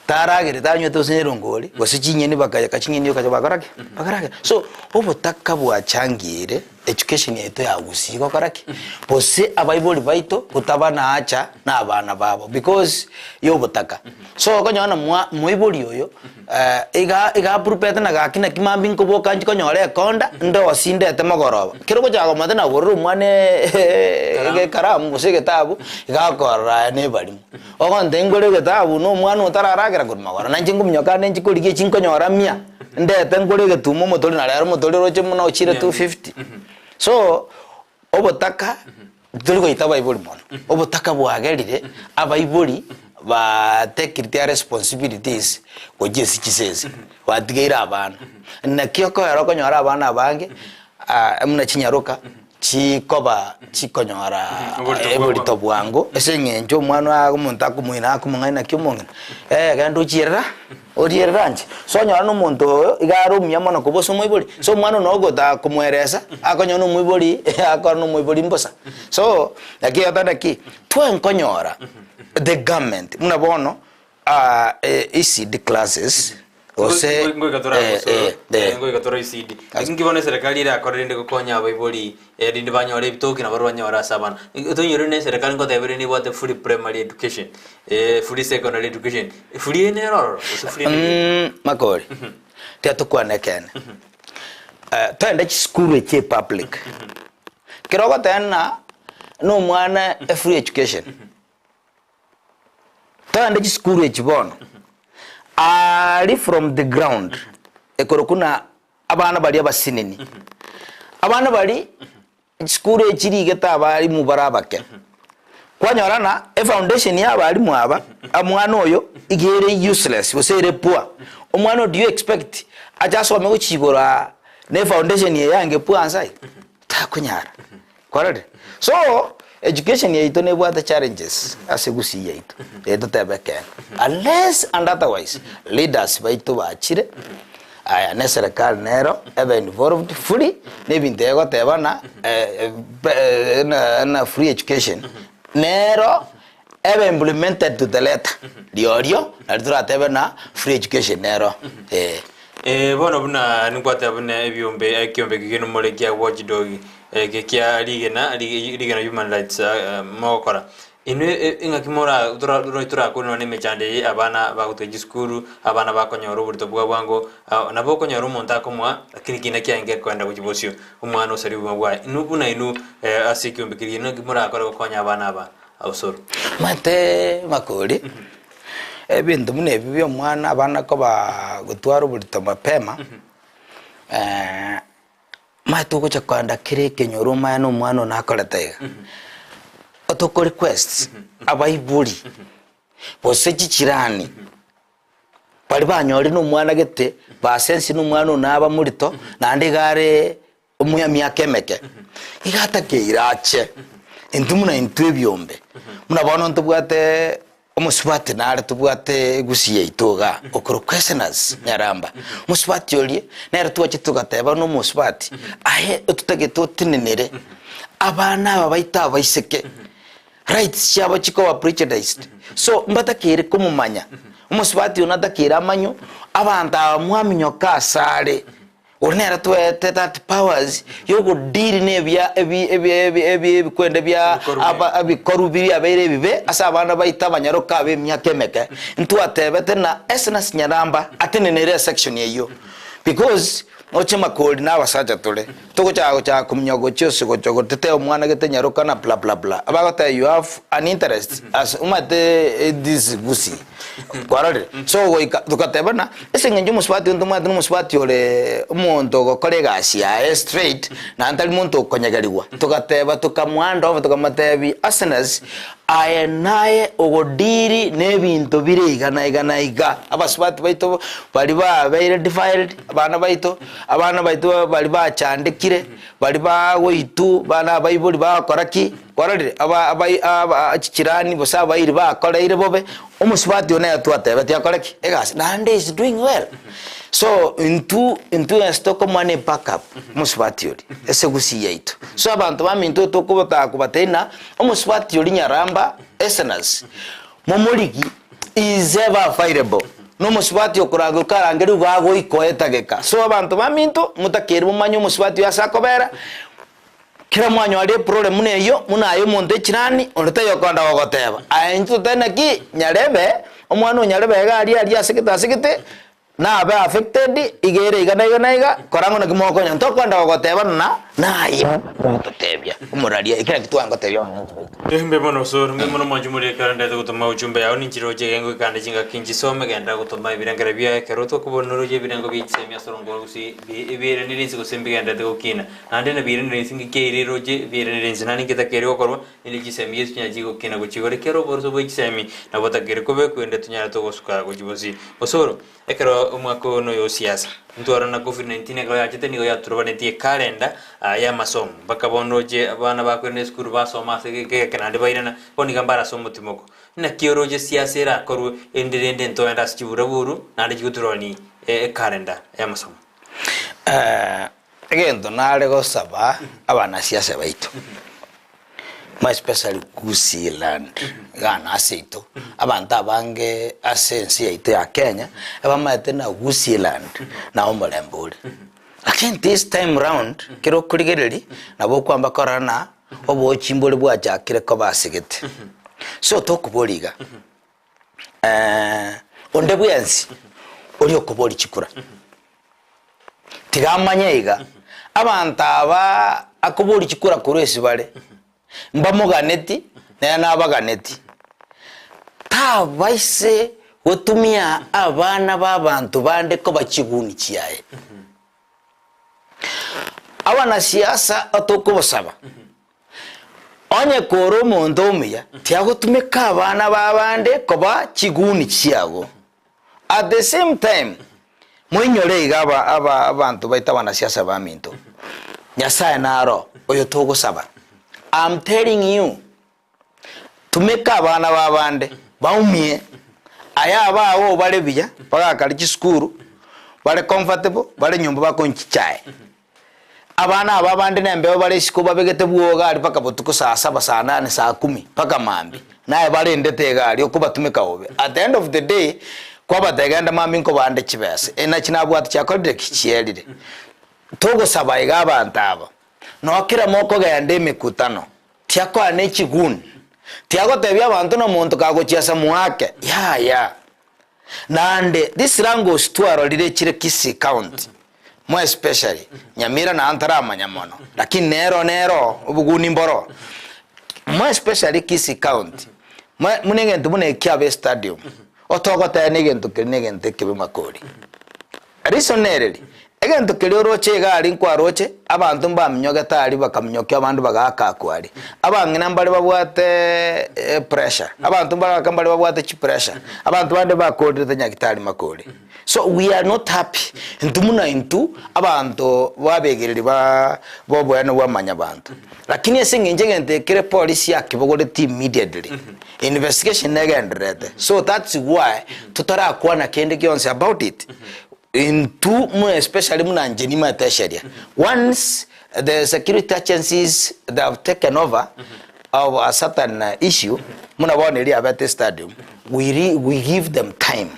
taragerete anywete gose na erongori, gose chinyeni bakayeka chinyeni okacha bakora ki? Bakaragera. So, obotaka bwachangire education yaito ya gusii gokora ki? Gose abaibori baito gotabanaacha na abana babo because ya obotaka. So okonyora ng'a mwa moibori oyo iga iga aprupete na gaki naki mambia nkoboka nchi konyora ekonda ndosie ndete mogoroba. Kero ogochaka komotebia nagorere omwana ekaramu gose egetabu, iga akorora aye na ebarimo. Ogontebia ngore egetabu na omwana otararagera korwa magoro, nainche nkominyoka ande nchi korigia echi nkonyora mia, ndete ngore egetuma omotori na rero omotori oroche buna ochire 250. So, obotaka tori goita abaibori mono, obotaka bwagerire abaibori batekire their responsibilities gochia ase chisese, batigeire abana. Naki okoera okonyora abana abange buna chinyaroka chikoba chikonyora oborito bwango ase eng'encho omwana oyo omonto akomoina akomong'aina naki omong'ina, genda ochierera orierere anche. So onyore na omonto oyo iga are omuya mono kobua ase omoibori, so omwana oyo nogotaka komoeresa akonyora na omoibori akore na omoibori mbosa. So naki egoteba naki, twankonyora the government buna bono ECD classes gose Ngoika eh, eh, eh. ngoika tore ECD. Nki bono eserekari erakore rende gokonya abaibori eh, rinde banyore ebitoki nabo banyore ase abana. Tonyore na eserekari ngoteba ere nebwate free primary education, eh, free secondary education. Free eye nere ororo gose free nere? Mm, Makori, tiga tokwane ekeene. Eh, toende chisukuru echi epublic. Kero ogoteba ng'a na omwana e free education, Togende chisukuru echi bono, aria from the ground, ekorokwa na abana baria abasinini. Abana baria, chisukuru echi rigete abalimu bare abake. Kwanyora ng'a efoundation ya abalimu aba, omwana oyo, iga ere useless gose ere poor. Omwana oyo do you expect ache asome gochia igoro aa na efoundation eye yange poor nsa iga? Takonyara. Kwarorire? So, education yaito nebwate challenges ase gusii yaito, eye totebe ekeene. Unless and otherwise, leaders baito bachire, aya na eserekari nero ebe involved fully, na ebinto egoteba ng'a na free education, nero ebe implemented to the letter, riorio nari toratebe ng'a free education nero eh. Eh, bono buna nikwateba buna ebiombe ekiombe eke kende more kia watchdog eke kia rigena rigena human rights mogokora. Inwe ing'aki mora tora torakore nonye na emechando eye abana bagotiga chisukuru, abana bakonyora oborito bwa bwango, nabo okonyora omonto akomoa lakini kina kiaye ngekoenda gochia bosio, omwana osaria obogima bwaye. Inwe buna inwe ase ekiombe keria naki morakore gokonya abana aba osoro? Omanyete makori, ebinto buna ebi bia omwana abana koba gotwara oborito mapema, omanyete ogocha kogenda kera ekenyoro omanye na omwana one nakorete iga, otoko request abaibori gose chichirani baria banyorire na omwana gete basensi na omwana one naba morito naende iga are Omoyamiaka emeke iga atakeire ache intwe buna intwe ebiombe, buna bono ntobwate omosubati nare tobwate egusi yaito igaa okorokwa Esenas Nyaramba, omosubati oria nere twachete togateba buna omosubati aye ototagete otenenere abana aba baito abaiseke rights chiabo chikoba prejudiced so mbatakeire komomanya, omosubati oyo natakeire amanywe abanto aba mwaminyoka asare. Oria nere toete that powers yogodeal na ebia ebi ebi ebi ebi ebikwenda bia aba ebikoru biria biabeire ebibe ase abana baito abanyaroka abe emiaka emeke. Ntwatebete na Esnasi Nyaramba atenenere esection eyio. Because oche makori na abasacha tore, togochaka gochaka kominyoka gochia ase gocha gotetea omwana gete nyaroka na bla bla bla. Abagoteba you have an interest as omanyete this gusii kwarorire? So goika togatebana ase eng'encho omosubati oyo ntomanyete na omosubati ore omonto ogokora egasi yaye straight naende tari monto okonyegerigwa. Togateba tokamohand over tokamotebia Asenas Aye naye ogodiri nebinto bire iga na iga na iga. Abasubati baito baria babeire defiled, abana baito, abana baito baria bachandekire, baria bagoitwa, bana abaibori bagokora ki? Kwarorire? Aba abai aba chichirani gose abairi bakoreire bobe, omosubati oyo nere twatebetie akore ki? Egasi. Naende is doing well. So intwe intwe ase tokomoa ne backup omosubati oria, ase gusii yaito. So abanto baminto tokobotaka kobatebia ng'a. Omosubati oria nyaramba Esenas, momorigi, is ever available. Nomosubati okorangerwa okarangerigwa gagoika oetageka. So abanto baminto, motakeire momanye omosubati oyo ase akobera, kera mwanyorire eproblem buna eyio, buna aye omonto echirani, onde taiyo okoenda gogoteba. Aye intwe totari naki, nyarebe, omwana o nyarebe iga aria aria asegete asegete, Nabe affected, iga ere iga na iga na iga, kora ng'a naki mokonya. Ntokwenda gogoteba na naye ogototebia omoraria, eki nakio twangotebia abananchi baito. Mbuya mono osoro, mbuya mono mwanche moria ekero ndete gotoma ujumbe yao ninchire roche egengo ekande chingaki nchisome genda gotoma ebirengero biaye ekero tokobona roche ebirengo bie chisemi ase orongo gose ebiiranire inse gose mbigenderete gokina naende nabiiranire inse ngikeire roche ebiiranire inse naende ngetakeri gokorwa Erinde chisemi Yeso chinyare chigokina gochia igoro, ekiagera oboroso bwe chisemi nabo botakeire kobekwa, erinde tonyare togosuka gochia bosio. Osoro, ekero omwaka oyo noyo o siasa, ntwarora na Covid 19 ekero yachete nigo yaturobanetie ekalenda y'amasomo, mpaka bono roche abana bakoirana esukuru basoma ase egeka egeke naende bairana, bono iga mbare ase omotimoko. Naki oroche siasa erakorwe erinde rende ntoende ase chiburaburu naende chigoturorani ekalenda y'amasomo? Egento nare gosaba abanasiasa baito, more especially Gusii land, iga nase aito, abanto abange ase ense yaito ya Kenya, ebamaete na Gusii land nao omorembe ore. Lakini this time round, kero okorigereria, nabo okwamba korora na obochi mbore bwachakire koba asegete. So tokoboria iga, onde bwensi oria okoboria chikura, Tiga amanye iga, abanto aba akoboria chikura korwa ase bare, mbamoganeti, nere nabaganeti. Tabaise gotumia abana b'abanto bande koba chiguni chiaye. Abanasiasa tokobosaba, onye kore omonto omuya, tiagotumeka abana b'abande koba chiguni chiago. At the same time, moinyore iga aba aba abanto baito abanasiasa baminto, Nyasaye naro oyo togosaba. I'm telling you, tumeka abana babande baumie, aye abago obare buya, bagakare chisukuru, bare comfortable, bare nyomba bakonywa chichae. Abana aba abande nembeo bare isiko babegete bwoga aria mpaka botuko saa saba, saa nane, saa kumi, mpaka mambia. Naye barendete iga aria okobatumeka bobe. At the end of the day, kwabatebia genda mambia nkobande chibesa. Enachi nabwate chiakorire ki? Chierire. Togosaba iga abanto aba, noo kera mokogenda emekutano, tiakoa ne chiguni, tiagotebia abanto na omonto kagochiasa moake, yaya. Naende this language twarorire chire Kisii county more especially Nyamira nao ntaramanya mono lakini nero nero oboguni mboro more especially Kisii county buna egento buna ekiaba estadium otogoteba na egento keria na egento ekebe makori. Reason nereri, egento keria oroche iga aria nkwaroche abanto mbaminyogete aria bakaminyokia abande bagaaka akwo aria. Abang'ina mbare babwate pressure, abanto mbare baka mbare babwate chipressure, abanto bande bakorerete nyagitari makori. So we are not happy intwe buna intwe abanto babegereri ba boboene bwa manyabanto. Lakini ase eng'encho egento ekere polisi yakebogoreti immediately, investigation negendererete so that's why totarakwana kende gionsi about it. Intwe muna especially buna inche nimanyete esheria, once the security agencies they have taken over of a certain issue buna bono eria yabete estadium, we re we give them time.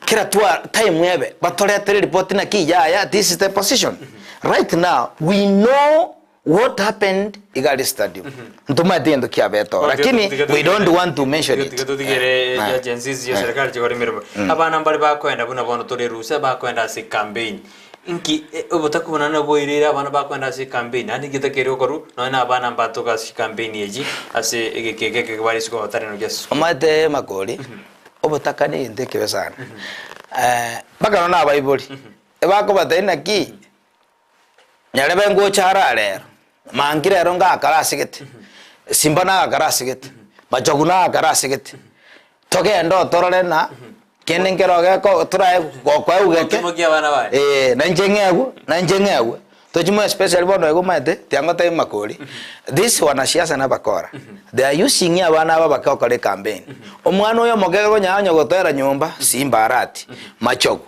Kera twa time ebe batoretere report naki yaya this is the position. Right now we know What happened iga aria stadium ntomanyete gento kiabete oo lakini we don't want to mention it. Tiga totigere Eh. agencies chia serikali chikore emeremo. Abana mbare bakoenda buna bono tore rusa bakoenda ase campaign. Inki obotaku buna naboireire abana bakoenda ase ecampaign naende inki etakeire gokorwa nonya na abana mbatoke ase chicampaign echi ase egeka eke ekeke bare isiko batari nokia ase esukuru. Omanyete makori, obotaka na egento ekebe sana. Mpaka nonya na abaibori, ebakobatebia naki, nyarebe ngocha ara rero, manki rero ngakare ase gete, simba nagakare ase gete, machogu nagakare ase gete, togende otorore na kende nkero geko torae gokoegwa geke, Otomokia abana baye. eh, na inche ng'egwe, na inche ng'egwe. Tochi mo especially bono iga omanyete, tiangotebi makori, this wanasiasa na abakora, they are using abana aba bake gokora ecampaign. Omwana oyo omoke okonya onye gotera nyomba, simba arati, machogu,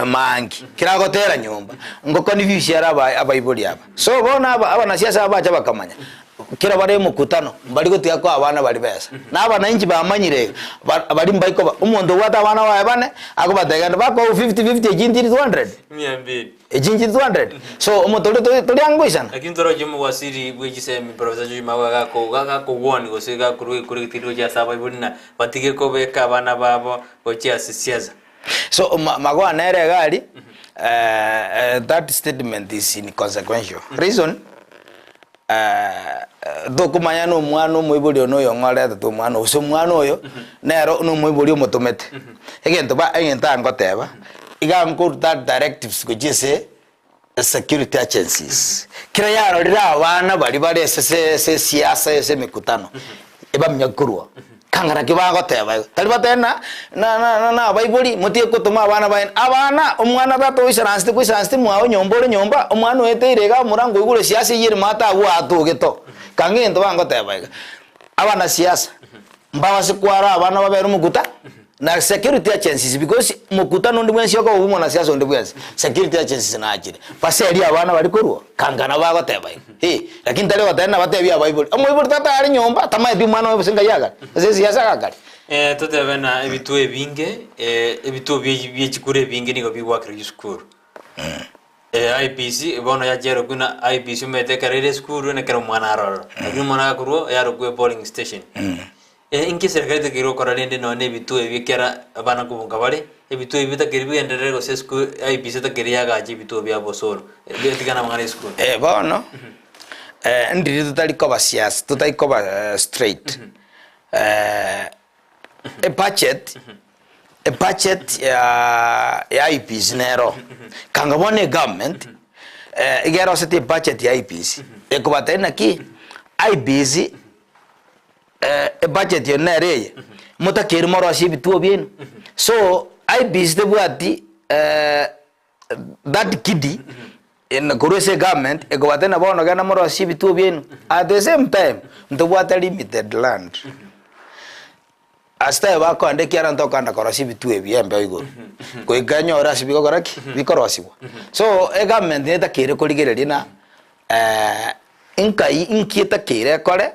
maangi, kera agotera nyomba, ngoko ni are aba abaibori aba. So bono aba abanasiasa aba bacha bakamanya, kera bare emokutano, mbari gotiga koa abana baria besa. Na abananchi bamanyire iga, ba baria mbaikoba, omonto obwate abana baye bane, akobatebia genda bakoe fifty fifty echi ntiri 200. Mia mbili. Echi nchiri 200. So omonto oria tori tori angoisana. Lakini toroche omowasiri bwe chisemi Professor George Magoha gako gakogwani gose gakorwa egekoro egetindi gochia ase abaibori na batige kobeka abana babo gochia ase siasa. So ma Magoha nere iga aria that statement is inconsequential. Reason, tokomanya na omwana omoibori oyo na oyong'o aretete omwana gose omwana oyo nero na omoibori omotomete. Egento ba egento angoteba, iga nkoruta directives gochia ase security agencies, kera yarorire abana baria bare ase ase ase esiasa ase emekutano, ebamanya korwa. Kang'ana ki bagoteba igo? Tari batebe na na na na abaibori motige kotoma abana baino. Abana, omwana tata oisaransete koisaransete mwago nyomba ore nyomba, omwana oeteire iga omorango oigure siasa eyio ere maate agwo atogete oo. Kang'a egento bagoteba iga, abanasiasa mbabase kwara abana babere omokuta na security agencies because mokutano onde bwensi okoba obwo mwanasiasa onde bwensi, security agencies nachire, baserie abana baria korwa kanga nabo bagoteba igo. Eh, lakini tari goteba nabatebie abaibori, omoibori tata are nyomba tamaeti omwana oye gose ngai agare, ase esiasa agakare. Eh, totebe na ebituo ebinge, eh, ebituo bie bie chikura ebinge nigo bigwakerwa chisukuru. Eh, IEBC bono yachiarokwa na IEBC omanyete ekero ere esukuru na ekero omwana arorora. Lakini omwana agakorwa yarokwa epolling station. Eh, inki eserikari etakeire gokora rende nonya na ebituo ebi ekera abana kobunga bare, ebituo ebi bitakeire bigenderere gose esukuru IEBC etakeire yagache ebituo bia bosoro, etigane amang'ana ya esukuru. Eh, bono, eh, ndiri totari koba siasa, totari koba straight. Ebudget, ebudget ya ya IEBC nero, kanga bono egovernment, iga eroseti ebudget ya IEBC, ekobatebia naki, IEBC Ebudget eye nere eye, motakeire morosie ebituo biaino. So IEBC tebwati that kidi korwa ase egovernment ekobatebia ng'a bono genda morosie ebituo biaino. At the same time, ntobwate limited land. Ase tayo bakoenda ekiagera ntokogenda korosia ebituo ebi embeo igoro, goika enyore ase bigokora ki? Bikorosigwa. So egovernment netakeire korigereria na Nkai inki etakeire ekore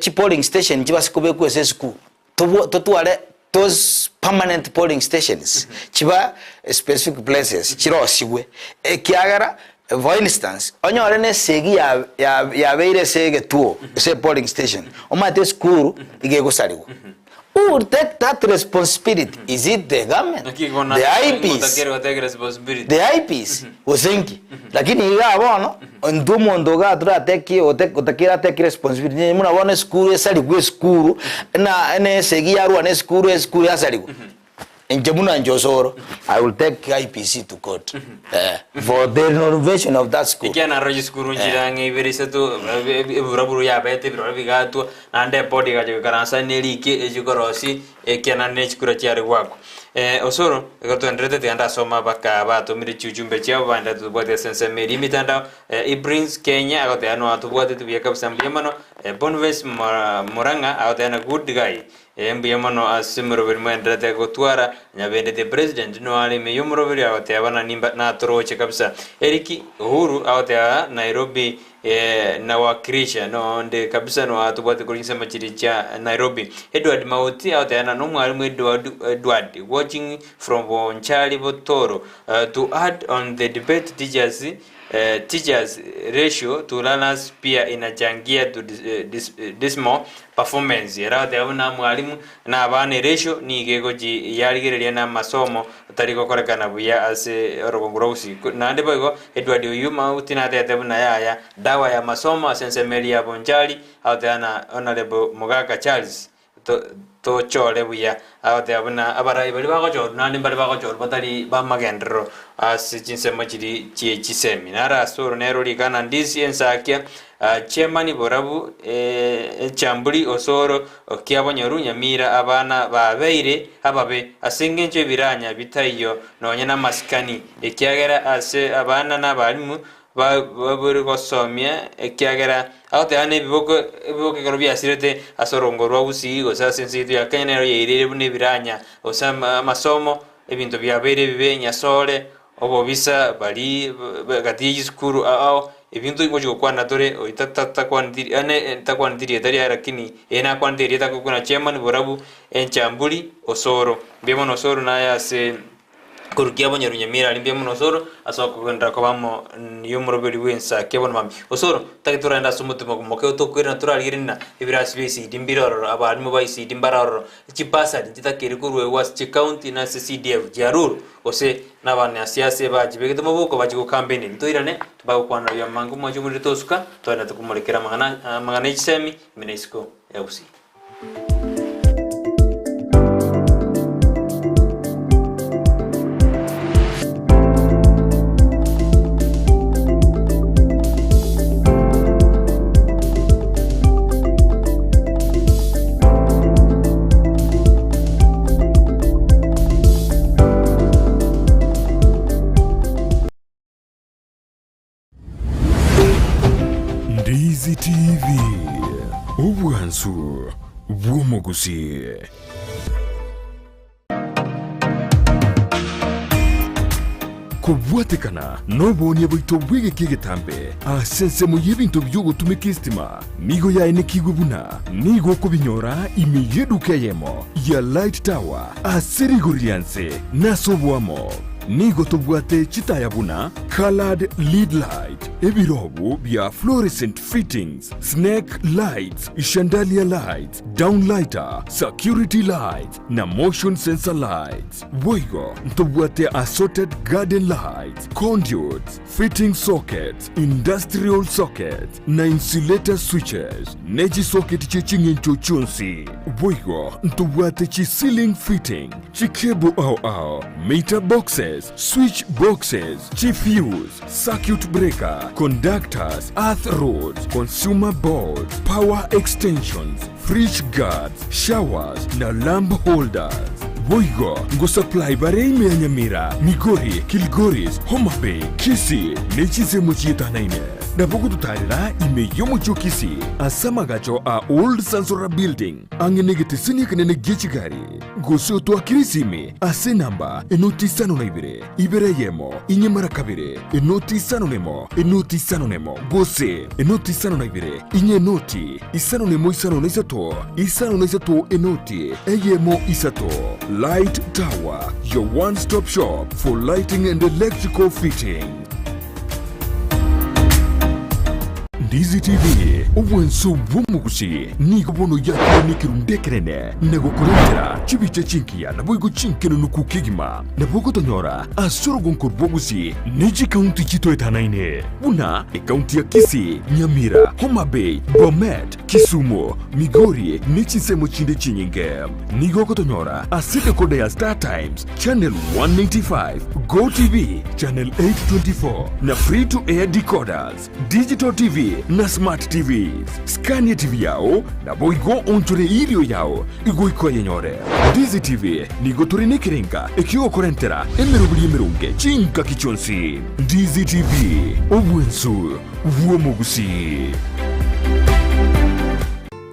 chi polling station chibase kobekwa ase esukuru tobwa totware those permanent polling stations chiba specific places chirosigwe ekiagera for instance onyore na esegi ya ya yabeire ase egetuo ase epolling station omanyete esukuru iga egosarigwa who will take that responsibility is it the government Naki bono the ase IPs motakere gotake responsibility. the IPs gose nki lakini igaa bono intwe omonto igaa torateki otakere atake responsibility nonye buna bono esukuru esarigwe esukuru na na esegi yarwa na esukuru esukuru yasarigwa inche buna inche osoro I will take IPC to court eh for the renovation of that school. Ekiagera narora chisukuru nchire ang'e ibere isato eburaburu yabete ebirore bigatwa naende ebodi egacha goikaransa neriki echikorosia ekiagera naende nechikura chiare goakwa. Osoro, igo twenderete tiga ndasoma baka batomire chiuchumbe chiabo baenderete tobwate ase ensemo eria emitandao. Ibrins Kenya agoteba noa tobwatete buya kabisa mbuya mono. Boniface Murang'a agoteba na good guy. Mbuya mono ase omoroberi mwenderete gotwara. Nyabende the president noa are ime y'omoroberi agoteba na nimba natoroche kabisa. Eric Uhuru agoteba Nairobi Nawakilisha nonde kabisa noa tobwate korwa chinsemo chiria chia Nairobi. Edward Mauti agoteba na nomwalimu Edward Edward watching from Bonchari Botoro. To add on the debate teachers teachers ratio to learners pia inachangia to dismal. performance ere agoteba buna mwalimu na abana eratio nigo egochi yarigereria na amasomo tari gokorekana buya ase orogongo rwa Gusii. Naende boigo Edward Oyuma Outi natebete buna yaya dawa ya masomo ase ensemo eria ya Bonchari agoteba na Honourable Mogaka Charles tochore buya. Agoteba buna abarai baria bagochorwa naende mbare bagochorwa batari b'amagenderero ase chinsemo chiria chie chisemi. Naro ase oro nero rigana ndisi ensakia, chairman borabu echamburi osoro kiabonyoru nyamira abana babeire ababe ase engencho ebiranya bitaiyo nonya namasikani ekiagera ase abana na abalimu babure gosomia, ekiagera agoteba ng'a ebiboko ebiboko ekero biasirete ase orongo rwa Gusii gose ase ense yaito ya Kenya nero yairire buna ebiranya gose amasomo, ebinto biabeire ebibe, nyasore, obobisa, baria gati ye chisukuru ao ao, ebinto ngochi gokwana tore oyo takwaneti yaani takwaneti rieta riaye lakini eye nakwanete erieta akobuna chairman borabu, enchamburi, osoro. Mbuya mono osoro naye ase. Korukia abanyarunyamira aria mbuya mono Osoro ase okogenderera koba amo y'omoroberi bw'ensa kia bono mambia. Osoro, tari toragende ase omotwe moke tokoirana torarigererie ng'a ebirasi bia ECD mbire ororo, abalimu ba ECD mbare ororo, chibasari nchitakeire koruegwa ase chicounty na ase CDF chiarurwe, gose na abanasiasa bachibegete moboko bachie gocampaign. Ntoirane tobagokwanera buya mango mwanche omorero tosuka, togende tokomorekera amang'ana amang'ana ya chisemi ime na isiko ya Gusii. Ndizi TV, obwansu bw'omogusii. Kobwatekana nobonia bwaito bw'egeka egetambe ase ensemo y'ebinto bi'ogotumeka estima nigo yaenekigwe buna nigo okobinyora ime y'eduka eyemo ya Light Tower ase rigori ria nse na ase oboamo. Nigo tobwate chitaya buna Coloured lead light, ebirobu bia fluorescent fittings, snake lights, chandelier lights, downlighter, security lights, na motion sensor lights. Boigo ntobwate assorted garden lights, conduits, fitting sockets, industrial sockets, na insulator switches, ne chisocket chie ching'encho chionsi. Boigo ntobwate chi ceiling fitting, chicable ao ao, meter boxes, switch boxes, chifuse, circuit breaker, conductors, earth rods, consumer boards, power extensions, fridge guards, showers na lamp holders. Boigo ngosupply bare ime ya Nyamira, Migori, Kilgoris, Homa Bay, Kisii ne chinsemo chietanaine. Nabo gototarera ime y'omochie o Kisii ase amagacho a Old Sansora Building ang'e negeteseni ekenene gie chigari. Gose otwakire esimi ase enamba enoti isano na ibere, ibere eyemo, inye mara kabere, enoti isano nemo, enoti isano nemo, gose enoti isano na ibere, inye enoti isano nemo isano na isato, isano na isato enoti eyemo isato. Light Tower, your one stop shop for lighting and electrical fitting. Ndizi TV, obwanso bw'omogusi, nigo bono yakire nekerundu ekenene na gokorentera chibicha chingiya naboigo chinkenunuku kegima. Nabo ogotonyora ase orogonko rw'obogusi ne chikaunti chitoetanaine buna ekaunti ya Kisii, Nyamira, Homa Bay, Bomet, Kisumu, Migori ne chinsemo chinde chinyinge. Nigo ogotonyora ase decoder ya Star Times, Channel 195, Go TV, Channel 824 na Free to Air decoders, Digital TV na Smart TVs. Skania TV yao naboigo onchore irio yao igoika oyenyore. Ndizi TV nigo tore nekerenga ekiogokorentera emeroberi emeronge chingaki chionsi. Ndizi TV, obwensu bw'omogusii.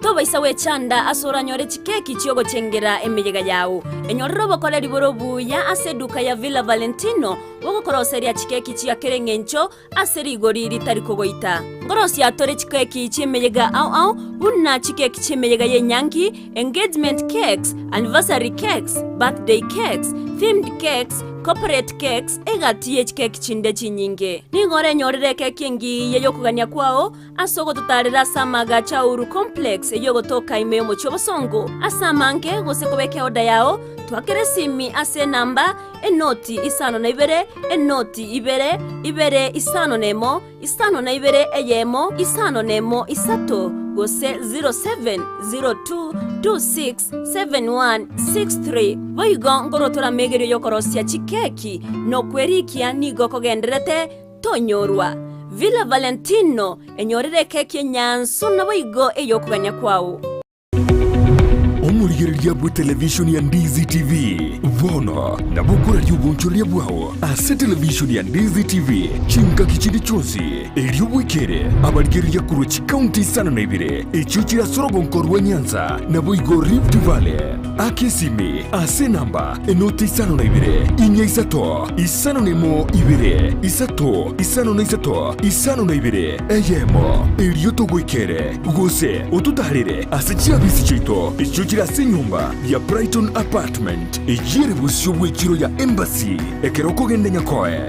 Tobaisa gwechanda ase oranyore chikeki chi'ogochengera emeyega yao. Enyorere obokoreri bore obuya ase eduka ya Villa Valentino bogokoroseria chikeki chia kera eng'encho ase rigori ritari kogoita. Nkorosia tore chikeki chi'emeyega ao ao buna chikeki chi'emeyega y'enyangi, engagement cakes, anniversary cakes, birthday cakes, themed cakes, Corporate cakes, egati ye chikeki chinde chinyinge. Nigo orenyorere ekeki engiya y'okogania kwao ase ogototaarera ase amaagacho a Uhuru Complex eyio egotoka ime y'omochie obosongo. Ase amange gose kobeka eoda yao, twakera esimi ase enamba, enoti isano na ibere, enoti ibere, ibere isano na emo, isano na ibere eyemo, isano na emo isato, gose 0702267163. Boigo nkorotora amegerio y'okorosia chikeki, na okwerikia nigo kogendererete tonyorwa. Villa Valentino, enyorere ekeki enyansu naboigo ey'okogania kwao. Omorigereria bw'etelevishoni ya Ndizi TV bono nabo okoraria obonchoreria bwao ase televishoni ya Ndizi TV chingaki chinde chionsi, erio bwekere abarigereria korwa chikaunti isano na ibere echio chire ase orogonko rwa Nyanza naboigo Rift Valley. Aka esimi ase enamba enoti isano na ibere, inya isato, isano na emo ibere, isato, isano na isato, isano na ibere, eyemo, erio togoikere. Gose ototaarere ase chiabisi chiaito echio chire ase enyomba ya Brighton Apartment, eyio ere bosio bw'echiro ya Embassy, ekero okogenda Nyakoe.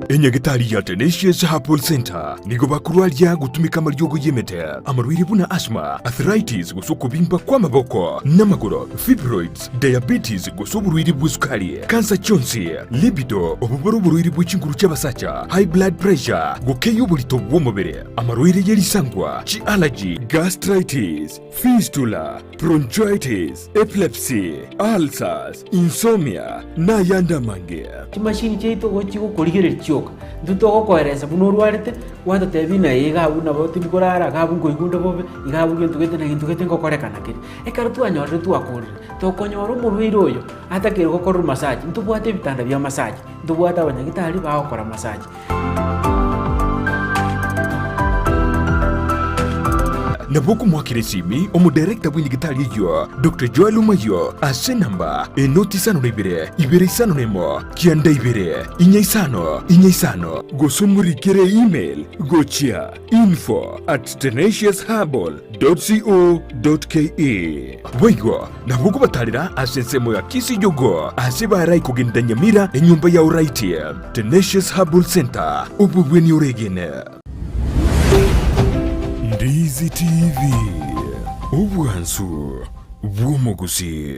Enyagetari ya Tenacious Herbal Centre nigo bakorwaria gotumeka amariogo y'emete, amarwaire buna asthma, arthritis gose okobimba kw'amaboko n'amagoro, fibroids, diabetes gose oborwaire bw'esukari, kansa chionsi, libido, obobore oborwaire bwe chinguru chi'abasacha, high blood pressure, gokeyia oborito bw'omobere, amarwaire ye risangwa, chi'allergy, gastritis, fistula, bronchitis, epilepsy, ulcers, insomnia, na ayande amange. Chimashini chiaito igo chigokorigereria chioka, intwe togokoeresa buna orwarete, gwatotebia ng'a iga abwo nabo tindi korara, iga abwo nkoigwa onde bobe, iga abwo gento gete na gento gete ngokorekana kere. Ekero twanyorire twakorire, tokonyora omorwaire oyo atakeire gokorerwa massage, ntobwate ebitanda bia massage, ntobwate abanyagitari bagokora massage. Nabo okomoakera esimi omodirector bw'enyagitari eyio, Doctor Joel Omayio, ase enamba enoti isano na ibere, ibere isano na emo, kianda ibere, inya isano, inya isano, gose omorikere email gochia info at tenaciousherbal dot co dot ke. Boigo nabo okobatarera ase ensemo ya Kisijogo ase barai kogenda Nyamira enyomba ya Oraiti, Tenacious Herbal Center, obobweni oregene. Ndizi TV, obwansu bw'omogusii.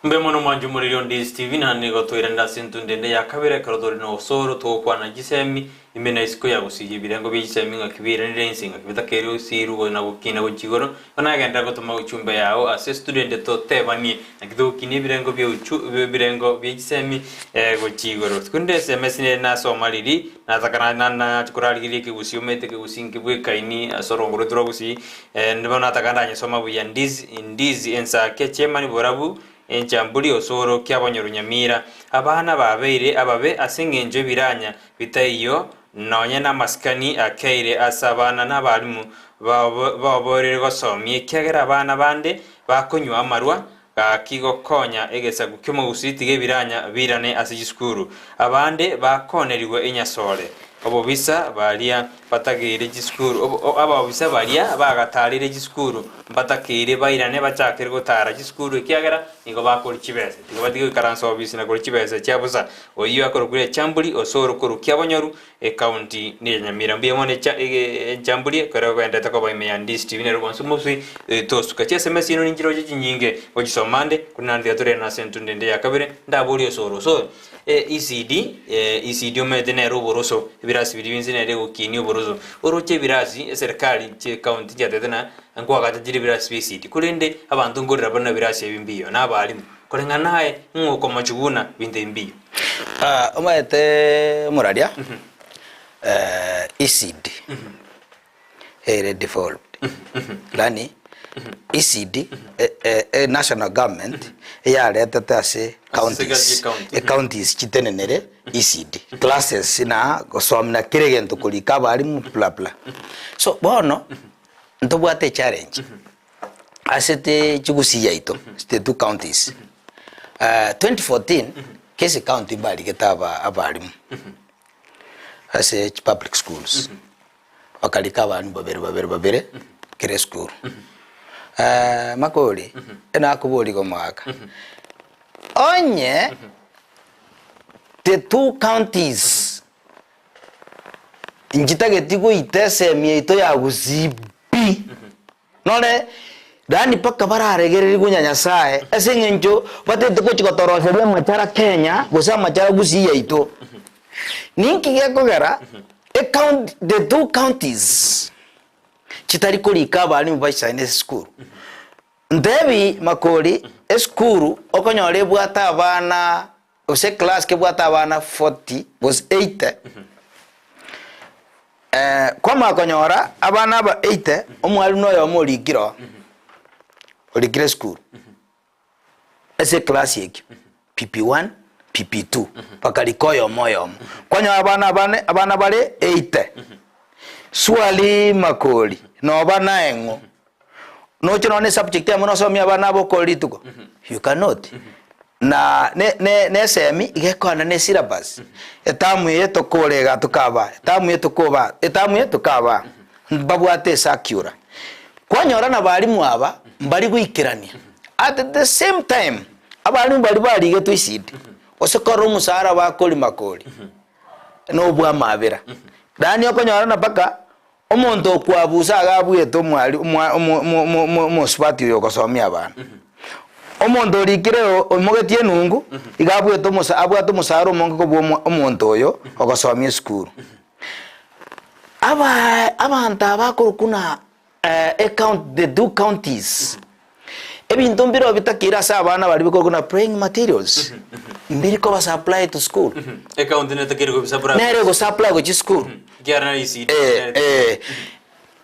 Mbe mono mwanche omoriri o Ndizi TV naende nigo toirende ase entundu ende ya kabere ekero tore na osoro togokwana chisemi ime na isiko ya gosiria ebirengo bie chisemi ng'aki biiranire inse ng'aki bitakeire gosirwa na gokina gochia igoro. Bono nagenderera gotoma uchumbe yao ase estudio ende totebanie naki togokinia ebirengo bia uchu ebirengo bie chisemi gochia igoro. Rinde SMS nere nasoma riria nataka na nachi korarigereria ekegusii omanyete ekegusii nkebwekaini ase orongo rwaito rwa gusii Bono nataka ndanyesoma buya Ndizi, Ndizi, ensake, chemani, borabu, enchamburi, osoro, kiabonyoru, nyamira. Abana babeire ababe ase engencho ebiranya bitaiyo nonye namasikani akeire ase abana na abalimu baoboreire gosomia ekiagera abana bande bakonywa amarwa gaki gokonya egesaku ki'omogusii tiga ebiranya biirane ase chisukuru. Abande bakonerigwe enyasore. Obobisa baria batageire chisukuru Abobisa baria bagatarire chisukuru mbatakeire bairane bachakere gotara chisukuru ekiagera nigo bakoria chibesa. Tiga batige goikaransa obisi na koria chibesa chia bosa. Oyio akorokwa echamburi ose orokorwa kiabonyoru Ecounty ne ya Nyamira. Mbuya mono echa echamburie ekero ogenderete koba ime ya Ndisi TV nero bonsi moswi tosuka. Chi sms ino ninchiroche chinyinge gochisoma nde korende naende tiga torende ase entundo ende ya kabere ndaborie osoro osoro ECD ECD omanyete nere oboroso ebirasi biria bionsi nere egokinia oboroso oroche ebirasi eserikali chie county chiatebete ng'a nkoagacha chire ebirasi bia ECD korende abanto nkorera bare na ebirasi ebi mbiyo na abalimu koreng'ana naye ng'o okomochia buna binto ebi mbiyo. Ah, omanyete omoraria eh, ECD ere devolved lani. ECD, e national government eyaretete ase counties, ecounties chitenenere ECD, classes na gosomia na kera egento korika abalimu bla bla. So bono, ntobwate echallenge ase te chigusii yaito, the two counties. 2014, Kisii county mbarigete aba abalimu ase chipublic schools. Bakarika abalimu babere babere babere kera esukuru. Makori, enakoboria iga omogaka, onye the two counties nchitageti goita esemi yaito ya Gusii pi, nore yaani mpaka bararegererigwe nya Nyasaye ase eng'encho batagete gochi gotoroseria amachara Kenya gose amachara Gusii yaito. Ninki gekogera ecounty the two counties chitari korika abalimu baisaine ase esukuru? Ntebi makori esukuru okonyora ebwate abana gose eclass kebwate abana 40 gose 80 kwamanya konyora abana aba 80 omwalimu noyomo orikire oo, orikire esukuru. Ase eclass ekio PP1, PP2 bakarika oyomo oyomo. Kwanyora abana abane abana bare 80. Swali makori noba naye ng'o? Noche nonya ne subject emo nosomie abana aba okore rituko? You cannot. Na ne ne ne esemi iga ekoana ne syllabus. Etamu eye tokore iga tokaba, etamu eye tokoba, etamu eye tokaba. Mbabwate ecircular. Kwanyora na balimu aba mbari goikerania. At the same time abalimu baria barigetwe ECD gose korora omosaara bakorima kori na obwamabera. Yaani okonyora na mpaka omonto okwabusa iga abuete omwali omwa omo omo omo omosubati oyo ogosomia abana. Omonto orikire oimogetie enungu iga abuete omosa abwate omosaara omonge kobua omo omonto oyo ogosomia esukuru. Aba abanto aba bakorokwa na ecounty the two counties, ebinto mbireo bitakeire ase abana baria bikorokwa na playing materials, mbiri koba supply to school. Ecounty netakeire kobi supply. Nere egosupply gochia esukuru. Ekiagera nere ECD. Eh, eh.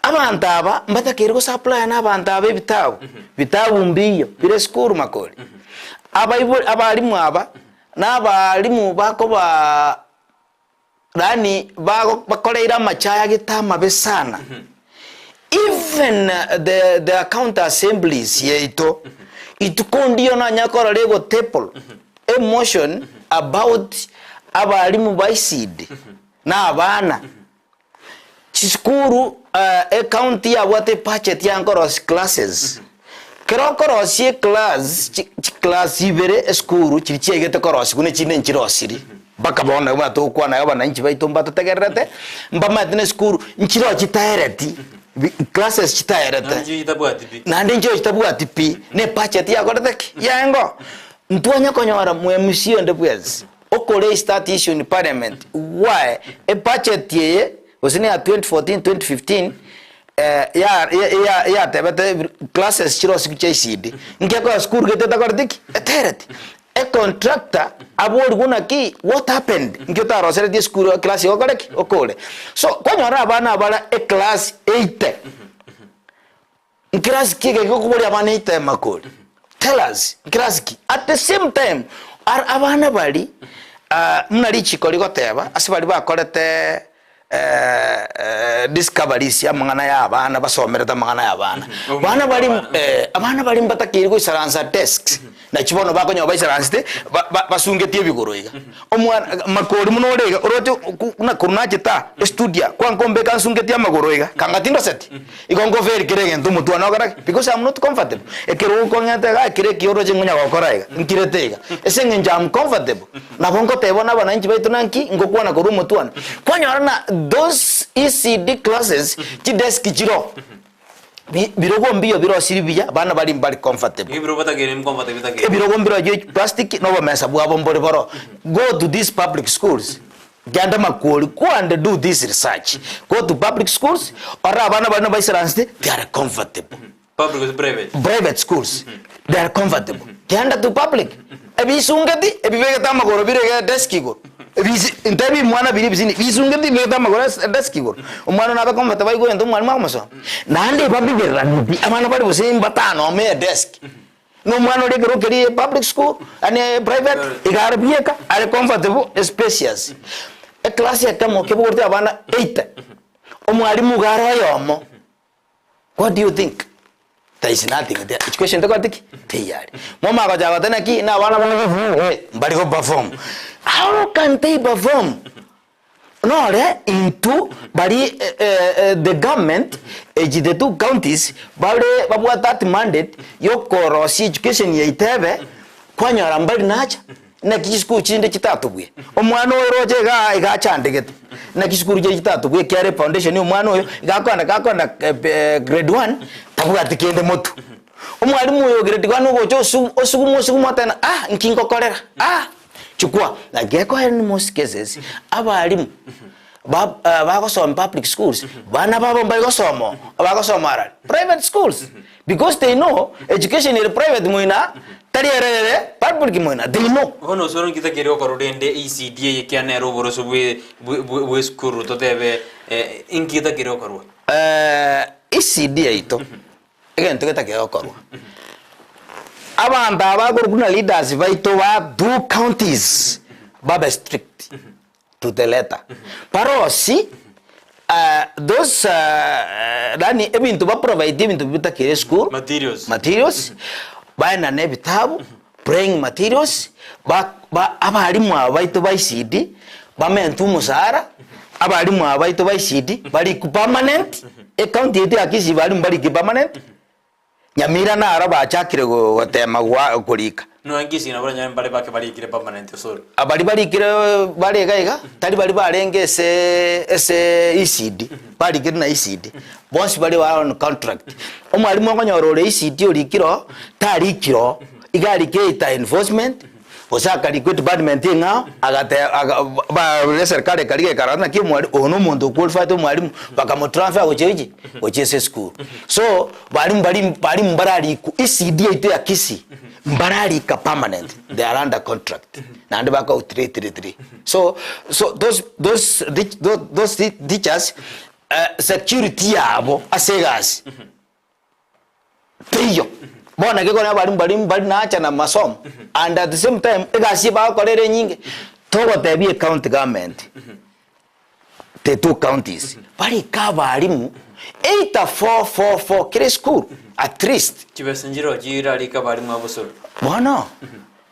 Abanto aba mbatakeire gosupply na abanto aba ebitabu, bitabu mbiyo bire esukuru makori. Abaibori abalimu aba, na abalimu bakoba Yaani bakoreire amachaya gete amabe sana. Even the the county assemblies yaito, ituko ndiyo nanya korora ego table a motion about abalimu ba ECD na abana. Chisukuru ecounty yabwate ebudget ya nkorosia classes. Kero okorosia eclass, chiclass ibere esukuru chiria chiaigete korosigwa na echinde nchirosiri, mpaka bono buna togokwana iga abananchi baito mbatotegererete, mbamaete na esukuru nchiroo chitaereti, classes chitaerete, naende nchiroo chitabwati pi, na ebudget yakorete ki? Yaengo. Ntwanya konyora mwe MC onde bwensi oko raise that issue in parliament why ebudget eye gose ne ya 2014, 2015 yatebete classes chirosiku chia ECD nkekoa sukuru gete etakoreti ki? Etereti. Econtractor aborigwe naki what happened nki otaroseretie esukuru eclass iga okore ki? Okore. So kwanyora abana abare eclass 80 Nkirasi ki eke gekoboria abana 80 makori? Tell us nkirasi ki? At the same time ar abana baria buna richiko rigoteba ase baria bakorete discoveries amang'ana ya abana basomerete amang'ana ya abana. Bana baria abana baria mbatakeire goisaransa desks Naki bono bakonyora baisaransete, basungetie ebigoro iga. Omwana makori buna ore iga, oroche buna korwa nachete aa estudio aa, kwankombeka nsungetie amagoro iga, kanga tindoseti? Igo nkofeel kera egento omotwe one okora ki? Because I'm not comfortable. Ekero okong'eta igaa ekero ekiya oroche ngonya gokora iga, nkirete iga. Ase eng'encho I'm comfortable. Nabo ngoteba bono abananchi baito naki, ngokwana korwa omotwe one. Kwanyora na those ECD classes, chidesk chiroo. Bi- birogo mbiyo birosiri buya, abana baria mbari comfortable. Ebirogo batakeire comfortable bitakeire. Ebirogo mbirobio plastic na obomesa bwabo mbore boro. Go to these public schools, genda Makuori, go and do this research. Go to public schools, orore abana baria nabaisaransete, they are comfortable. Public gose private? Private schools, they are comfortable. Genda to public, ebisungeti ebibegete amagoro bire iga edesk igoro. Ebisi ntebi mwana biri ebisini bisunge tibibegete amagoro ase edesk igoro. Omwana nabe comfortable aigwe egento omwalimu akomosomia. Naende babibereranitie abana bare gose mbatano ime edesk. Na omwana oria ekero keria public school yaani private iga are bieka are comfortable spacious. Eclass ekemo kebogoreti abana 80, omwalimu iga are oyomo. What do you think? There is nothing there. Equation tokoti ki? Teyari. Mama agocha goteba naki na abana bane mbari go perform. How can they perform? Nore intwe bari the government echi the two counties bare babwate that mandate yokorosia education yaito ebe kwanyora mbari nacha naki chisukuru chinde chitatobue. Omwana oyo oroche igaa iga achandegete naki chisukuru chiria chitatobue ekiagera efoundation ya omwana oyo iga akoenda gakoenda grade one tabwati kende motwe. Omwalimu oyo grade one ogocha osu osuguma osuguma oteba ah nki ngokorera ah. Chukua, naki ekoera in most cases abalimu ba bagosoma public schools bana babo mbari gosoma oo, bagosoma arari private schools because they know education ere private moina tari ere ere public moina they know. Bono osoro nki takeri gokorwa rende ECD eye ekiagera nere oboroso bwe bwe bwe esukuru totebe inki getakeri gokorwa? ECD yaito Egento getakeri gokorwa, abanto aba bakorokwa buna leaders baito ba two counties babe strict to the letter. Barosie those yaani ebinto ba provide ebinto bitakeri esukuru, Materials. materials, baenane ebitabu, praying materials, ba ba abalimu aba baito ba ECD bamentwe omosaara, abalimu aba baito ba ECD barikwe permanent, ecounty yaito ya Kisii balimu barikwe permanent, Nyamira naro bachakire go gotema goa korika. Nonya Kisii nabo oranyore mbare bake barikire permanent osoro. Abari barikire bare iga iga, tari baria barenge ase ase ECD, barikire na ECD, bonsi bare bare on contract. Omwalimu okonyora ore ECD orikire oo, tarikire oo, iga arikire either enforcement, gose akarikwa edepartment eng'ao, agate aga ba eserikari ekarigia ekarora naki omwalimu oyo na omonto o qualified omwalimu, bakamotransfer gochia ki? Gochia ase esukuru. So, barimu baria barimu mbararikwa ECD yaito ya Kisii, mbararika permanent, they are under contract, naende bakau 333. So so those those those teachers security yabo ase egasi teiyo. Bono naki ekero abalimu baria mbari nacha na masomo and at the same time egasi bagokora ere enyinge, togotebia ecounty government the two counties barike abalimu either 4 4 4 kera esukuru at least. Chibesa nchiroo chirarike abalimu abosoro. Bono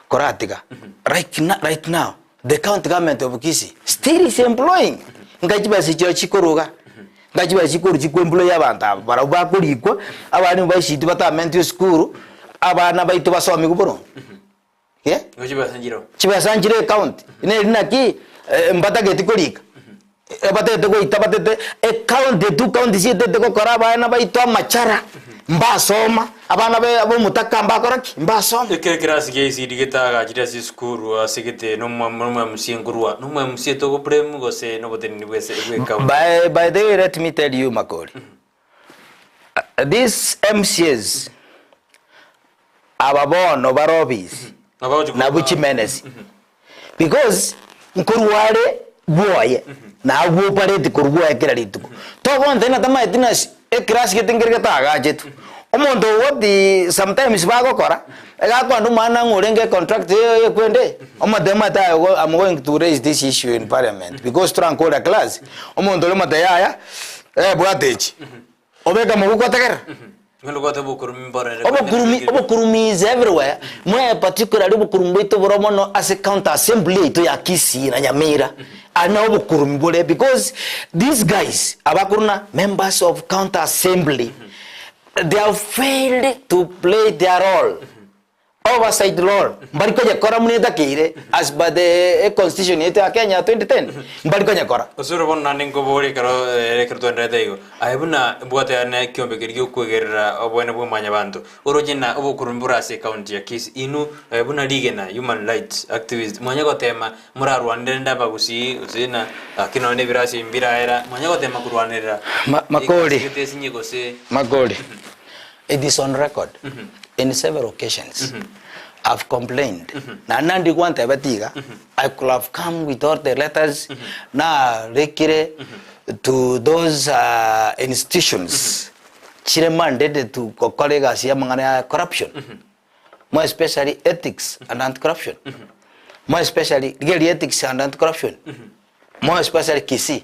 koratiga right right now the county government of Kisii still is employing nkai chibesa echio chikoruga nkai chibesa chikoru chikoemploy abanto aba barabwo bakorikwa abalimu ba ECD batamentwe esukuru abana baito basomigwe boronge eh. Igo chibesa nchiroo. Chibesa nchire ecounty neri naki mbatageti korika batagete goita batete ecounty two county chietete gokora abana baito amachara mbasoma abana be abomotaka mbakora ki mbasoma. Ekero ekerasi gia ECD getagachire ase esukuru ase gete nomwa MC nkorwa nomwa MC togoblame gose noboteneni bwese bwe county. By, by the way let me tell you Makori these MCAs aba bono bare obisi nabwo chimenesi because nkorwa are bwoye nabwo opareti korwa bwoye kera rituko togontebia ng'a tamaeti ng'a eclass gete nkere getagachetwe omonto what sometimes bagokora iga akoenda omwana ng'a orenge econtract ekwende omotebia omanyete aye I'm going to raise this issue in parliament because torankore class omonto oria omotebia yaya bwata echi Obeke moguko otegerere. Ng'ende gwateba obokurumi mborere. Obokurumi, obokurumi is everywhere, mwe particularly obokurumi bwaito bore mono ase county assembly yaito ya Kisii na Nyamira, aria nao obokurumi bore because these guys abakorwa na members of county assembly they have failed to play their role. Oversight role mbari konyekora buna etakeire as per the constitution yaito ya Kenya ya 2010 mbari konyekora. Osoro bono naende nkoboria ekero ekero twaenderete igo, aye buna mbwate ane ekiombe keria giokwegerera oboene bwa mwanyabanto, oroche na obokurumi bore ase ecounty ya Kisii, inwe buna rigena human rights activist mwanye gotema morarwanere rende abagusii gose na gaki nonye na ebirasi ebi mbiraera, mwanye gotema korwanerera Makori. egasi gete esinye gose Makori. It is on record in several occasions. I've complained. Naende nandi gwantebeti iga, I could have come with all the letters, narekire to those uh, institutions chire mandated to gokora egasi y'amang'ana ya corruption, more especially ethics and anti-corruption, more especially rigereria ethics and anti-corruption, more especially Kisii.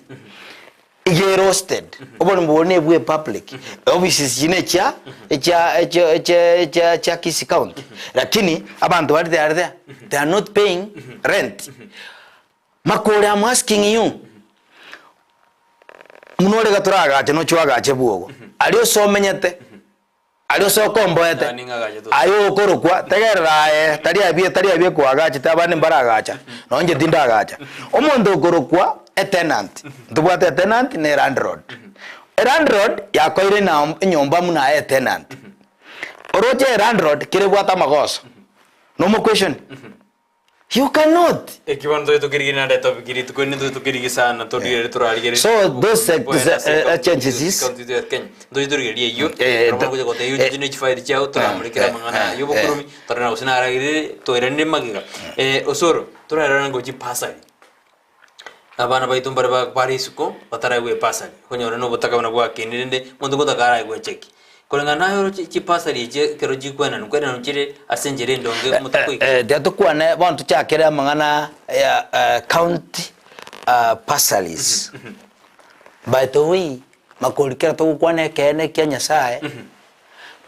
Iga ere hosted, oboremo boria na ebwe public, offices echi na echia echia echia echia echia echia Kisii county, lakini abanto baria they are there, they are not paying rent. Makori am asking you, buna ore iga toragache nochie oagache bwogo, aria ase omenyete. Aria ase okomboete, aye okorokwa, tegerera aye, tari abie, tari abie koagachete, abande mbaragacha, nonya inche tindagacha. Omonto okorokwa etenant, ntobwate etenant na elandlord. Elandlord yakoire ena enyomba buna aye etenant. Oroche elandlord kere ebwate amagoso, nomoquestioni? You cannot. Eki bono toche tokerigereria naende etopic rituko eri ntoche tokerigia sana torigererie torarigererie So those agencies county ya Kenya ntoche torigererie eyio Eh, ekero bono gocha gotebia ochiche ne chifaili chiago toramorekere amang'ana aya obokuromi torore na gose naragerire toiranire magega. Osoro torarore ngochia bursary abana baito mbare ba bare isiko bataraegwa ebursary okonyora na obotaka buna bwakinire rende omonto ngotaka araegwe echeki. Koreng'ana naye oroche chibasari echi ekero chikwenanwa, nkwenanwa chire ase enchera endonge motakoika. Eh, tiga tokwane bono tochakere amang'ana ya eh, county ah, bursaries. By the way, makori kera togokwana ekeene kia Nyasaye,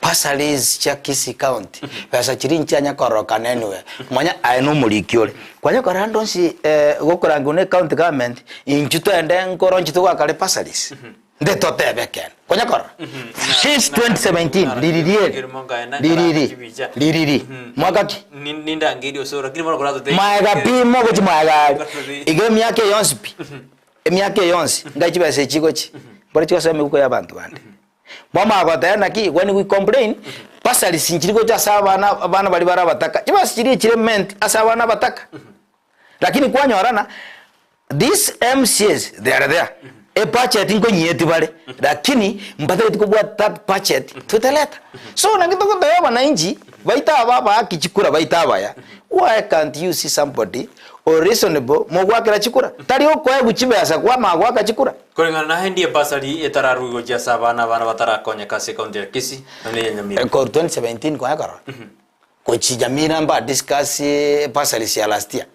bursaries chia Kisii County, besa chiria nchianya kororokana anywhere. Manya aye na omoriki ore. Kwanya korora ande onsi eh, gokorangiwa na ecounty government, intwe toende nkoro intwe togakare bursaries. Nde totebe ekeene. Konya korora. Since 2017 ririri eri. Ririri. Ririri. Mwaka ki? Maega pi mogochi maega ari. Iga emiaka eye yonsi pi. Emiaka eye yonsi ngai chibesa echi chigochi. Mbore chigosoa emeuko ya abanto bande. Mwamanya goteba naki when we complain bursaries nchiri gocha ase abana abana baria bare abataka. Chibesa chiria chire meant ase abana abataka. Lakini kwanyorana These MCAs they are there ebudget nkonyieti bare lakini mbatageti kobwata that budget tweteleta so naki togotebia abananchi baito aba abaaki chikura baito abaya why can't you see somebody or reasonable mogwakera chikura tari okoegwa chibesa kwamanya goaka chikura. Koreng'ana naye ndie bursary etararwe gochia ase abana abana batarakonyeka ase ecounty ya Kisii na neya Nyamira. Korwa 2017 konya korora Gochia Nyamira mba discuss bursaries ya last year,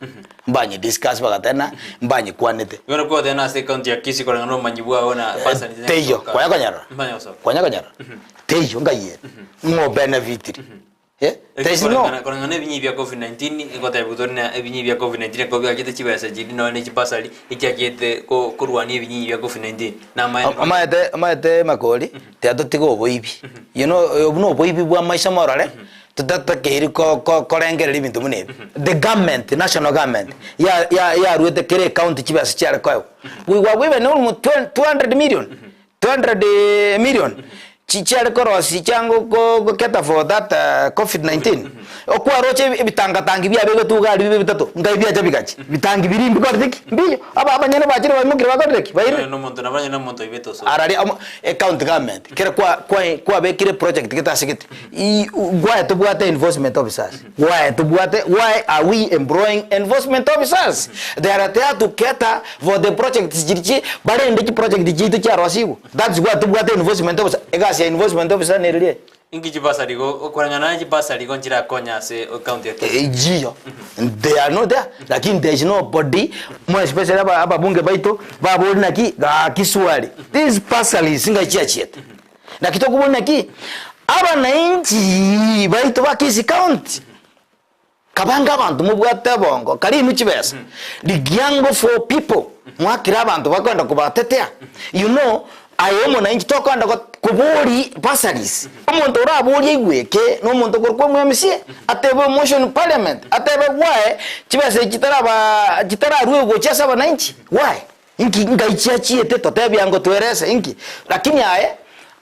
mbanye discuss bagateba ng'a mbanyekwanete. Igo nakwo ogoteba ase ecounty ya Kisii koreng'ana na obomanyi bwao na bursary Teiyo, kwanya konyarora, Mbanya gosoka. kwanya konyarora, teiyo ngai ere, ng'o obenefitiri, eh, there is no. Koreng'ana koreng'ana na ebinyi bia covid 19 egotebigwa tore na ebinyi bia covid 19 ekero biachete chibesa chiria nonya ne chibursary echiachete ko korwania ebinyi bia covid 19 namaene Omanyete omanyete makori, tiga totige oboibi, you know obwo na oboibi bwa maisha morore. Totatakeiri korengereria ebinto buna ebi. The government, national government, ya ya yaruete kera ecounty chibesa chiare koegwa. Goigwa abwo even almost 200 million, 200 million chi chiare korosia chiango ko cater for that covid 19. Okwaroche ebitangatangi biabegetwe iga aria bibe bitato, nkai biacha bigachi, bitangi biria mbikorete ki? Mbiyo. Aba abanyene bachire baimokire bakorire ki? Bairire. Araria amo ecounty government kera kwa kwa kwabekire project gete ase gete. Why tobwate enforcement officers? Why tobwate why are we employing enforcement officers? They are there to cater for the projects chiri chi barende chiproject chiaito chiarosigwe. That's why tobwate enforcement officer. Egasi ya enforcement officer neriria eye. Inki chibasari igo koreng'ana na chibasari igo nchirakonye ase ecounty ya Kisii? Ejiyo they are not there lakini there is nobody more especially aba ababunge baito babori naki gaki swali these bursaries ngai chiachiete. Naki tokobua naki abanainchi baito ba Kisii County kabange abanto mobwate obongo kare inwe chibesa rigiango for people mwakire abanto bakoenda kobatetea you know aye omonainchi tokoenda kobori bursaries omonto oraborie aigwe eke na omonto okorokwa omo-MCA atebe motion parliament atebe why chibesa echi chitaraba chitararwegwa gochia ase abanainchi why? Inki ngai chiachiete totebia ngo twerese inki? Lakini aye,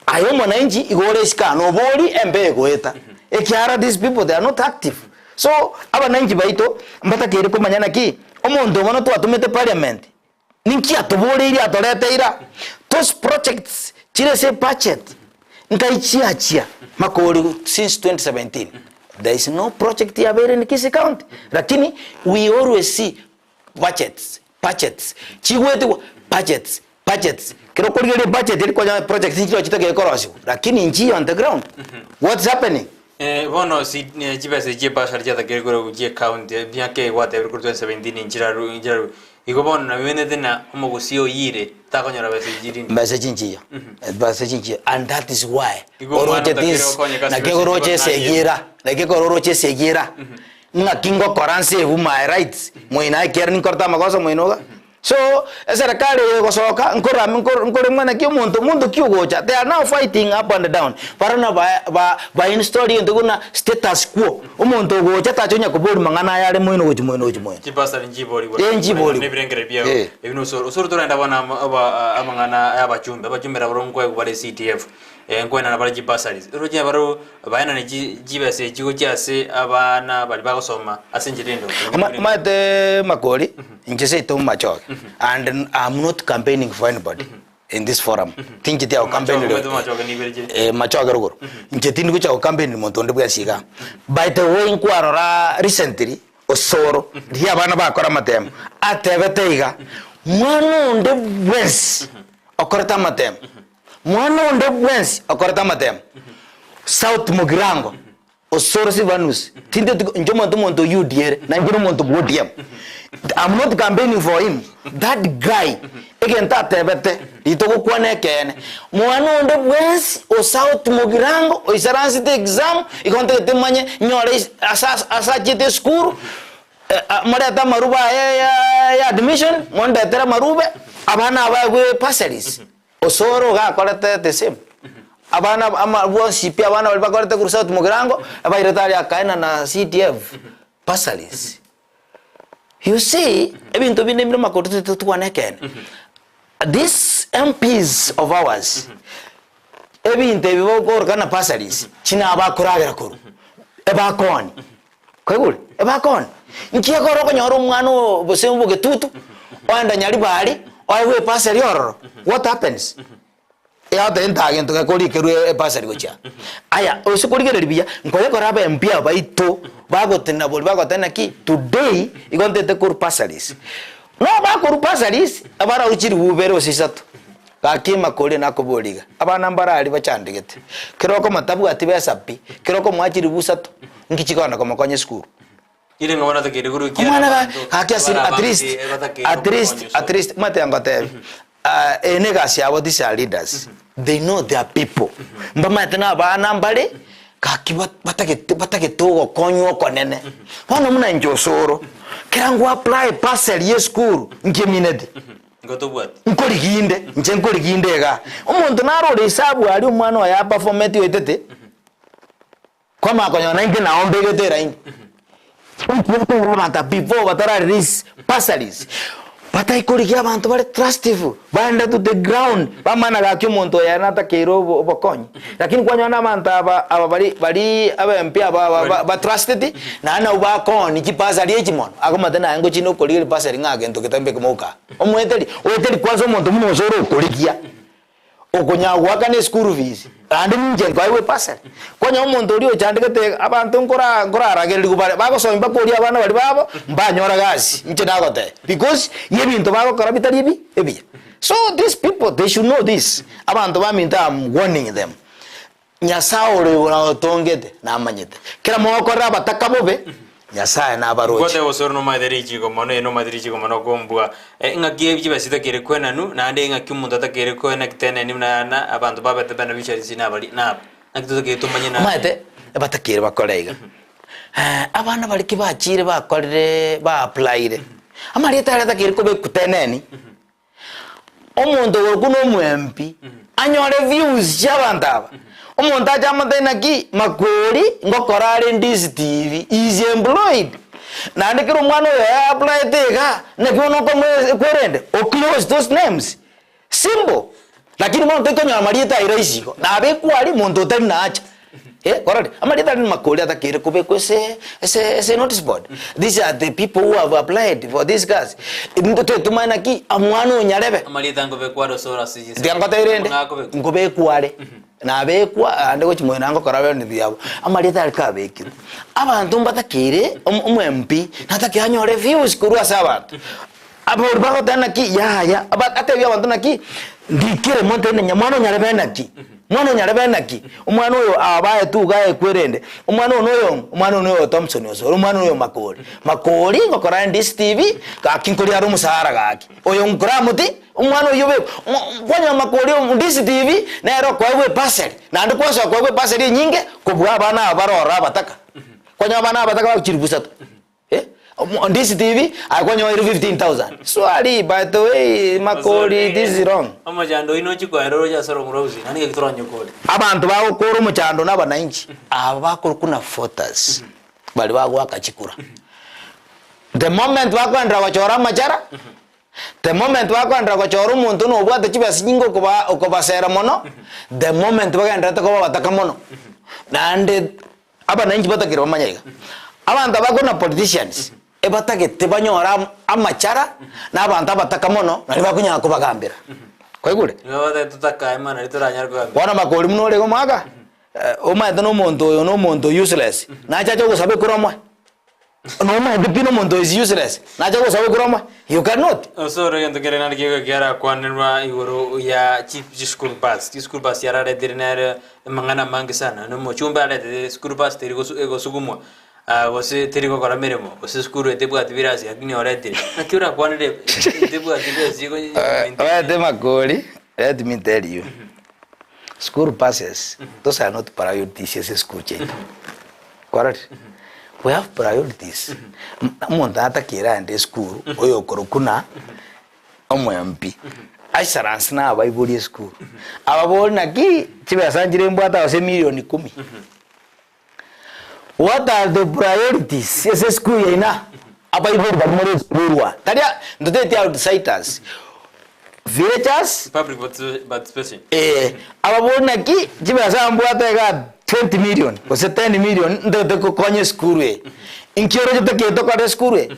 aye omwananchi igo ore isiko aa nobori embe egoeta. Ekiagera these people they are not active. So abananchi baito mbatakeire komanya naki omonto bono twatomete parliament ninki atoboreirie atoreteire aa. Those projects chire ase ebudget nkai chiachia makori since 2017. There is no project yabeire in Kisii County lakini we always see budgets, budgets chigwetigwa budgets, budgets kero okorigereria ebudget eri kwanyora project nchire chitagete korosiwa lakini nchiyo on the ground what's happening? Eh, bono si eh, chibesa echi chi'ebasari chiatakire korwa chia ecounty emiaka eye gwatebire korwa 2017 nchiraru nchiraru igo bono nabimenyete ng'a omogusii oyire takonyora besa echi rinde. Mbesa echi nchiyo mbesa echi nchiyo and that is why Igo omwana oroche otakire this gokonyeka ase naki besa echi oroche bono ase naye. egira naki ekero oroche ase egira ng'aki ngokora nsave my rights moino aye ekiagera ninkorete amagoso moino iga. So eserekari eye egosoka nkora nkoremwa naki omonto monto ki ogocha they are now fighting up and down baria na ba ba ba install egento buna status quo omonto ogocha tacha onya koboria mang'ana aya are moino gochia moino gochia moino. Chibasari nchiborigwe Eh, nchiborigwe. nebirengererio biao Eh. ebi nosoro osoro torenda bono ama- aba- amang'ana ya abachumbe abachumbe nabo nkoegwa bare CDF eh, nkoenana bare chibursaries oroche barobwo baenane chi chibesa echi gochia ase abana baria bagosoma ase enchera ende Oma- Omanyete makori inche seito machoge and am not campaigning for anybody in this forum tincheti ago campaign Machoge, machoge nibere chire. eh, machoge rogoro inche tindi gocha go campaign monto onde bwensi igaa by the way nkwarora recently osoro riria abana bakora amatemo atebete iga mwana onde bwensi okorete amatemo Mwana onde bwensi okorete amatemo, South Mugirango, Osoro Silvanus, tinteti inche omonto omonto o UDA ere, na inche nomonto bwa ODM. I'm not campaigning for him, that guy egento atebete ritogokwana ekeene, mwana onde bwensi o South Mugirango oisaransete exam, igo ntagete manye nyore is ase ase achiete esukuru, morete amarube aye ya admission, mondetere amarube, abana abaegwe bursaries. Osoro iga akorete the same. Abana ama bonsi pi abana baria bakorete korwa South Mugirango, abairete aria akaena na CDF bursaries. You see, ebinto binde mbire makoto titotwana ekeene. These MPs of ours, ebinto ebi bakorokana na bursaries, chinabakoragera korwa, ebakoni. Kwaigure? Ebakoni. Nki ekero okonyora omwana oo gose obogetutu, oenda Nyaribari, oegwe ebursary ororo, what happens? Egotebi nta gento gekorikerwa ebursary gochia. Aya, ase korigereria buya, nkoyekora aba MP abaito, bagotenena boria bagoteba naki, today, igo ntete korwa bursaries. No bakorwa bursaries, abarau chiribu ibere gose isato. Gaki makori nakoboria iga, abana mbare aria bachandegete, kera okomo tabwati besa pi, kera okomoa chiribu isato, nki chikogenda komokonya esukuru? Ire ng'a bono atakeire korwa ekiagera Omwana ga abanto gaki ase bare at least, abange batakeire at least, omokonyi at least, omanyete ngotebi, ah, eye na egasi yabo these are leaders, they know their people, mbamanyete na abana mbare, gaki ba- batagete batagete ogokonywa okonene. Bono buna inche osoro, kera ngo apply bursary ya esukuru, nki emineti? Nkorigia inde, inche nkorigia inde igaa. Omonto naro ore esabu aria omwana oye aperformeti oetete, kwamanya konyora naintwe nao mbegete eraini. Inki okonyora abanto aba before batara release bursaries, bataikorigia abanto bare trustive, baende to the ground, bamanye gaki omonto oyo ere natakeire obo obokonyi. Lakini kwanyora na abanto aba aba bari bari abempi aba aba ba batrusteti, naende nabwo bakoonia chibursary echi mono, akomate naye ngochia nokorigeria bursary ng'a gento getambe kemouka aa. Omoeteri, oeteri kwanza omonto buna ose ore okorigia, okonyara goakana eschool fees, naende ninche nkoegwa ebursary. Kwanyora omonto oria ochandegete abanto nkora nkoraragererigwa bare, bagosomia mpaka oria abana baria babo, mbanyora gasi, inche nagotebia, because ya ebinto bagokora bitari ebi ebiya. So these people they should know this, abanto baminto am warning them, Nyasae ore igoro agotongete namanyete, kera mogokorera abataka bobe, Nyasae nabaroche. Ngote gose ore nomaete richiiko mono, ee nomaete richiiko mono kombua. Eng'aki ebi chibesa chitakeire kwenanu, naende eng'aki omonto atakeire koena kiteneni buna na abanto babete bena bicharisi nabari naba. Naki totakeire tomanye na. Omanyete ebatakeire bakore iga, abana baria ki bachiire bakorire ba applyire, amarieta aria atakeire koba ekuteneni, Omonto ogokwa nomwembi anyore views chiabanto aba, omonto ache amotebie naki makori ngokora are ndisi TV, he is employed. Naende kera omwana oyo oye applyete igaa, naki bono okomoa ekwerende, o close those names, simple. Lakini bono toikonyora marieta aye rahisi igo, nabekwa aria monto otari nacha. Eh, korore, amarieta aria makori atakeire kobekwa ase ase ase notice board. These are the people who have applied for this kazi. Intwe twetumanye naki omwana onyarebe. Amarieta nkobekwa are ase ore ase chinse. Tiga ngotebi rende, Amang'ana akobekwa. nkobekwa are. Nabekwa aande gochia moino ngokora ebinto biabo, amarieta aria kabekirwe. Abanto mbatakeire omo omo MP natakeire anyore views korwa ase abanto. Abori bagoteba naki yaya, aba atebie abanto naki, ndikere monto ende mwana onyarebe naki, mwana onyarebe naki, omwana oyo abaetwe iga ekwerende, omwana oyo noyo omwana oyo noyo Thompson Osoro, omwana oyo Makori. Makori ngokora DSTV, gaki nkoria are omosara gaki, oyo nkoramotiga. Omwana oyio obekwe, kwanyora makori o DCTV nere okoegwa ebasari, naende kwasoa koegwa ebasari enyinge kobua abana aba bare ororo abataka. Kwanyora abana abataka bagochia chilifu isato eh, omo DCTV aye kwanyora oire 15,000. Swali by the way makori this is wrong. Omochando oyio nochie koera oroche ase orong'o rwa gusii, naende ngaki toranyokore. Abanto bagokora omochando na abananchi aba bakorokwa na voters baria bagoaka chikura. The moment bakoenderera gochora amachara. The moment bakoenderera gochora omonto nobwate chibesa chinyinge okoba okobasera mono, the moment bagendererete koba abataka mono. Naende abananchi batakire bamanye iga, abanto aba bakona politicians, ebatagete banyore am amachara na abanto abataka mono nario bakonyara kobagambera. Kwaigure? Nigo batagete totakae mana riria toranyare kogambera. Bono makori buna ore iga omwaka, omanyete na omonto oyo na omonto useless, nache ache gosaba ekura omoe. Nomaete pi nomonto is useless, nacha gosaba okure omoe, you cannot. Osoro egento kere naende kegwe kiarakwanerwa igoro ya chi chischool bus, chischool bus chiararetire nere amang'ana amange sana, na omochumbe aretete school bus teri gosu egosugumwa gose teri gokora meremo, gose esukuru eye tebwati birasi lakini oretire. Naki orakwanere tebwati besa igo Omanyete makori, let me tell you, school buses, those are not priorities ase esukuru chiaito. Kwarorire? We have priorities. Omonto natakeire aende esukuru, oyokorokwa na omo MP, aisaranse na abaibori esukuru, ababori naki chibesa nchire mbwate ase emilion ikomi. What are the priorities ase esukuru yaino aa? Abaibori baria more esukuru aa, tari a ntoteti outsiders, villagers, Public participation. Eh, ababori naki chibesa mbwate igaa 20 million gose 10 million ntagete gokonya esukuru eye. Inki oroche tokire tokore esukuru eye?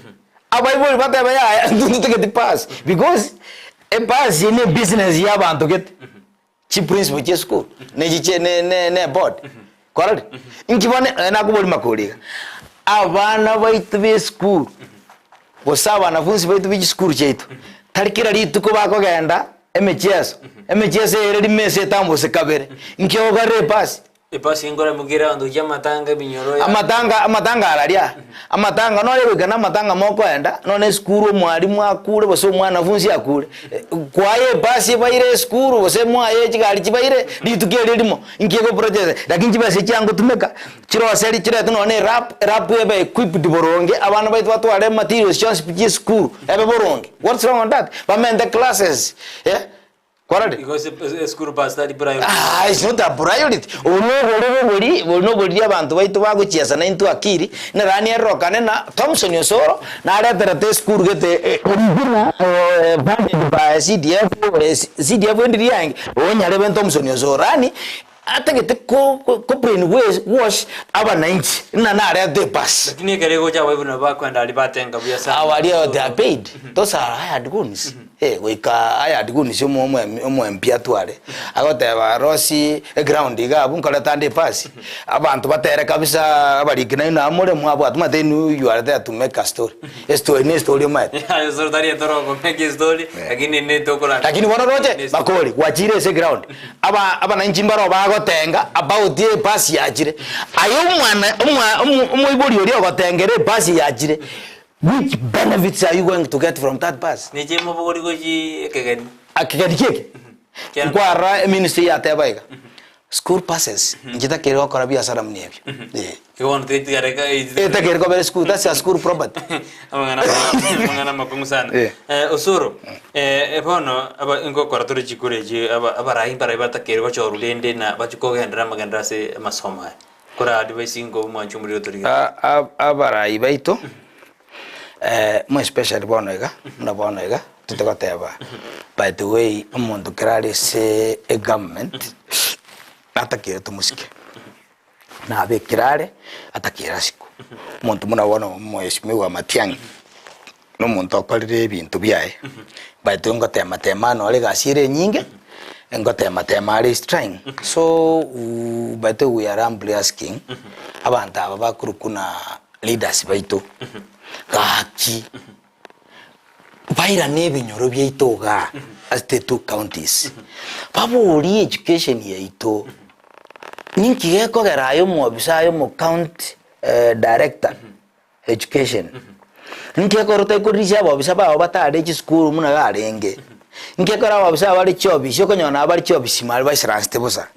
Abaibori batebe yaya intwe ntotageti pass because epass eye ne ebusiness ya abanto gete. Chiprinciple chia esukuru na echi chie ne ne ne eboard. Kwarorire? Inki bono eh, nakoboria makori iga, abana baito ba esukuru gose abanafunsi baito ba chisukuru chiaito, tari kera rituko bakogenda emechieso, emechieso eye ere rimo ase etambuse kabere, inki ogokorera epasi? Epasi nkore mokere abanto gochia amatanga eminyoro ya. Amatanga amatanga araria, amatanga nore goika na amatanga mokoenda, nonye esukuru omwalimu akure gose omwanafunsi akure, kwaye ebasi ebaire esukuru gose mwaye chigari chibaire, rituko erio erimo, inki egoprocess, lakini chibesa echi chiangotumeka, chiroseri chiretwe nonye na erap, erap ebe equipped boronge, abana baito batware materials chionsi pi chia esukuru, ebe boronge, what's wrong on that? Bamente classes, eh. Kwarorire? Igo ase esukuru bus tari priority. Ah, it's not a priority. Obo nobori bobori, bori nobori abanto baito bagochiesa naintwe akiri, nerani erorokane na Thompson Osoro nareterete esukuru gete eh, original eh, funded by CDF, eh, CDF endiri yange, onyarebe Thompson Osoro. Yaani atagete ko ko ko brain wash abananchi ng'a narete ebus. Lakini ekero egocha abaibori nabo bakoenda aria batenga buya sana. Awo aria they are paid those are hired goons eh goika hired goons omo omo omo MP atware agoteba rosi eground iga abwo nkoreta ande epasi abanto batere kabisa abariki nainwe aa more mwabwate omanyete inwe you are there to make a story estory ne estory omanyete. Aye osoro tari etoro okomake estory lakini netokoranda. Lakini bono roche makori gwachire ase eground Aba abananchi mbaroo bagotenga about epasi yachire. Aye omwana omwa omo omoibori oria ogotengera epasi yachire, which benefits are you going to get from that bus? Neche emobogori gochi ekegeni. Ekegeni kieke? Nkwarora eministry yateba iga, school buses nchitakeri gokora biasara buna ebio. Eh. Igo bono tiga tiga Etakeri kobera esukuru, that's a school property. Amang'ana amang'ana amakong'u sana. Eh. Eh, Osoro, eh, bono aba ngokora tore chikura echi aba abarai mbarai batakeire gochorwa rende na bachie kogenderera amagenderero ase amasomo aya. Kora advice ingo omwanchi omoriri otorigete. A- a- Abarai baito eh, more especially bono iga, buna bono iga, totagoteba by the way omonto kera are ase egovernment, natakeire tomosike. Nabekire are atakere asiko. Omonto buna bono omwesimigwa Matiang'i, na omonto okorire ebinto biaye, by the way ngotema tema nore egasi ere enyinge, Ngotema tema are is trying so but we are humbly asking abanto aba bakorokwa na leaders baito gaki bairane ebinyoro biaito igaa ase the two counties baborie education yaito ninki gekogera aye omwobisa aye omo county director Education. Ninki ekero otaikoriria abobisa bao batare chisukuru buna barenge? Ninki ekero abobisa aba bare chiofisi okonyora nabo bare chiofisi mare baisaransete bosa,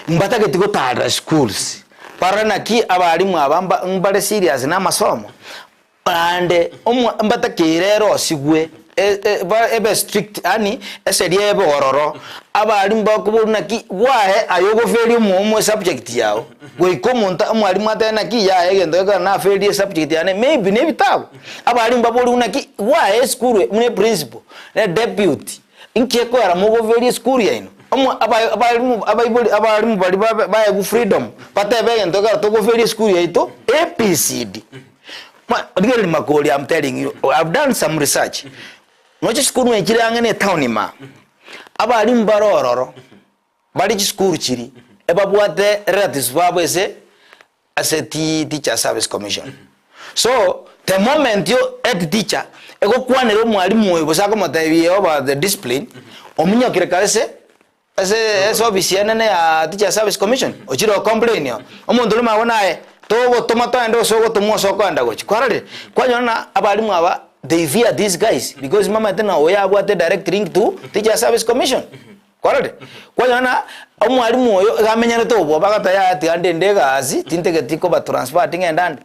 mbatageti gotarera schools, barore naki abalimu aba mba mbare serious na amasomo, naende omwa mbatakeire erosigwe e- e ba ebe strict yaani eseri ebe ororo, abalimu bakoboria naki gwaye aye ogoferia omo esubject yago. Goika omonto omwalimu atebe naki yaya egento gekogera naferie esubject yane maybe na ebitabu. Abalimu baborigwe naki gwaye esukuru eye buna eprinciple na edeputy inki ekogera mogoferia esukuru yaino? Omo aba abalimu abaibori abalimu baria babe baegwe freedom batebe egento gekogera togoferia esukuru yaito ABCD. Ma rigereria makori am telling you I've done some research, noche chisukuru nonya chire ang'e na etown imaa, abalimu bare ororo. Bare chisukuru chiri ebabwate relatives babo ase ase teacher service commission. So the moment yo head teacher egokwanera omwalimu oyo gose akomotebia over the discipline, ominyokire kare ase ase ase ofisi enene ya teacher service commission ochire o complain oo. Omonto oria omanye buna aye togotoma toende ase ogotomwa ase okoenda gochia. Kwarorire? Kwanyora ng'a abalimu aba they fear these guys because mbamaete ng'a oyo abwate direct link to teacher service commission. Kwarorire? Kwanyora ng'a omwalimu oyo iga amenyerete obwoba agoteba yaya tiga ndende egasi, tintegeti koba transferred ng'ende ande.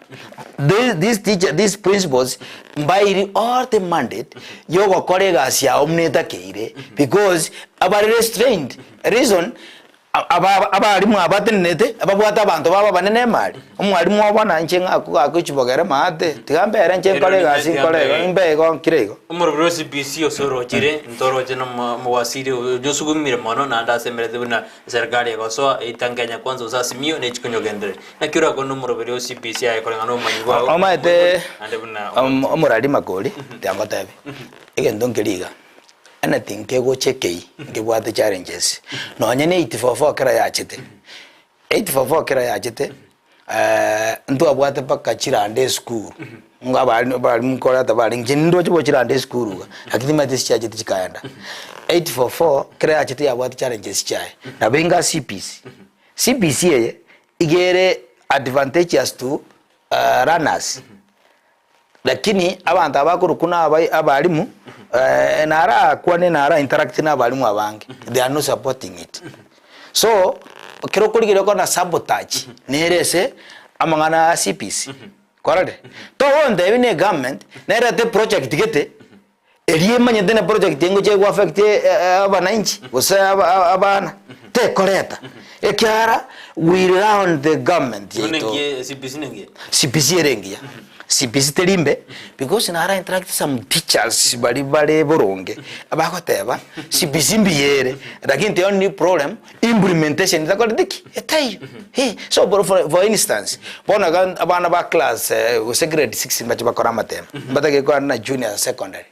This this teacher these principals mbairi all the mandate ya ogokora egasi yabo buna etakeire because abare restrained reason aba abalimu aba batenenete ababwate abanto babo abanene emari, omwalimu obo na inche ng'akwo gakwa chibogere maate, tiga mbere inche nkore egasi nkore igo mbe igo nkire igo. Omoroberi o CBC ase orochire, ntoroche na omowasiri oyio osugumire mono naende asemerete buna eserikari egosoa eita Kenya Kwanza gose Azimio ne chikonyogendereri. Naki orakwane nomoroberi o CBC aye koreng'ana nobomanyi bwao buna Omanyete omoibori naende buna omorutani? omorari makori, tiga ngotebi, egento nkeri iga, anything kegocha ekei nkebwate challenges, nonye na 844 kera yachete, 844 kera yachete ntwabwate mpaka chiranda esukuru, nigo abari abarimu nkoreta barenge, inche nindoche bo chiranda esukuru iga, lakini timanyeti ase chiachete chikaenda. 844 kera yachete yabwate challenges chiaye, nabo enga CBC, CBC eye, iga ere advantageous to learners. Lakini abanto aba bakorokwa na aba abalimu narakwane nara interact na abalimu abange they are not supporting it. So ekero okorigereria okona sabotage nere ase amang'ana ya CBC kwarorire? Togontebia na egovernment nerete eproject gete eria emanyete na eproject engocha ego affect abananchi gose aba abana tekoreta ekiagera we rely on the government Bono yaito. engiya CBC nengiya? CBC ere engiya, CBC teri mbe because nara interact some teachers baria bare boronge bagoteba CBC mbuya ere lakini the only problem implementation etakoreti ki? Etaiyo eh. So for for instance bono iga abana ba class gose grade six mbache bakore amatemo mbatagete korana na junior secondary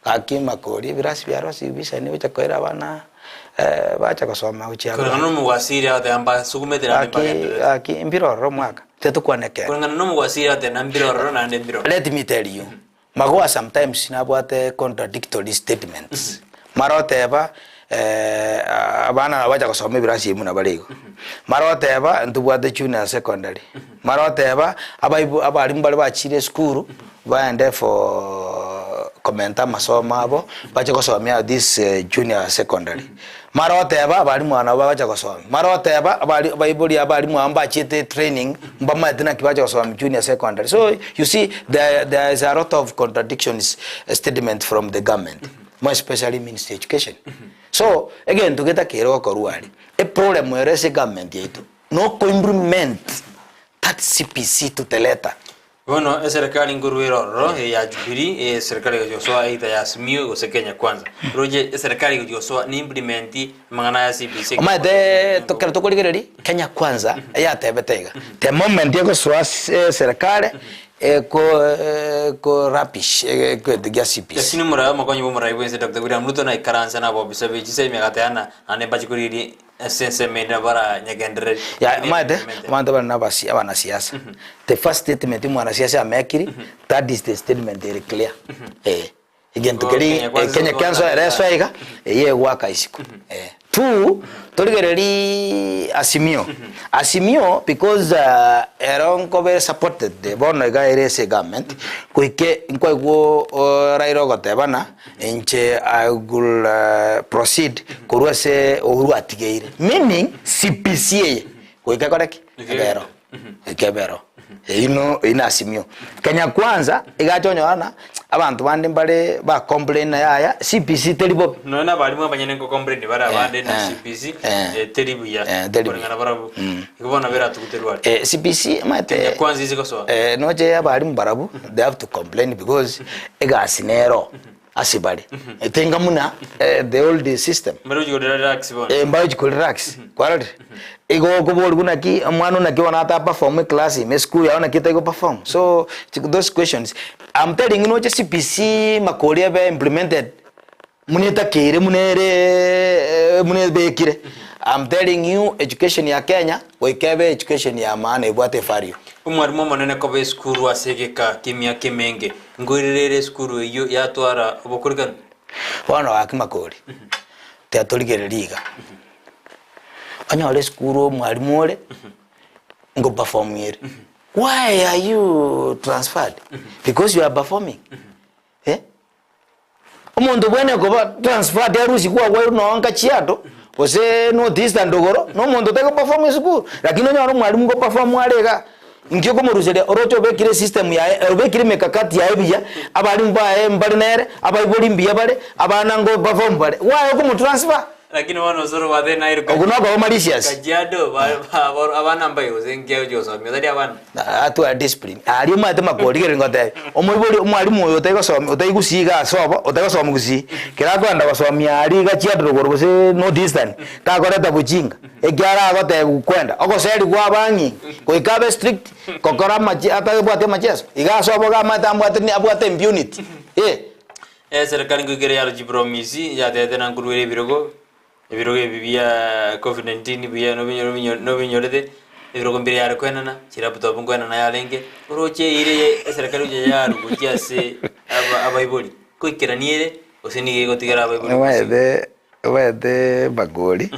gaki makori ebirasi biarosiwu bisani gocha koira abana bacha gosoma gochia Koreng'ana nomogwasiri agoteba mbasugumete naende Gaki mbagendererete. gaki mbire ororo omwaka tiga ekeene. Koreng'ana nomogwasiri agoteba mbire ororo naende mbire ororo. Let me tell you, magoa sometimes nabwate contradictory statements. Mara oteba abana nabo bacha gosoma ebirasi ebi buna bare igo. Mara oteba ntobwate junior secondary. Mara oteba abaibo abalimu baria bachire esukuru baende for komenta amasomo abo bache gosomia this junior secondary. Mara oteba abalimu aba nabo bagocha gosomia, mara oteba abari abaibori abalimu aba mbachiete training mbamaete naki bacha gosomia junior secondary. So you see there there is a lot of contradictions statement from the government more especially ministry education. So egento getakeire gokorwa aria, eproblem ere ase egovernment yaito noko implement that CBC to the letter. Bono eserekari nkorwa ere ororo eye ya Jubilee, eserekari egochia gosoa either ya Azimio gose Kenya Kwanza. Roche eserekari egochia gosoa ni implement amang'ana aya CBC. Omanyete tokero tokorigereria Kenya Kwanza eyatebete iga, the moment egosoa ase eserekari eko eko rubbish egento gia CBC. Lakini omorai omokonyi bwa omorai bwense Doctor William Ruto naikaranse na abobisa be chisemi agateana naende mbache korigereria Ase ensemo ende nabo baranyegendererie. Ya, omanyete, abanto bare na abasi abanasiasa, the first statement omwanasiasa amekiri, that is the statement ere clear. Eh, egento Igo keri Kenya Kwanza Kenya gosoa Kwanza ere esoe iga, eyio egwaka isiko. Eh. Two, torigererii Azimio. Azimio because ero nkoba ere supported bono iga ere ase egovernment, goike nkwaigwa oo Raila ogoteba ng'a. Inche I will proceed korwa ase Uhuru atigeire meaning CPC eye goika ekore ki? Ebero goika ebero eyio no eyio na Azimio. Kenya Kwanza egacha onyora ng'a abanto bande mbare ba complain na yaya CPC teri bobe. Nonya na abalimu abanyene nko complain bare abande na CPC teri buya teri buya. koreng'ana barabwo. Igo bono nabo eratuguterwe are. CPC omanyete Kenya Kwanza ise gosoa. noche abalimu barabwo they have to complain because egasi nero ase bare etenga muna the old system. Mbare gochia korelax bono. Eh, mbare gochia korelax kwarorire igo okoborigwa naki omwana naki bono ata perform eclass ime esukuru yao naki etari goperform so those questions I'm telling you noche CBC makori ebe implemented Buna etakeire buna ere buna ebekire I'm telling you education ya Kenya goika ebe education ya maana ebwate evalue. Omwarimu omonene koba esukuru ase egeka ki'emiaka emenge, nkoirere ere esukuru eyio yatwara obokorikanu. Bono gaki makori, tiga torigererie iga, onyore esukuru omwarimu ore, ngo perform ere, why are you transferred? Because you are performing, eh. Omonto bwene koba transferred arusigwe agwo noo nka chiato, gose North Eastern rogoro, na omonto otari goperform esukuru, lakini onyore omwalimu ngoperform are igaa, inki okomoruseria oroche obekire esystem yaye obekire emekakati yaye buya, abalimu baye mbare nere, abaibori mbuya bare, abana ngo perform bare, why okomotransfer? Lakini bono osoro bathe Nairobi. Ogo nokoba malicious. Kajiado ba- ba- ba- abana mbai gose nkia gochia gosomia tari abana. Atware discipline. Aria omanyete makori ngotebia, omoibori omwalimu oyo otari gosomia otari gusii iga ase obo, otari gosomia gusii, kero akoenda gosomia aria iga Chiadro igoro gose North Eastern, takoreta bochinga, ekiagera agotebiwa kwenda, ogoseri kwa abang'ina, goika abe strict, gokora amache atabwati amacheso, iga ase obo iga amanyete ambwate abwate impunity, eh. Eserekari ngoikere ya Chipromisi yatete na nkoruera ebirogo, ebirogo ebi bia Covid 19 buya nobinyorete, ebirogo mbire yare koenana, chilaptop nkoenana yarenge, oroche eira eye eserekari gocha yarwa gochia ase aba abaibori, nkoikerania ere gose nigo egotigera abaibori gose. Omanyete omanyete bakori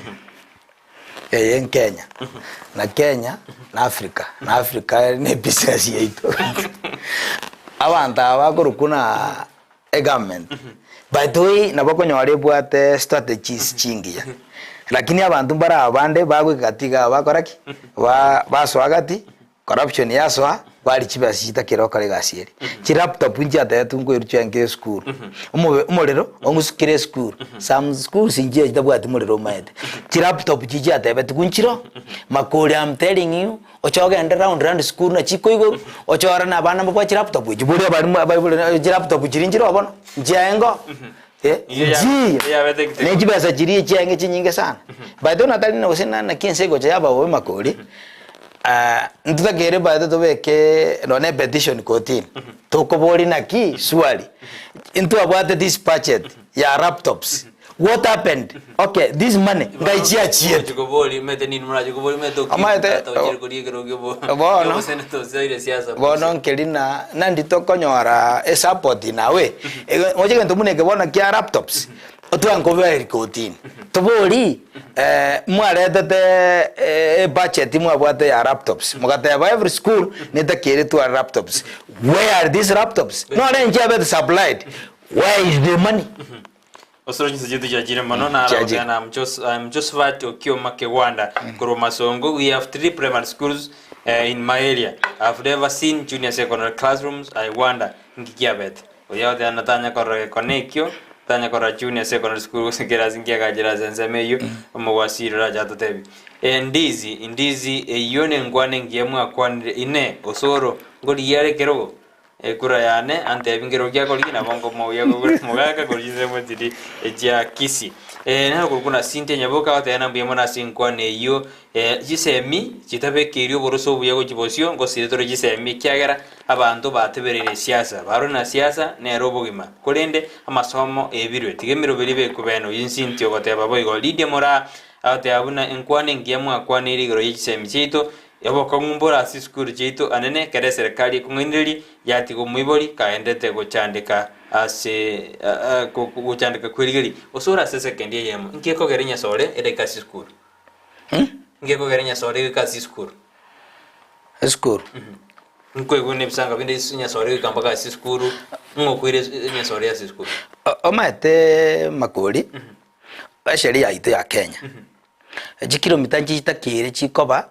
eye nkenya na Kenya na Africa na Africa ne ebusiness yaito abanto aba bakorokwa na egovernment by the way nabo okonyora ebwate strategies chingiya lakini abanto mbare abande bagoika gati igaa bakora ki? Ba basoa gati Corruption yasoa baria chibesa chitakire gokora egasi eria. Chilaptop nchiategetwe nkoirwa chiaye esukuru. Omobe omorero ong'usukire esukuru. Some schools nchiria chitabwati morero omaete. Chilaptop chiria chiatebetigwe nchiroo, makori am telling you, oche ogende round round sukuru nachi ikoigorwa, ochore na abana mbabwate chilaptop echio boria abalimu abaibori chilaptop chiria nchiroo bono, nchiaye ngoo eh, nchiiyo. Ne chibesa chiria echiaenge chinyinge sana. By the way natari gose naki ense egocha yaba bobe makori. Ntotakeire by tobeke nonye petition kotini tokoboria naki surely ntwabwate this budget ya laptops what happened okay this money ngai chiachiete Omanyete, bono bono nkeri na nandi tokonyora esupport nawe oche egento buna eke bono kia laptops Otwankoberi kotini, tobori mwaretete ebudget mwabwate ya laptops, mogateba every school netakeire tware laptops, where are these laptops? Nonye nchiabete supplied, where is the money? Osoro chinsa chiaito chiachire mono naro Chiachire. goteba I'm Jos- I'm Josephat Okioma Kegwanda korwa Masongo we have three primary schools eh, in my area I've never seen junior secondary classrooms I wonder nki kiabete Oria goteba ng'a tanya korora gekone ekio, tanya korora junior secondary school gose kerasi nkiagachire ase ensemo eyio, omogwasiri orache atotebie. Endizi, indizi, eyio nenkwana engiya mwakwanire, inee, osoro, Nkorigia are ekerogo, ekura yane, antebi nkerogo ki akorigia, nabo nkomogia kogora omogaka korwa chinsemo chiria echia Kisii. Nere okorokwa na Cynthia Nyaboke agoteba ng'a mbuya mono ase enkwana eyio, chisemi chitabekeiri oboroso obuya gochia bosio, ngosire tore chisemi ekiagera abanto batebereire esiasa, barore na siasa nere obogima, korende amasomo ebirwe, tiga emeroberi ebekwe bene. Oyio Cynthia ogoteba boigo. Lydia Moraa agoteba buna enkwana engiya mwakwaneire igoro ye chisemi chiaito, Obokong'u mbore ase chisukuru chiaito anene ekero eserekari ekong'ainereria yatiga omoibori kaendete gochandeka ase gochandeka kw'erigeri gose ore ase esekendi eyemo. Inki ekogera enyasore ere ase esukuru? Inki ekogera enyasore egeka ase esukuru? Esukuru? Nkoigwa nebisanga binde enyasore egeka mpaka ase esukuru, ng'o okoira enyasore ase esukuru? Omanyete makori, esheria yaito ya Kenya, Chikilomita nchitakire chikoba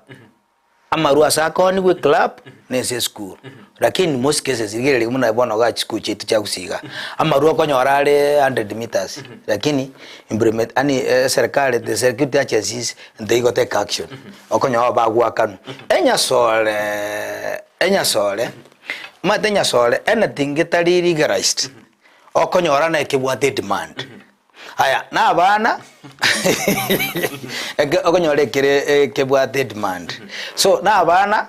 amarwa ase akoonigwa eclub na ase esukuru lakini most cases rigereria buna bono iga chisukuru chiaito chia gusii igaa, amarwa okonyora are 100 meters lakini implement yaani eserekari the security agencies nteigo take action okonyora bagoakanwa. Enyasore enyasore omanyete enyasore anything getari legalized okonyora nekebwate edemand. Aya, na abana eke okonyora ekere ekebwate edemand. So na abana,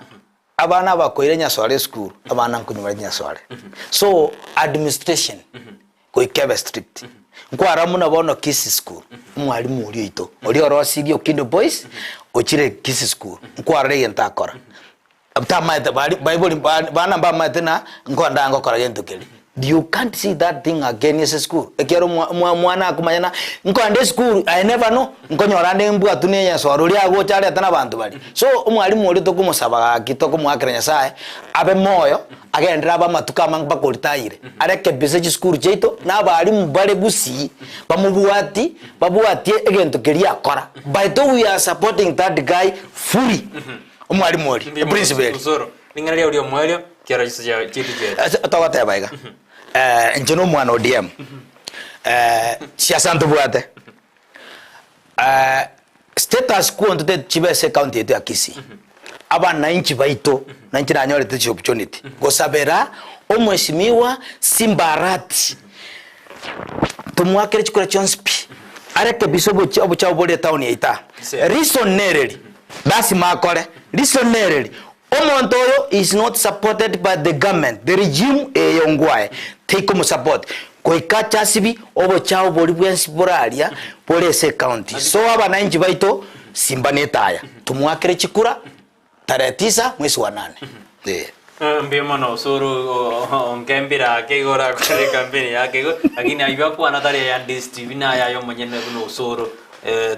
abana abakoira enyasore esukuru, abana nkonywa bare chinyasore. So administration goika ebe strict. Nkwara buna bono Kisii school, omwalimu oria oito, oria orosirie Okindo Boys, ochire Kisii school, nkwarora egento akora. Tamaete bari baibori bana mbamaete na nkonda ngokora gento keria. You can't see that thing again ase esukuru ekiagera omwa omwa omwana akomanya na nkoenda esukuru I never know nkonyora nde mbwatwe na enyasore oria agocha arete na abanto baria. So omwalimu oria tokomosaba gaki tokomoakera Nyasaye abe moyo agenderere abe amatuko amange mpaka oritayire areke bisa chisukuru chiaito na abalimu bare gusii bamobwati babwatie egento keria akora by the we are supporting that guy fully. Omwalimu oria, eprinciple eria. Osoro, ring'ana riao ri'omoerio, kiaro chiso chiao chiaito chiaete. Ase togoteba iga, inche na omwana ODM, siasa ntobwate, status quo ntoteti chibe ase ecounty yaito ya Kisii, abananchi baito, na inche nanyorete chiopportunity, gosabera omweshimiwa Simba Arati, tomoakere chikura chionsi pi, areke bisa obochie obochafu bore etown yaito aa. Reason nereri, Lasima akore. Reason nereri, omonto oyo is not supported by the government, the regime eye ongwae teikomosupport goika ache asibi obochao boria bwensi bore aria bore ase ecounty. So abananchi baito simba netaya tomoakere chikura tarehe tisa mwezi wa nane. Ee. Mbuya mono osoro onkembire ake igo orakore ekampeni yake igo lakini aywo akwana tari aya DSTV naye aye omonyene buna osoro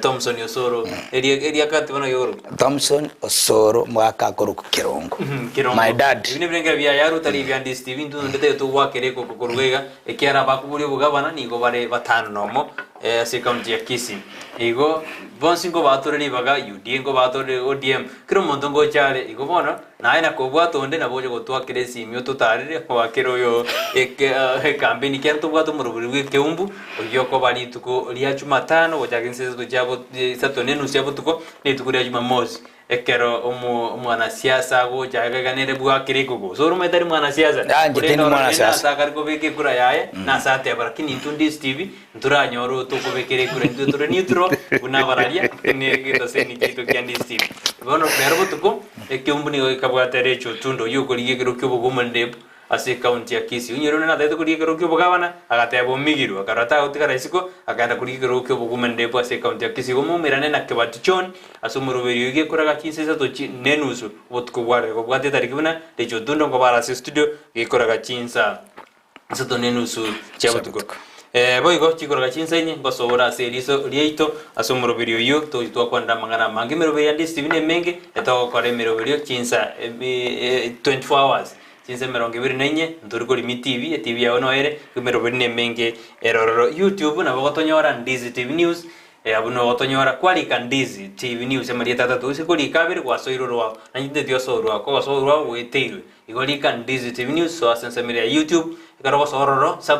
Thompson osoro eria eria kati bono igoro Thompson osoro omogaka akorokwa Kerongo. Kerongo. My dad. Ebi nebirengero biaye arwe tari ebia DSTV intwe onde taiyo togwakera ekoko korwa iga ekiara abakoboria obogabana nigo bare batano nomo ase ekaunti ya Kisii. Igo bonsi nkobatore ribaga UDA nkobatore ODM kera omonto ngocha are igo bono Naye nakobwata onde nabo oche gotwakera esimi ototarere oakere oyo eke ekampeni kero tobwate omorobori bwa ekeumbu oyio okoba rituko ria jumatano gochaka inse isato chia bo isato na enusu ya botuko na rituko ria jumamosi ekero omo omwanasiasa agocha iga nere bwakere ekoko gose ore omanyete tari mwanasiasa Inche korende tindi orore mwanasiasa. nase akare kobeka ekura yaye nase ateba lakini intwe Ndizi TV ntoranyore otokobekera ekura intwe tore neutral buna abararia ne egetaseni kiaito kia Ndizi TV. Bono rero botuko Ekeumbu nigo gekabwate Rachel Otundo oyio okorigia ekero ki'obogomandebu ase ekaunti ya Kisii. Onye rende natagete korigia ekero ki'obogabana, agateba omigirwe, akarora tagotigara isiko, akaenda korigia ekero ki'obogomandebu ase ekaunti ya Kisii. Igo moumerane na Kebati John ase omoroberi oyio gekoraga chinsa isato chi nenusu obotuko bwa rero. Kobwatia etariki buna Rachel Otundo nkobara ase estudio gekoraga chinsa isato na enusu chia botuko. Boigo chikoroka chinsa inye ngosoora ase eriso riaito ase omoroberi oyio togochia twakwanera amang'ana amange. Emeroberi ya DSTV nemenge etogokora emeroberio chinsa 24 hours chinsa emerongo ebere na inye ntori korima etibi, etibi yao noere emeroberi nemenge ere ororo. YouTube nabo ogotonyora Ndizi TV News abwo nogotonyora kwarika Ndizi TV News amarieta atato gose korika abere gwasoire orwao naende tinteti osoe orwao kogosoa orwao gweteirwe. Igo rika Ndizi TV News soa ase ensemero ya YouTube ekero ogosoa ororo.